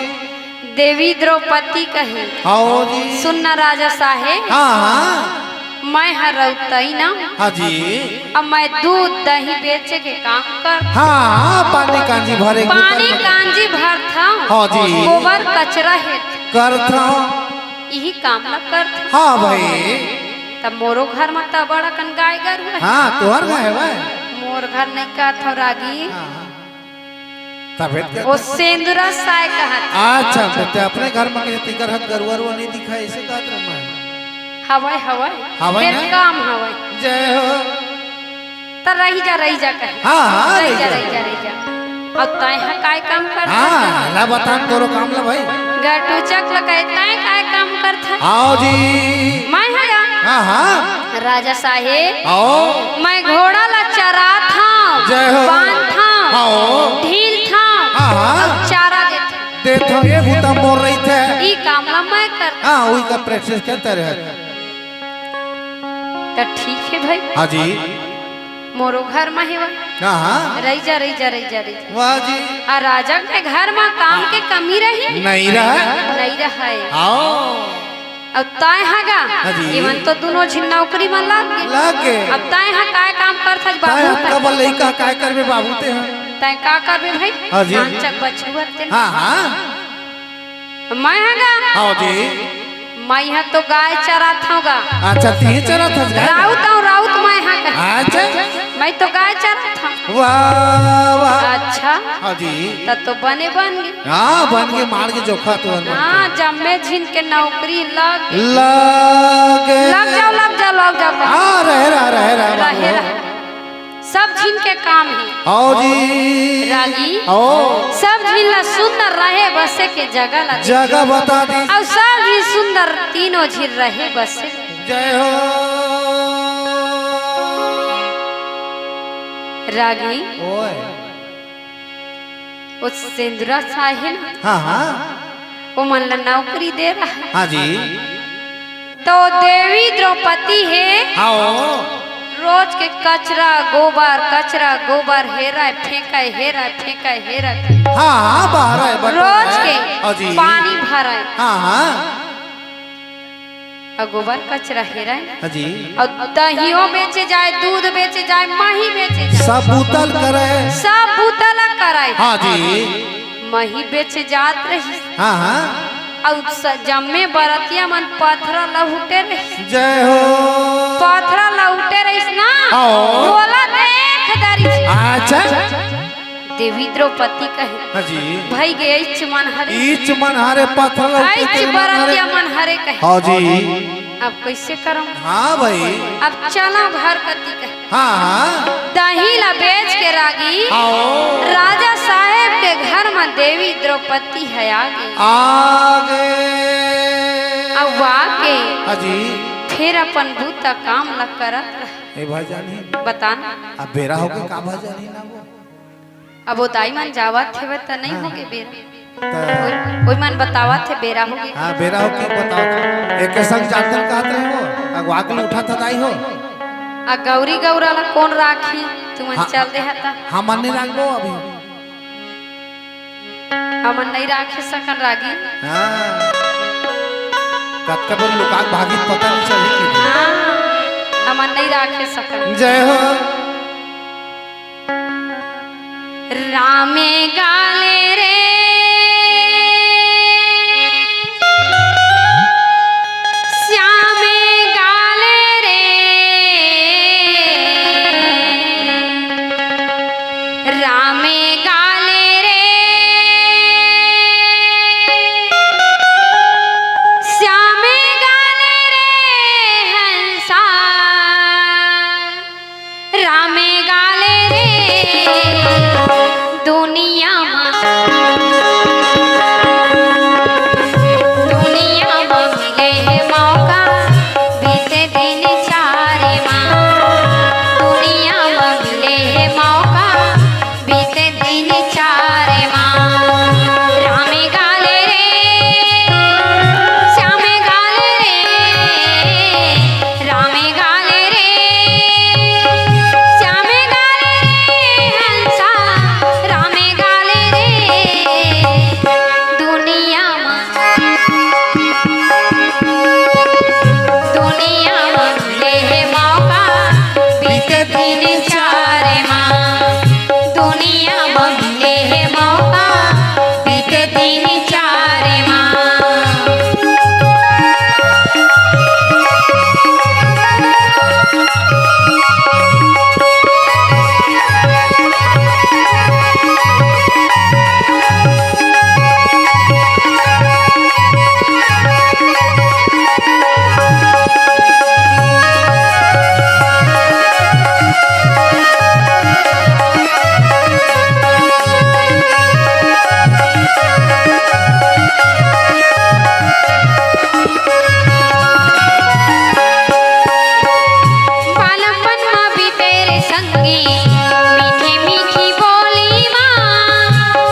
देवी द्रौपदी कहे। आओ जी। सुन ना राजा साहेब। हाँ, हाँ। मैं ह रउतई ना। हाँ जी। अब मैं दूध दही बेचे के काम कर। हाँ, हाँ, पानी कांजी भरे के पानी काम। कांजी भरथव। हाँ जी। गोबर कचरा हे। करथव। इही काम ला करथव। हाँ भाई। त मोरो घर म त बड़ अकन गाय गरु हे। हाँ, तोहर गाय हे भाई। मोर घर नहीं कहथव रागी। हाँ, हाँ। तबे त ओ सेंदुरा साय कहत। अच्छा, त ते अपने घर म के तीकर हाथ गरुआ रुआ नहीं दिखा, ऐसे कहत रहे मैं। हवय, हवय। हवय फेर ना? काम हवय। जय हो। त रही जा, रही जा कहे। हाँ, हाँ, रही रही जा, जा। रही जा, रही जा। अउ तैं ह काय काम करत हाँ, हस? ला बता तोरो काम ला भाई। गटूचक ल कहे, तैं काय काम करत हस? आओ जी। मैं ह या? हाँ, हाँ। राजा साहेब, आओ। मैं घोड़ा ला चराथंव, जय हो। बांधथंव, आओ। ढीलथंव, हाँ, हाँ। अउ चारा देथंव। देथंव, ये बूता मोर रहिथे। ई काम ला मैं कर। हाँ, वही का practice करते रहे। त ठीक हे भाई। हाँ जी। मोरो घर म हेवय। हाँ, हाँ। रही जा, रही जा, रही जा, रही जा। वाह जी। अउ राजा के घर म काम के कमी रही? नहीं रहा। नहीं रहा हे। आओ। अब तय ह गा, हाँ जी। इमन तो दुनों झिन नौकरी म लाग गे। लाग गे। अब तय ह काय काम करथस बाबू? तय ह कब लइका काय करबे बाबू ते ह? तय का करबे भाई? हाँ जी। नानचक बछरू हते। हाँ, हाँ। मैं ह गा। हाँ जी। मैं ह तो गाय चराथंव गा। अच्छा, तिही चराथस गाय? राउत हंव, राउत मैं ह गा। अच्छा। मैं तो गाय चराथंव। वाह, वाह। अच्छा। हाँ जी। त तो बने बन गे। हाँ, बन गे, मार के जोखा तो बन गे। हाँ, जम्मे झिन के नौकरी लग गे। लग गे। लग जाव, लग जाव, लग जाव। हाँ, रहे रहा, रहे रहा, रहे बाबू। रहा। सब झिन के काम हे। आओ जी। रागी। आओ। सब झिन ला सुंदर रहे बसे के जगह ला दे। जगह बता दी। अउ सब झिन सुंदर तीनों झिन रहे बसे। जय हो। रागी। ओए। ओ सेंदुरा साय हे ना? हाँ, हाँ। ओमन ला नौकरी दे रहा हे। हाँ जी। तो देवी द्रौपदी हे। हाँ। रोज के कचरा गोबर, कचरा गोबर हेरय, फेंकय, हेरय, फेंकय, हेरय। हाँ, हाँ, बाहर है, बट रोज है। के हाँ जी। पानी भरय। हाँ, हाँ। अउ गोबर कचरा हेरय। हाँ जी। अउ दहियो बेचे जाय, दूध बेचे जाय, मही बेचे जाय। सब बूता ल करय। सब बूता ल करय। हाँ जी। मही बेचे जात रहिस। हाँ, हाँ। अउ स-, जम्मे बरतिया मन पथरा लहुटे रहिस। जय हो। पथरा लहुटे रहिस ना। हाँ। ओला देख डरिस। अच्छा। देवी द्रौपदी कहे, हाँ जी। भई गे इच मन हरे। इच मन हरे पथरा लहुटे इच बरतिया मन हरे कहे। हाँ जी। अब कइसे करंव? हाँ भाई। अब चलंव घर कती कहे। हाँ, हाँ। दही ला बेच के रागी आओ। राजा साहेब के घर म देवी द्रौपदी ह आगे। आगे। अब आके हाँ जी। फेर अपन बूता काम ला करत रहे। ए भाई जानी। बता ना। अब बेरा होगे का भाई जानी ना वो। अब ओ दाई मन जावत हेवय त नइ हाँ। होगे बेरा। त ओई, ओई मन बतावत हे बेरा होगे। हाँ, बेरा होगे बतावत हे। एके संग जातन कहत रहे हो, अगवा के उठा था दाई हो। आ गौरी गौरा ला कोन राखी? तुमन हाँ, चल दे हता। हमन नइ राखबो अभी। हमन नइ राखे सकन रागी। हाँ। कतका बेर लुका के भागी पता नइ चली कि। हाँ, हमन नइ राखे सकन। जय हो। रामे गाले रे, रामे गाले रे दुनिया मा, दुनिया मा मिले हे मौका, बीते दिन चारे मा। दुनिया मा मिले हे मौका, बीते दिन चारे मा। रामे गाले रे, श्यामे गाले रे, रामे गाले रे, श्यामे गाले रे, हंसा रामे गाले रे। दुनिया मा, दुनिया मा मिले हे मौका, बीते दिन चारे मा। दुनिया मा मिले हे मौका, बीते दिन चारे मा। बालपन मा बीते रे संगी, मीठी मीठी बोली मा,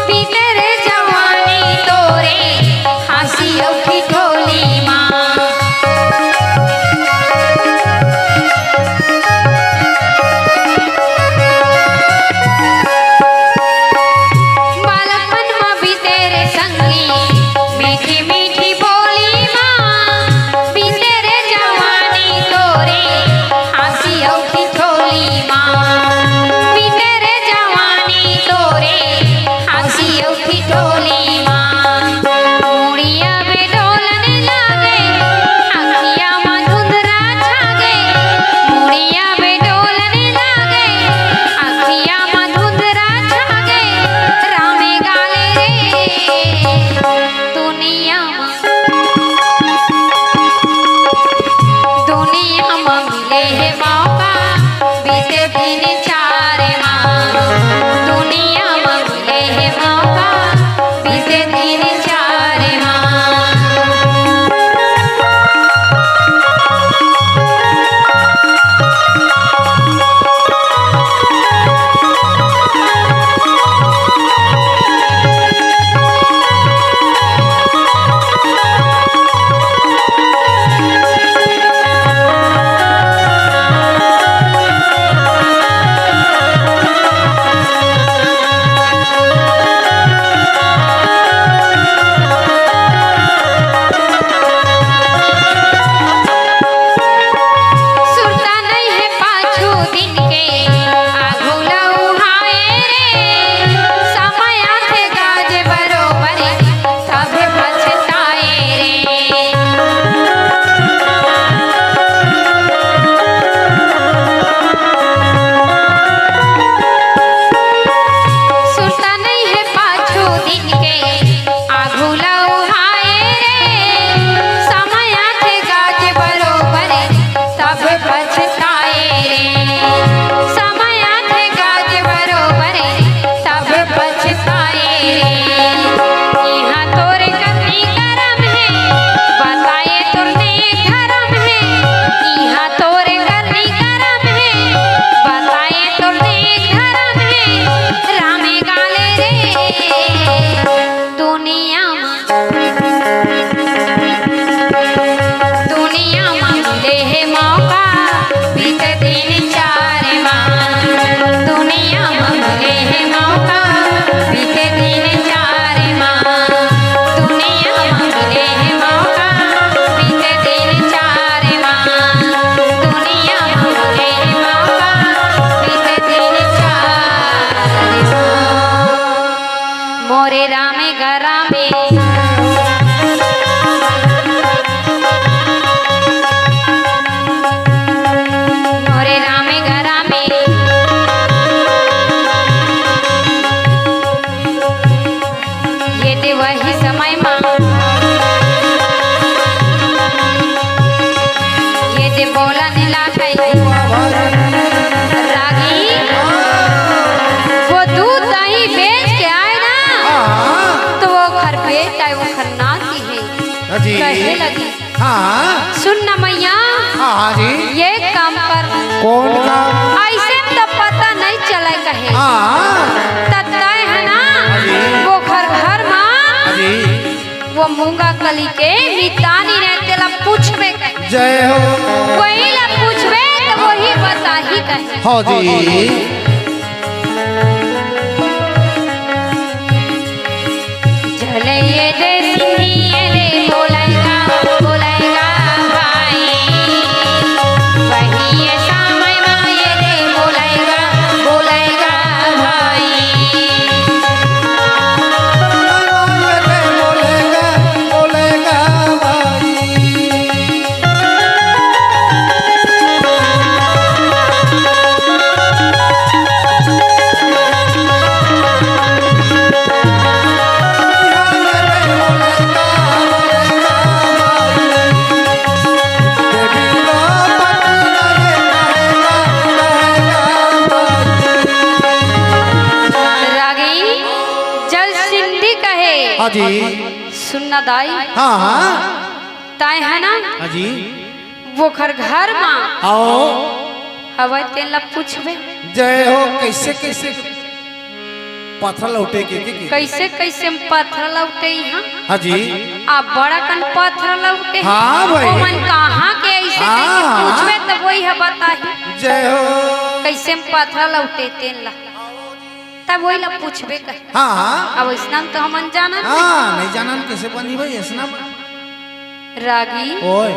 बीते रे जवानी तोरे, हंसी अउ ठिठोली मा। बालपन मा बीते रे संगी, मीठी मीठी बोली मा, बीते रे जवानी तोरे, हंसी अउ ठिठोली मा। बीते रे जवानी तोरे, हंसी अउ ठिठोली मा। मुड़िया में डोलन लागे, अखिया मा धुंधरा छागे। मुड़िया में डोलन लागे, अखिया मा धुंधरा छागे। रामे गाले रे दुनिया मा, दुनिया मा मिले हे मौका, बीते दिन चारे मा। दुनिया मा मिले हे मौका, बीते दिन चारे मा। सुरता नइ हे पाछू दिन के, आघू लउहाए रे। समय आथे गाजे बरोबर, तभे पछताए रे। सुरता नइ हे पाछू दिन के, आघू लउहाए रे। समय आथे गाजे बरोबर, तब पछताए रे। समय आथे गाजे बरोबर, तब पछताए रे। इहाँ तोर करनी करम हे, बताए तोर नेक धरम हे। इहाँ तोर करनी करम हे, बताए तोर नेक धरम हे। रामे गाले रे दुनिया मा, दुनिया मा मिले हे मौका, बीते दिन चार मा। दुनिया मा मिले हे मौका, बीते दिन चार मा। दुनिया मा मिले हे मौका, बीते दिन चार मा। दुनिया मा मिले हे मौका, बीते दिन चार मा। मोरे रामे गरा में, मोरे रामे गरा में, ये दे वही समय मा, ये दे बोला नीला खई, रागी कौन का? अइसे तो पता नहीं चले कहे। हाँ। त तय है ना, अजी। वो घर, घर मा अजी। वो मूंगा कली के मितानी ने तेला पूछबे कहे। जय हो। वही ला पूछबे तो वही बताही कहे। हाँ जी। चले ये दे सिंधी ये दे बोलेगा, बोलेगा भाई। वही ये समय मा ये दे बोलेगा, बोलेगा भाई। रागी जल सिंधी कहे। हाँ जी। सुनना दाई। हाँ, हाँ। ताय है ना? हाँ जी। वो घर, घर मा आओ। हवय तेन ला पूछबे। जय हो, कैसे, कैसे पथरा लौटे के, के, के? कैसे, कैसे हम पथरा लौटे इहाँ? हाँ जी। आ बड़ा कन पथरा लौटे। हाँ भाई। ओमन कहाँ के ऐसे हाँ, कैसे पूछबे हाँ। तब वही ह बताही। जय हो। कैसे हम पथरा लौटे तेन ला। तब वही ला पूछबे कहे। हाँ, हाँ। अब इसना तो हमन जानन हाँ, नहीं। नहीं जानन कैसे बनी भाई, इसना। रागी ओए।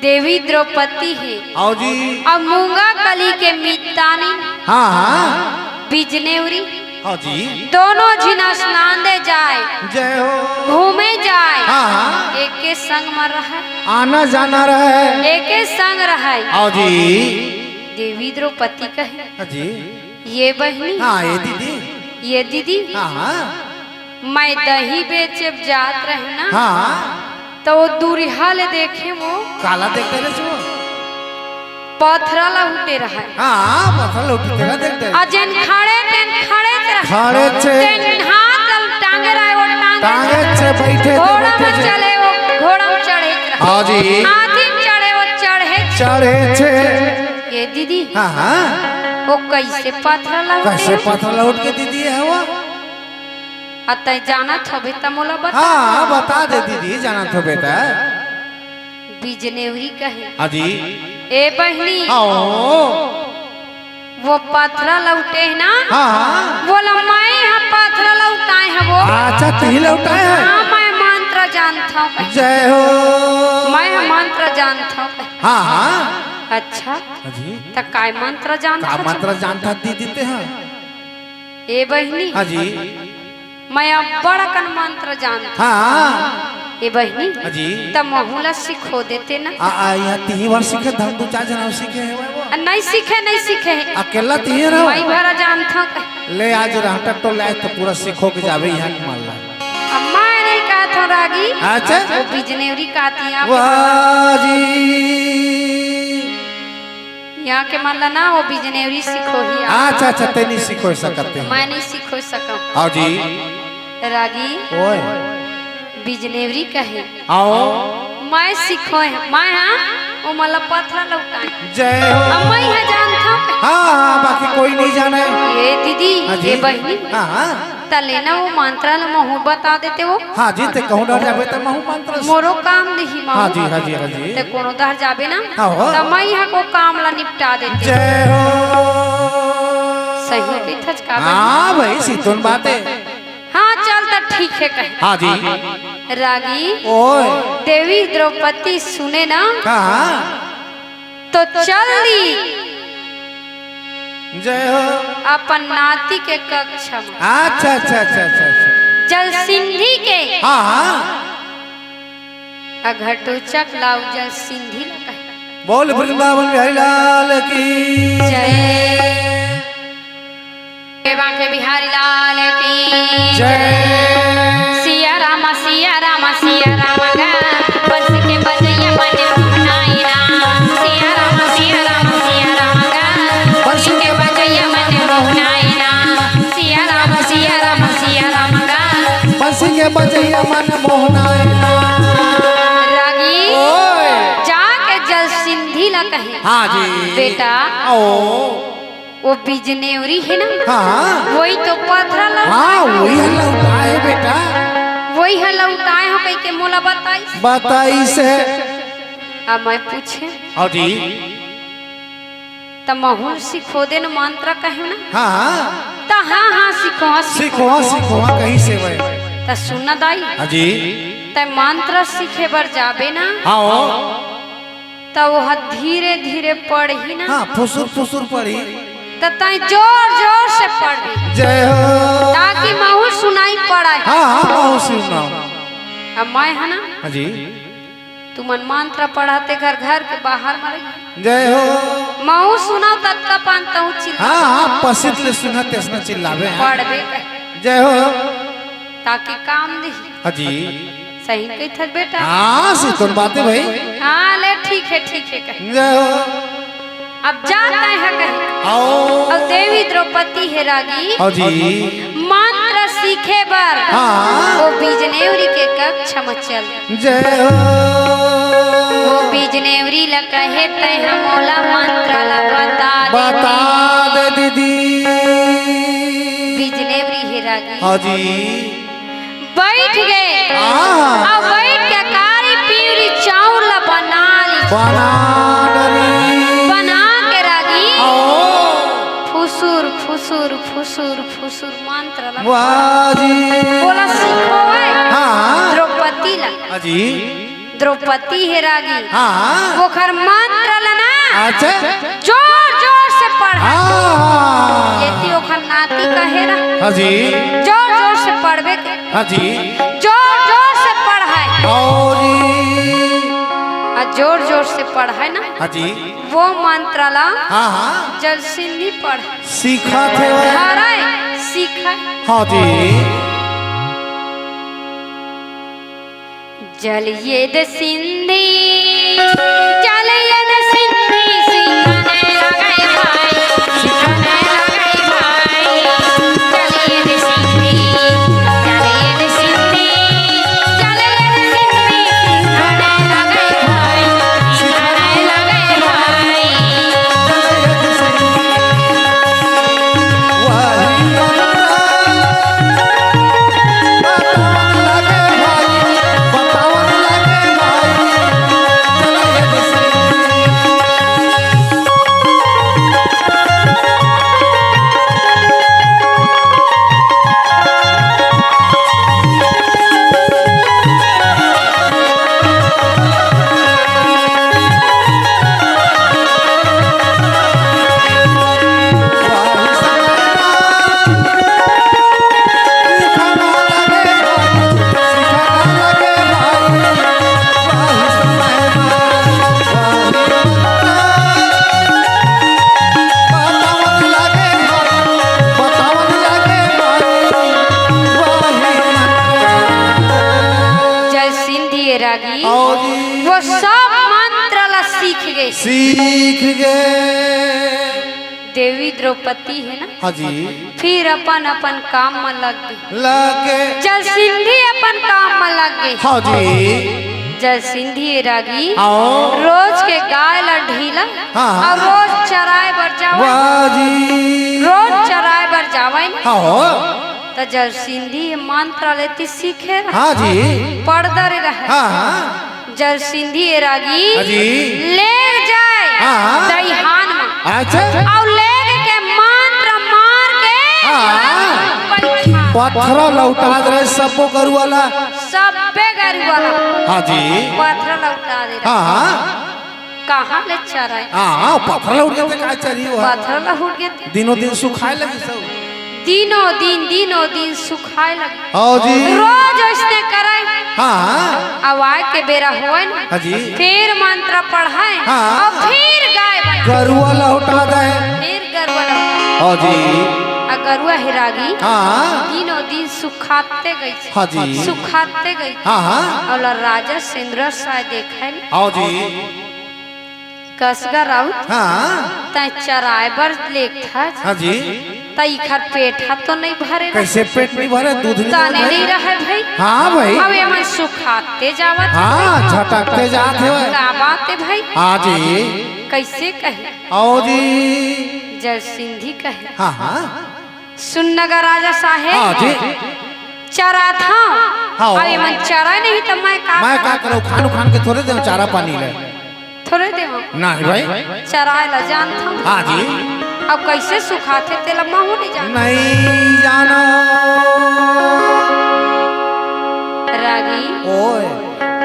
देवी द्रौपदी हे। आओ जी। अब मूंगा कली के मितानी हाँ, हाँ। बिजनेवरी। आओ जी। दोनों झिन स्नान दे जाए। जय हो। घूमे जाए। हाँ, हाँ। एके संग म रहय। आना जाना रहय। एके संग रहय। आओ जी। देवी द्रौपदी कहे। हाँ जी। ये बहिनी। हाँ, ये दीदी। ये दीदी। हाँ, हाँ। मैं दही बेचे जात रहे ना। हाँ। त वो दूरिहा ले देखे वो। काला देखते रहे वो। पथरा लहुटे रहे। हाँ, पथरा लहुटे तेला देखते रहे। अउ जेन खड़े तेन खड़े रहे। खड़े छे। तेन हाथ ल टांगे रहे वो टांगे। टांगे छे, बैठे थे, घोड़ा बैठे में छे। चले वो घोड़ा में चढ़े रहे। हाँ जी। हाथी में चढ़े वो चढ़े। चढ़े छे। ये दीदी। हाँ, हाँ। वो कैसे पथरा लहुटे? कैसे पथरा लहुट के दीदी हे वो? अ तैं जानत हबे त मोला बता। हाँ, बता दे दीदी, जानत हबे त। बिजनेवरी कहे। हाँ जी। ए बहिनी। हाँ। वो पथरा लहुटे हे ना? हाँ, हाँ। बोला मैं ह पथरा लहुटाए हँव वो। अच्छा, तिही लहुटाए हे? हाँ, मैं मंत्र जानत हँव कहे। जय हो। मैं ह मंत्र जानत हँव कहे। हाँ, हाँ। अच्छा। हाँ जी। त काय मंत्र जानत का हस? मंत्र जानत हस दीदी तें ह? ए बहिनी। हाँ जी। मैं अब्बड़ अकन मंत्र जानत हँव। हाँ। ए बहिनी, हाँ जी। त महूँ ला सिखो देते ना। आ, आ, इहाँ तिही भर सीखे, धन दू चार झन अउ सीखे हे वो। आ, नहीं सीखे, नहीं सीखे हे। अकेला तिही रहो। मैं भर जानत हँव। ले आज रहटा टोला आए त पूरा सिखो के जाबे इहाँ के मन ला। अब मैं नहीं कहत हँव रागी। अच्छा। वो बिजनेवरी कहत हे आप। वाह जी। इहाँ के मन ला ना वो बिजनेवरी सिखोही। अच्छा, अच्छा, तें नहीं सिखो सकत हे। मैं नहीं सिखो सकँव। आओ जी। रागी। ओए। बिजनेवरी कहे। आओ। मैं सिखोए, मैं ह, वो मोला पथरा लहुटाए। जय हो। अब मैं ह जानत हँव। हाँ, हाँ, बाकी कोई नहीं जाने। ए दीदी, हाँ जी। ए बहिनी। हाँ, हाँ। त ले ना वो मंत्र ल महूँ बता देते वो। हाँ जी, तें कहूँ डहर जाबे त महूँ मंत्र। मोरो काम नहीं महूँ। हाँ जी, हाँ जी, हाँ जी। तें कोनो डहर जाबे ना, हाँ हो। त मैं इहाँ को काम ला निपटा देते। जय हो। सही कहिथस का बहिनी? हाँ भाई, सितुन बात हे। हाँ, चल त ठीक हे कहे। हाँ जी। रागी। ओए। देवी द्रौपदी सुने ना। हाँ, हाँ। तो चल दी जय हो। अपन नाती के कक्ष में। अच्छा, अच्छा, अच्छा, अच्छा, अच्छा। जल सिंधी के। हाँ, हाँ। अ घटोचक लाऊ जल सिंधी ल कहे। बोल वृंदावन बिहारी लाल की जय। बांके बिहारी लाल की जय। सिया राम, सिया राम, सिया राम गा, बंसी के बजैया मन मोहनाई ना। सिया राम, सिया राम, सिया राम गा, बंसी के बजैया मन मोहनाई ना। सिया राम, सिया राम, सिया राम गा, बंसी के बजैया मन मोहनाई ना। रागी ओए। जाके जल सिंधी ला कहे। हाँ जी। बेटा, आओ। वो बिजनेवरी हे ना, हाँ। वही तो पथरा लौटाए हाँ, हे। वही ह लौटाए हे बेटा। वही ह लौटाए हो कहिके मोला बताइस। बताइस हे। अब मैं पूछेंव। हाँ जी। त महूँ ल सिखो दे न मंत्र कहेंव ना। हाँ, हाँ। त हाँ, हाँ, सिखो, सिखो। सिखो, सिखो, कहिस हे वह। त सुन ना दाई। हाँ जी। तैं मंत्र सीखे बर जाबे ना। हाँ, हो। त वो ह धीरे धीरे पढ़ही ना। हाँ, फुसुर फुसुर पढ़ही। त तैं जोर जोर से पढ़बे। जय हो। ताकि महूँ ल सुनाई पड़े। हाँ, हाँ, महूँ ल सुनाओ। अब मैं ह ना। हाँ जी। तुमन मंत्र पढ़त घर घर के बाहर म रही। जय हो। महूँ ल सुनाओ ततका पान तहूँ चिल्ला। हाँ, हाँ, पसित ले सुनत तइसना चिल्लाबे। पढ़बे कर। जय हो। ताकि काम दिही। हाँ जी। सही कहिथस बेटा। हाँ, सितोन बात हे भाई। हाँ, ले ठीक हे, ठीक हे कहे। जय हो। अब जा तैं ह कहे। आओ। अउ देवी द्रौपदी हे रागी। हाँ जी। मंत्र सीखे बर। हाँ। वो बिजनेवरी के कक्ष म चल। जय हो। वो बिजनेवरी ल कहे तैं ह मोला मंत्र ल बता दे बता दीदी। दे दीदी। बिजनेवरी हे रागी। हाँ जी। बइठ गे। हाँ। अउ बइठ के कारी पिवरी चाउर ल बना ली। बना डरी। बना के रागी। आओ। फुसुर, फुसुर, फुसुर, फुसुर मंत्र ल। वाह जी। ओला सिखोवय। हाँ। द्रौपदी ल। हाँ जी। द्रौपदी हे रागी। हाँ। ओखर मंत्र ल ना। अच्छा। जोर जोर से पढ़य। हाँ। एती ओखर नाती कहे रहा। हाँ जी। जोर जोर से पढ़बे के। हाँ जी। जोर जोर से पढ़य। हाँ जी। आ जोर जोर से पढ़य ना। हाँ जी। वो मंत्र ल। हाँ, हाँ। जलसिंधी पढ़य। सीखत हे वो। धरय, सीखय। हाँ जी। जलयद सिंधी, जलयद सिंधी, सिंघन लगय भाई, सिंघन लगय भाई। जलयद सिंधी, जलयद सिंधी, जलयद सिंधी, सिंघन लगय भाई, सिंघन लगय भाई। जलसिंधी ए रागी, आओ जी। वो सब मंत्र ला सीख गे। सीख गे। देवी द्रौपदी हे ना, हाँ जी। फिर अपन अपन काम म लग गे। लग गे। जलसिंधी अपन काम म लग गे। हाँ जी। जलसिंधी ए रागी, आओ। रोज के गाय ला ढीला, हाँ, हाँ। अउ रोज चराए बर जावय। वाह जी। रोज चराए बर जावय ना। हाँ हो। त जलसिंधी ए मंत्र लेती सीखे रहे। हाँ जी। पढ़ डरे रहे। हाँ, हाँ। जलसिंधी ए रागी हाँ जी। ले जाय हाँ, हाँ। दइहान म। अच्छा। अउ ले के मंत्र मार के हाँ। पत्थरा लौटा दे रहे सबो गरुआ ला। सब्बे गरुआ ला। हाँ जी। पत्थरा लौटा दे रहे। हाँ, हाँ। कहाँ ले चराय? हाँ, हाँ, पत्थरा लौट गे ते का चरी हो? पत्थरा लौट गे ते। दिनों दिन सुखाए लगी सब। दिनों दिन, दिनों दिन सुखाए लगे। हाँ जी। रोज अइसने करय। हाँ, हाँ। अउ आए के बेरा होवय ना, हाँ जी। फिर मंत्र पढ़य, हाँ। अउ फिर गाय बना। गरुआ लौटा दे। फिर गरुआ लौटा। हाँ जी। अउ गरुआ हे रागी, हाँ। दिनों दिन सुखाते गइस। हाँ जी। सुखाते गइस। हाँ, हाँ। अउ राजा इंद्रसाय देखय ना। हाँ जी। कसगा राउत, हाँ। तैं चराए बर लेगथस। हाँ जी। त इखर पेट हा तो नइ भरे रहे। कइसे पेट नइ भरे? दूध नइ तने भरे। नइ रहे भाई। हाँ भाई। अब एमन सुखाते जावत हाँ, हे। झटकते जात हे भाई। का बात हे भाई? हाँ जी। कइसे कहे? आओ जी। जलसिंधी कहे। हाँ, हाँ। सुन न गा राजा साहेब। हाँ जी। चराथंव। हाँ। अउ एमन चरय नहीं त मैं का मैं का करंव? करंव? खान उखान के थोरे देंव चारा पानी ल। थोरे देंव। नहीं भाई। चराय ला जानथंव। हाँ जी। अब कइसे सुखाथे तेला महूँ नइ जानंव। नइ जानंव। रागी। ओए।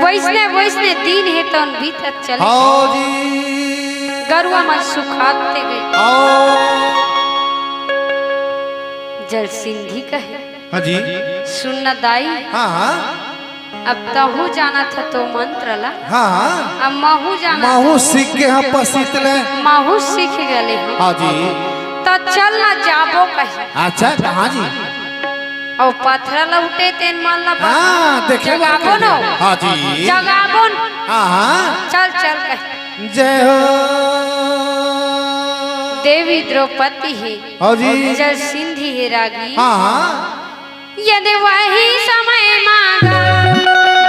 वइसने, वइसने दिन हे तउन बीतत चले। हाँ जी। गरुवा मन सुखात गे। हाँ। जलसिंधी कहे। हाँ जी। सुन न दाई। हाँ, हाँ। अब तहूँ जानथस तो मंत्र ला। हाँ, हाँ। अब महूँ जानथंव। महूँ सीख गे हँव पसित ले। महूँ सीख गे हँव। हाँ जी। त चल न जाबो कहे। अच्छा, कहाँ जी? अउ पथरा लहुटे तेन मन ला बता। हाँ, देखे जगाबो न। हाँ जी। जगाबो न। हाँ, हाँ। चल, चल कहे। जय हो। देवी द्रौपदी हे। हाँ जी। जलसिंधी हे रागी। हाँ, हाँ। यदि वही समय मा गा,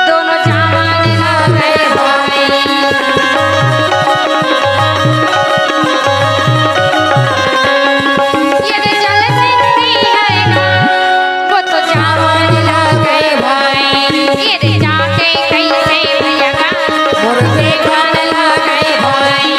दोनों जवान लगे भाई। यदि जलसिंधी है गा, वो तो जवान लगे भाई। यदि जाके कइसे भैया गा, मोर देखन लगे भाई।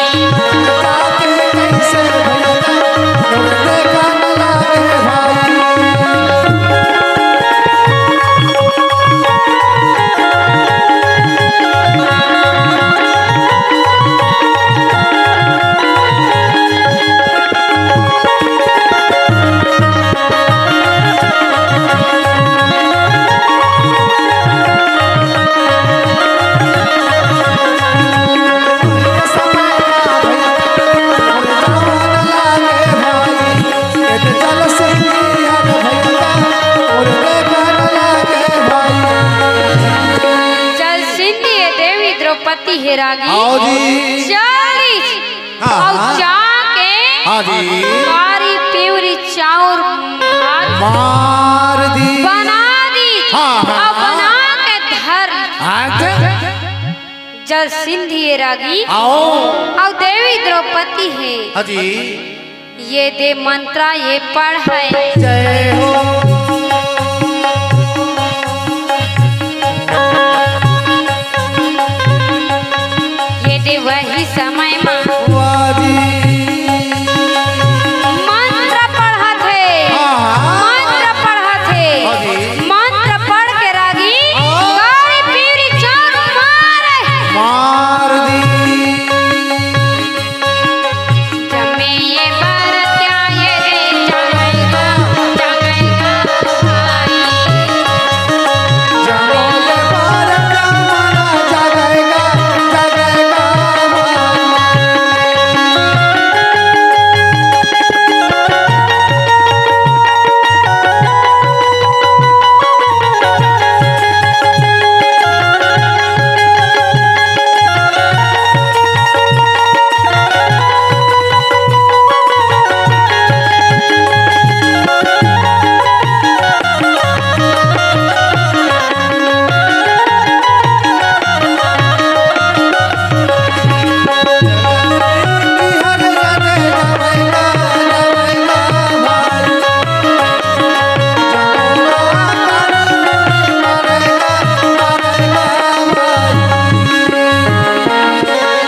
जलसिंधी ए देवी द्रौपदी हे रागी। आओ जी। चालीस हाँ, अउ हाँ। जाके हाँ जी। कारी पिवरी चाउर भात मार दी। बना दी। हाँ, हाँ। अउ बना के धर। अच्छा। जलसिंधी ए रागी। आओ। अउ देवी द्रौपदी हे। हाँ जी। ये दे मंत्रा ये पढ़े। जय हो। ये दे वही समय मा वाह जी। मंत्र पढ़त हे। हाँ, हाँ। मंत्र पढ़त हे। हाँ जी। मंत्र पढ़ के रागी हाँ। गाय पीरी चार मारे। मार दी। जमे ये बरत्या ये रे जगैगा, जगैगा भाई। जमे ये बरत्या मना जगैगा, जगैगा भाई।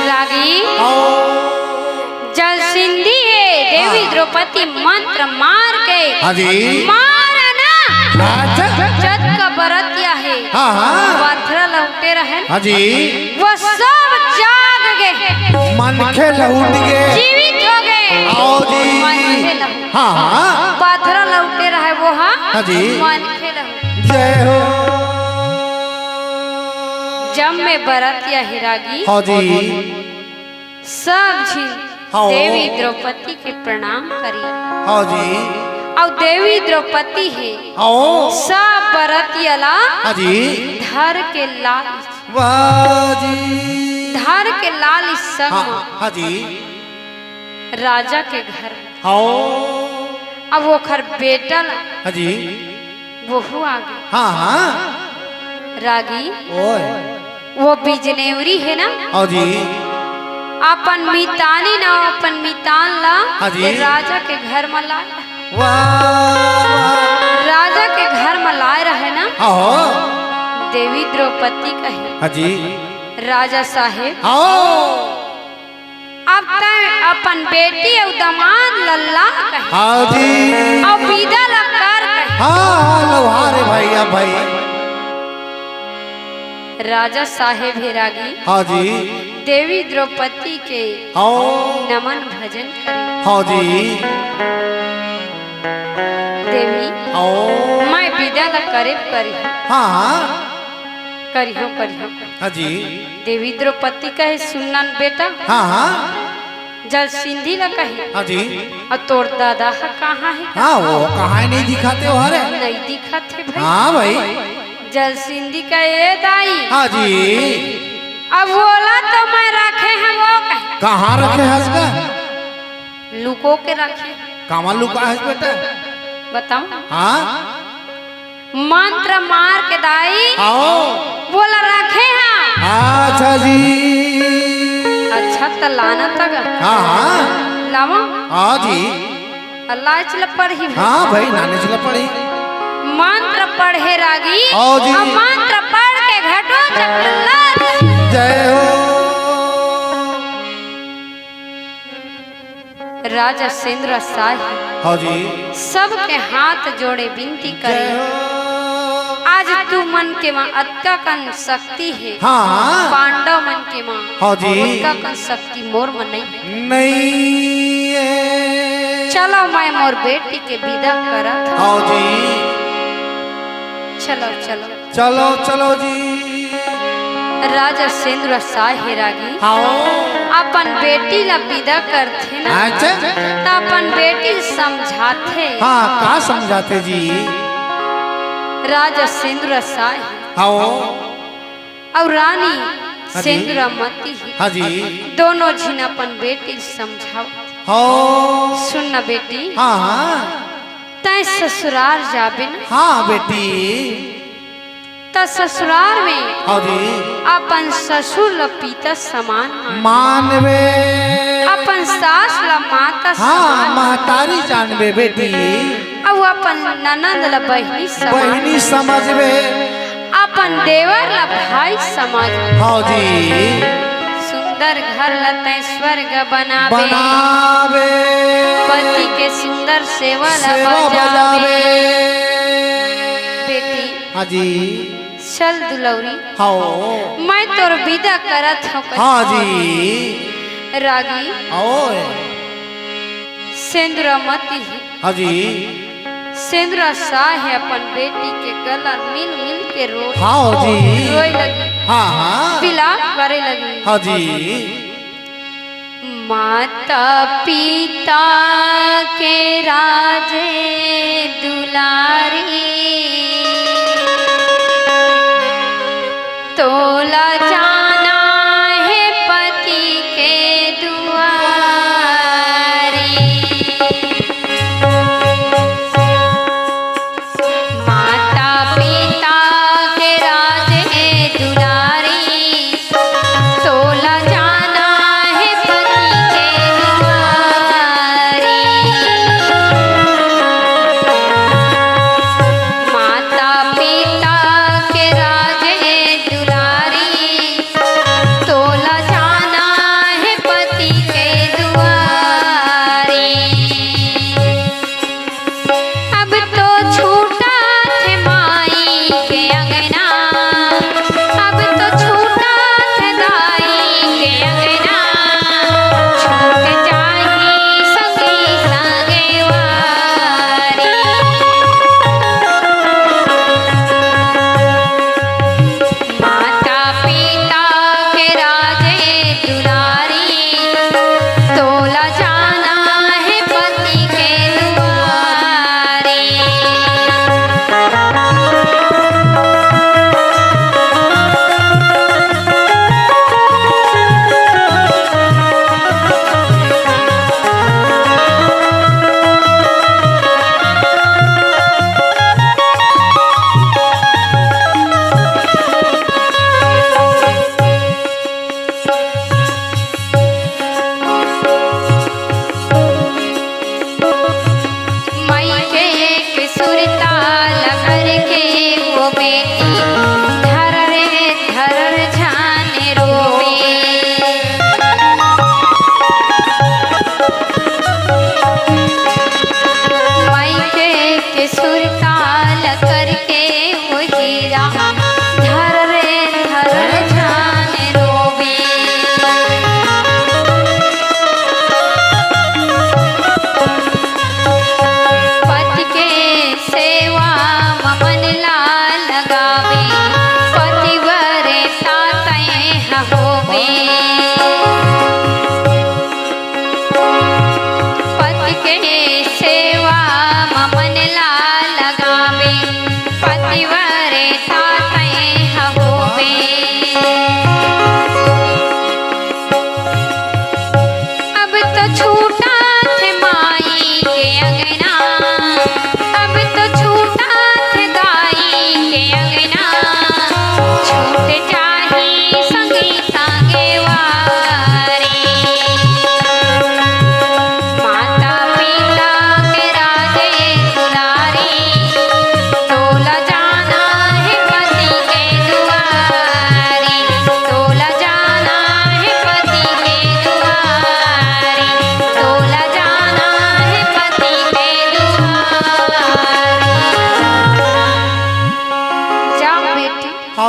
रागी जलसिंधी हे, देवी हाँ। द्रौपदी मंत्र मार के हाँ जी। मार ना। अच्छा। जतका बरतिया हे। हाँ, हाँ। पथरा लहुटे रहे। हाँ जी। वो सब जाग गे। मनखे लहुट गे। जीवित हो गे। आओ जी। मनखे लहुट हाँ, हाँ। पथरा लहुटे रहे वो हाँ। हाँ जी। मनखे लहुट। जय हो। जब मैं बरतिया हे रागी। हाँ जी। सब झिन हाँ। देवी द्रौपदी के प्रणाम करी। हाँ जी। अउ देवी द्रौपदी हे हाँ। सब बरतिया ला हाँ जी। धर के लाल वाह जी। धर के लाल इस संग हाँ, हाँ जी। राजा के घर हाँ। अब ओखर बेटा ला हाँ जी। वहू आ गे। हाँ, हाँ। रागी ओए। वो बिजनेवरी हे ना? हाँ जी। अपन मितानी न, अपन मितान ला हाँ जी। ये राजा के घर म लाए। वाह, वाह। राजा के घर म लाए रहे ना। हाँ हो। देवी द्रौपदी कहे, हाँ जी। राजा साहेब, हाँ। अब तैं अपन बेटी अउ दमाद ल ला कहे। हाँ जी। अउ बिदा ल कर कहे। हाँ, हाँ, लौहारे भाई, अब भाई। राजा साहेब हे रागी। हाँ जी। देवी द्रौपदी के हाँ। नमन भजन करे। हाँ जी। देवी, हाँ। मैं बिदा ल करे करी। हाँ, हाँ। करिहो, करिहो। हाँ जी। देवी द्रौपदी कहे, "सुन न बेटा।" हाँ, हाँ। जल सिंधी ल कहे। हाँ जी। अउ तोर दादा ह कहाँ हे? हाँ, वो कहाँ हे, नहीं दिखाते हो, अरे। नहीं दिखाते भाई। हाँ भाई। जल सिंधी कहे, "ए दाई।" हाँ जी। अब ओला तो मैं रखे हँव, वो कहे। कहाँ रखे हस का? लुको के रखे। कामा लुका हस बेटा? बताओ। हाँ? मंत्र मार के दाई आओ। बोला रखे हैं। अच्छा जी। अच्छा त लाना तक। हाँ, हाँ। लावा। हाँ जी। अल्लाह चल पढ़ी। हाँ भाई, नानी चल पढ़ी। मंत्र पढ़े रागी। आओ जी। अब मंत्र पढ़ के घटो चक्र ला। जय हो। राजा सेंद्र साही हाँ जी। सबके हाथ जोड़े विनती करे। जय हो। आज तू मन के माँ अतका कन शक्ति हे। हाँ, हाँ। पांडव मन के माँ हाँ जी। अतका कन शक्ति मोर म नहीं। नहीं है। चलो मैं मोर बेटी के विदा करत हँव। हाँ जी। चलो, चलो। चलो, चलो जी। राजा सेंद्र साहे रागी हाँ। अपन बेटी ला विदा करथे ना, अच्छा। त अपन बेटी समझाथे। हाँ, का समझाथे जी? राजा सेंद्र साहे हाँ। अउ रानी हाँ जी। सेंद्रमती हाँ जी। दोनों झिन अपन बेटी समझावत। हाँ। सुन ना बेटी, हाँ, हाँ। तैं ससुरार जाबे ना। हाँ बेटी। त ससुरार में हाँ जी। अपन ससुर ल पिता समान मान। मानबे। अपन सास ल माता हाँ, समान। महतारी जानबे बेटी। अउ अपन ननद ल बहिनी समान। बहिनी समझबे। अपन देवर ल भाई समझ। हाँ जी। सुंदर घर ल तैं स्वर्ग बनाबे। बनाबे। पति के सुंदर सेवा ल सेवा बजाबे। बजाबे। बेटी। हाँ जी। चल दुलौरी। हाँ। मैं तोर विदा करत हँव। हाँ जी। रागी। हाँ। सेंद्रमती ही। हाँ जी। सेंद्र साहे अपन बेटी के गला मिल मिल के रो, हाँ जी। रोए लगी। हाँ, हाँ। विलाप करे लगी। हाँ जी। माता पिता के राजे दुलारी, तोला जाना हे पति के दुआरी। माता पिता के राज हे दुलारी, तोला जाना हे पति के दुआरी।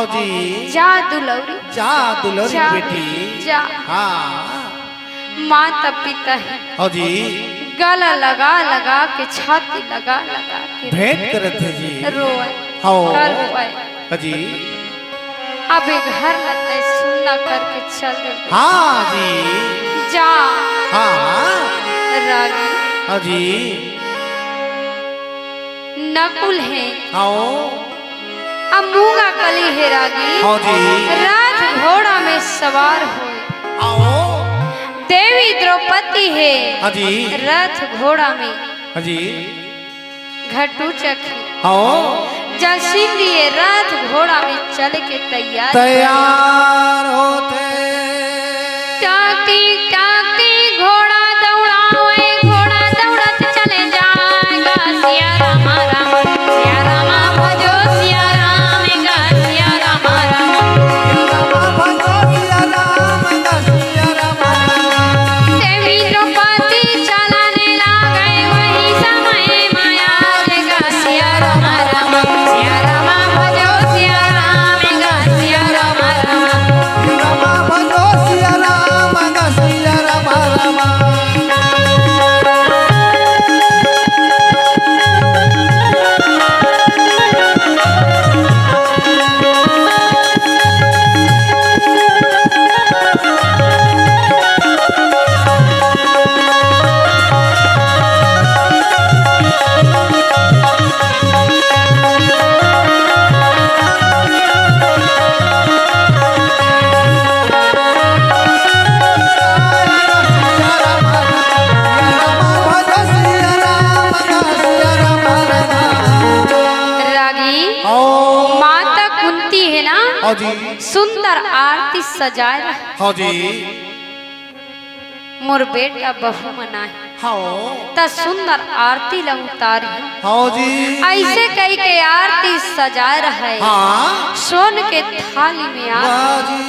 जी। जा दुलौरी। जा दुलौरी जा, बेटी। जा। हाँ। माता पिता हे। हाँ जी। गला लगा लगा के, छाती लगा लगा के भेंट करत हे जी। रोए। हाँ। का रोए? हाँ जी। अब ये घर ला तैं सुन्ना करके चल दे। हाँ जी। जा। हाँ। रागी। हाँ जी। नकुल हे। हाँ। अब मूंगा कली हे रागी। हाँ जी। रथ घोड़ा में सवार होए। हाँ। देवी द्रौपदी हे। हाँ जी। रथ घोड़ा में। हाँ जी। घटू चखी। हाँ। जसीन दिए रथ घोड़ा में चल के तैयार। तैयार होथे। टाकती टाकती घोड़ा दौड़ावे, घोड़ा दौड़त चले जाए गा। सिया रामा रामा, सिया रामा भजो सिया राम गा, सिया रामा रामा। रामा भजो सिया राम गा, सिया रामा रामा। देवी द्रौपदी चलाने लागे वही समय माया गा। सिया रामा रामा, सिया रामा भजो सिया राम गा, सिया रामा रामा। रामा भजो सिया राम गा, सिया रामा रामा। रागी, हाँ। माता कुंती हे ना, हाँ जी। सुंदर आरती सजाए रहे। हाँ जी। मोर बेटा बहू मन आए। हाँ। त सुंदर आरती ल उतारी। हाँ जी। ऐसे कही के आरती सजाए रहे। हाँ। सोन के थाली में आ। वाह जी।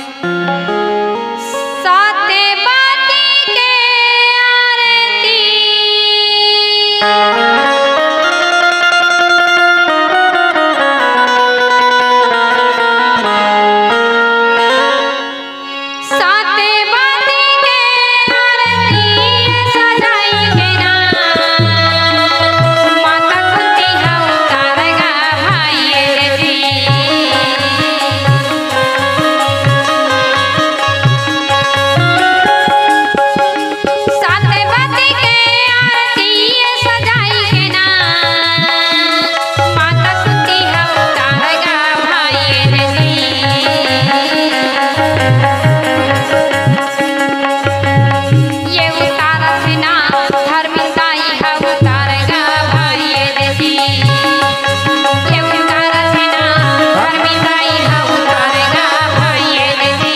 साते बाती के आरती। साते बाती के आरती सजाई के ना, माता कुंती ह उतार गा भाई जी। साते बाती के आरती सजाई के ना, माता कुंती ह उतार गा भाई जी। ये उतारस ना, धर्मेस दाई ह उतार गा भाई जी। ये उतारस ना, धर्मेस दाई ह उतार गा भाई जी।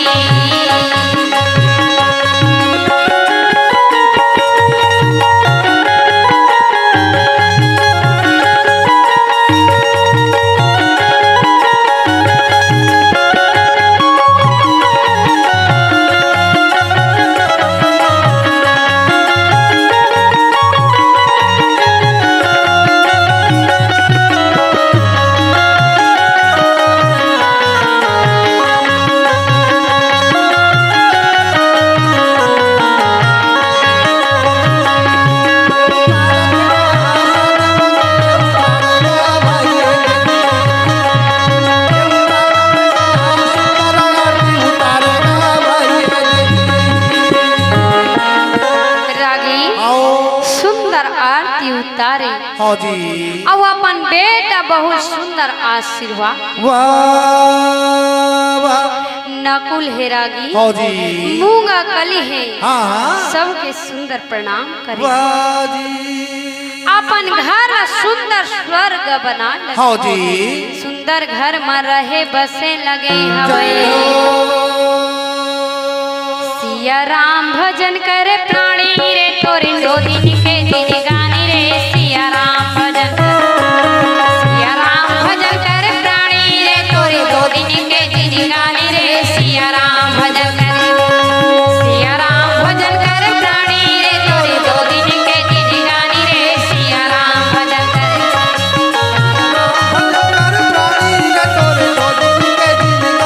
रागी, आओ। सुंदर आरती उतारे। हाँ जी। अउ अपन बेटा बहुत सुंदर आशीर्वाद। वाह, वाह। नकुल हे रागी। हाँ जी। मूंगा कली हे। हाँ, हाँ। सबके सुंदर प्रणाम करे। वाह जी। अपन घर ला सुंदर स्वर्ग बना लगे। हाँ जी। सुंदर घर म रहे बसे लगे हवय। जय हो। सिया राम भजन करे प्राणी रे, तोरे दो दिन के जिनगानी रे। सिया राम भजन करे, सिया राम भजन करे प्राणी रे, तोरे दो दिन के जिनगानी रे। सिया राम भजन करे, सिया राम भजन करे प्राणी रे, तोरे दो दिन के जिनगानी रे। सिया राम भजन करे। भजन करे प्राणी रे, तोरे दो दिन के जिनगानी।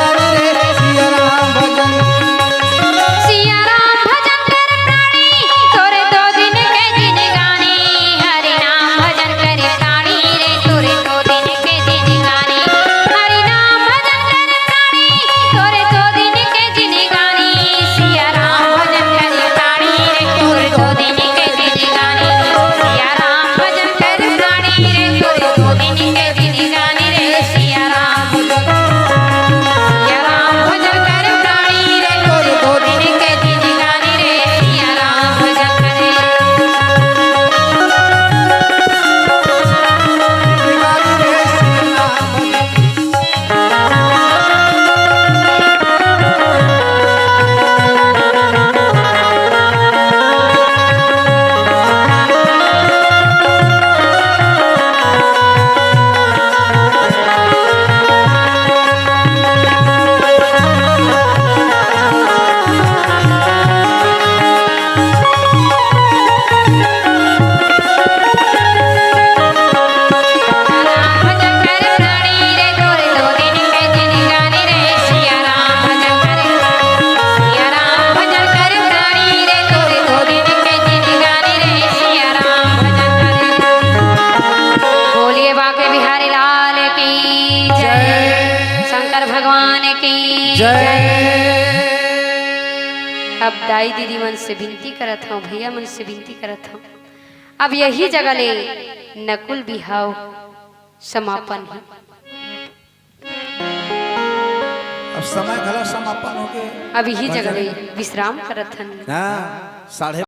अब दाई दीदी मन से विनती करत हंव, भैया मन से विनती करत हंव, अब यही जगह ले नकुल बिहाव समापन हे। अब समय घला समापन होगे। अब यही जगह ले विश्राम करत हन। हाँ, साढ़े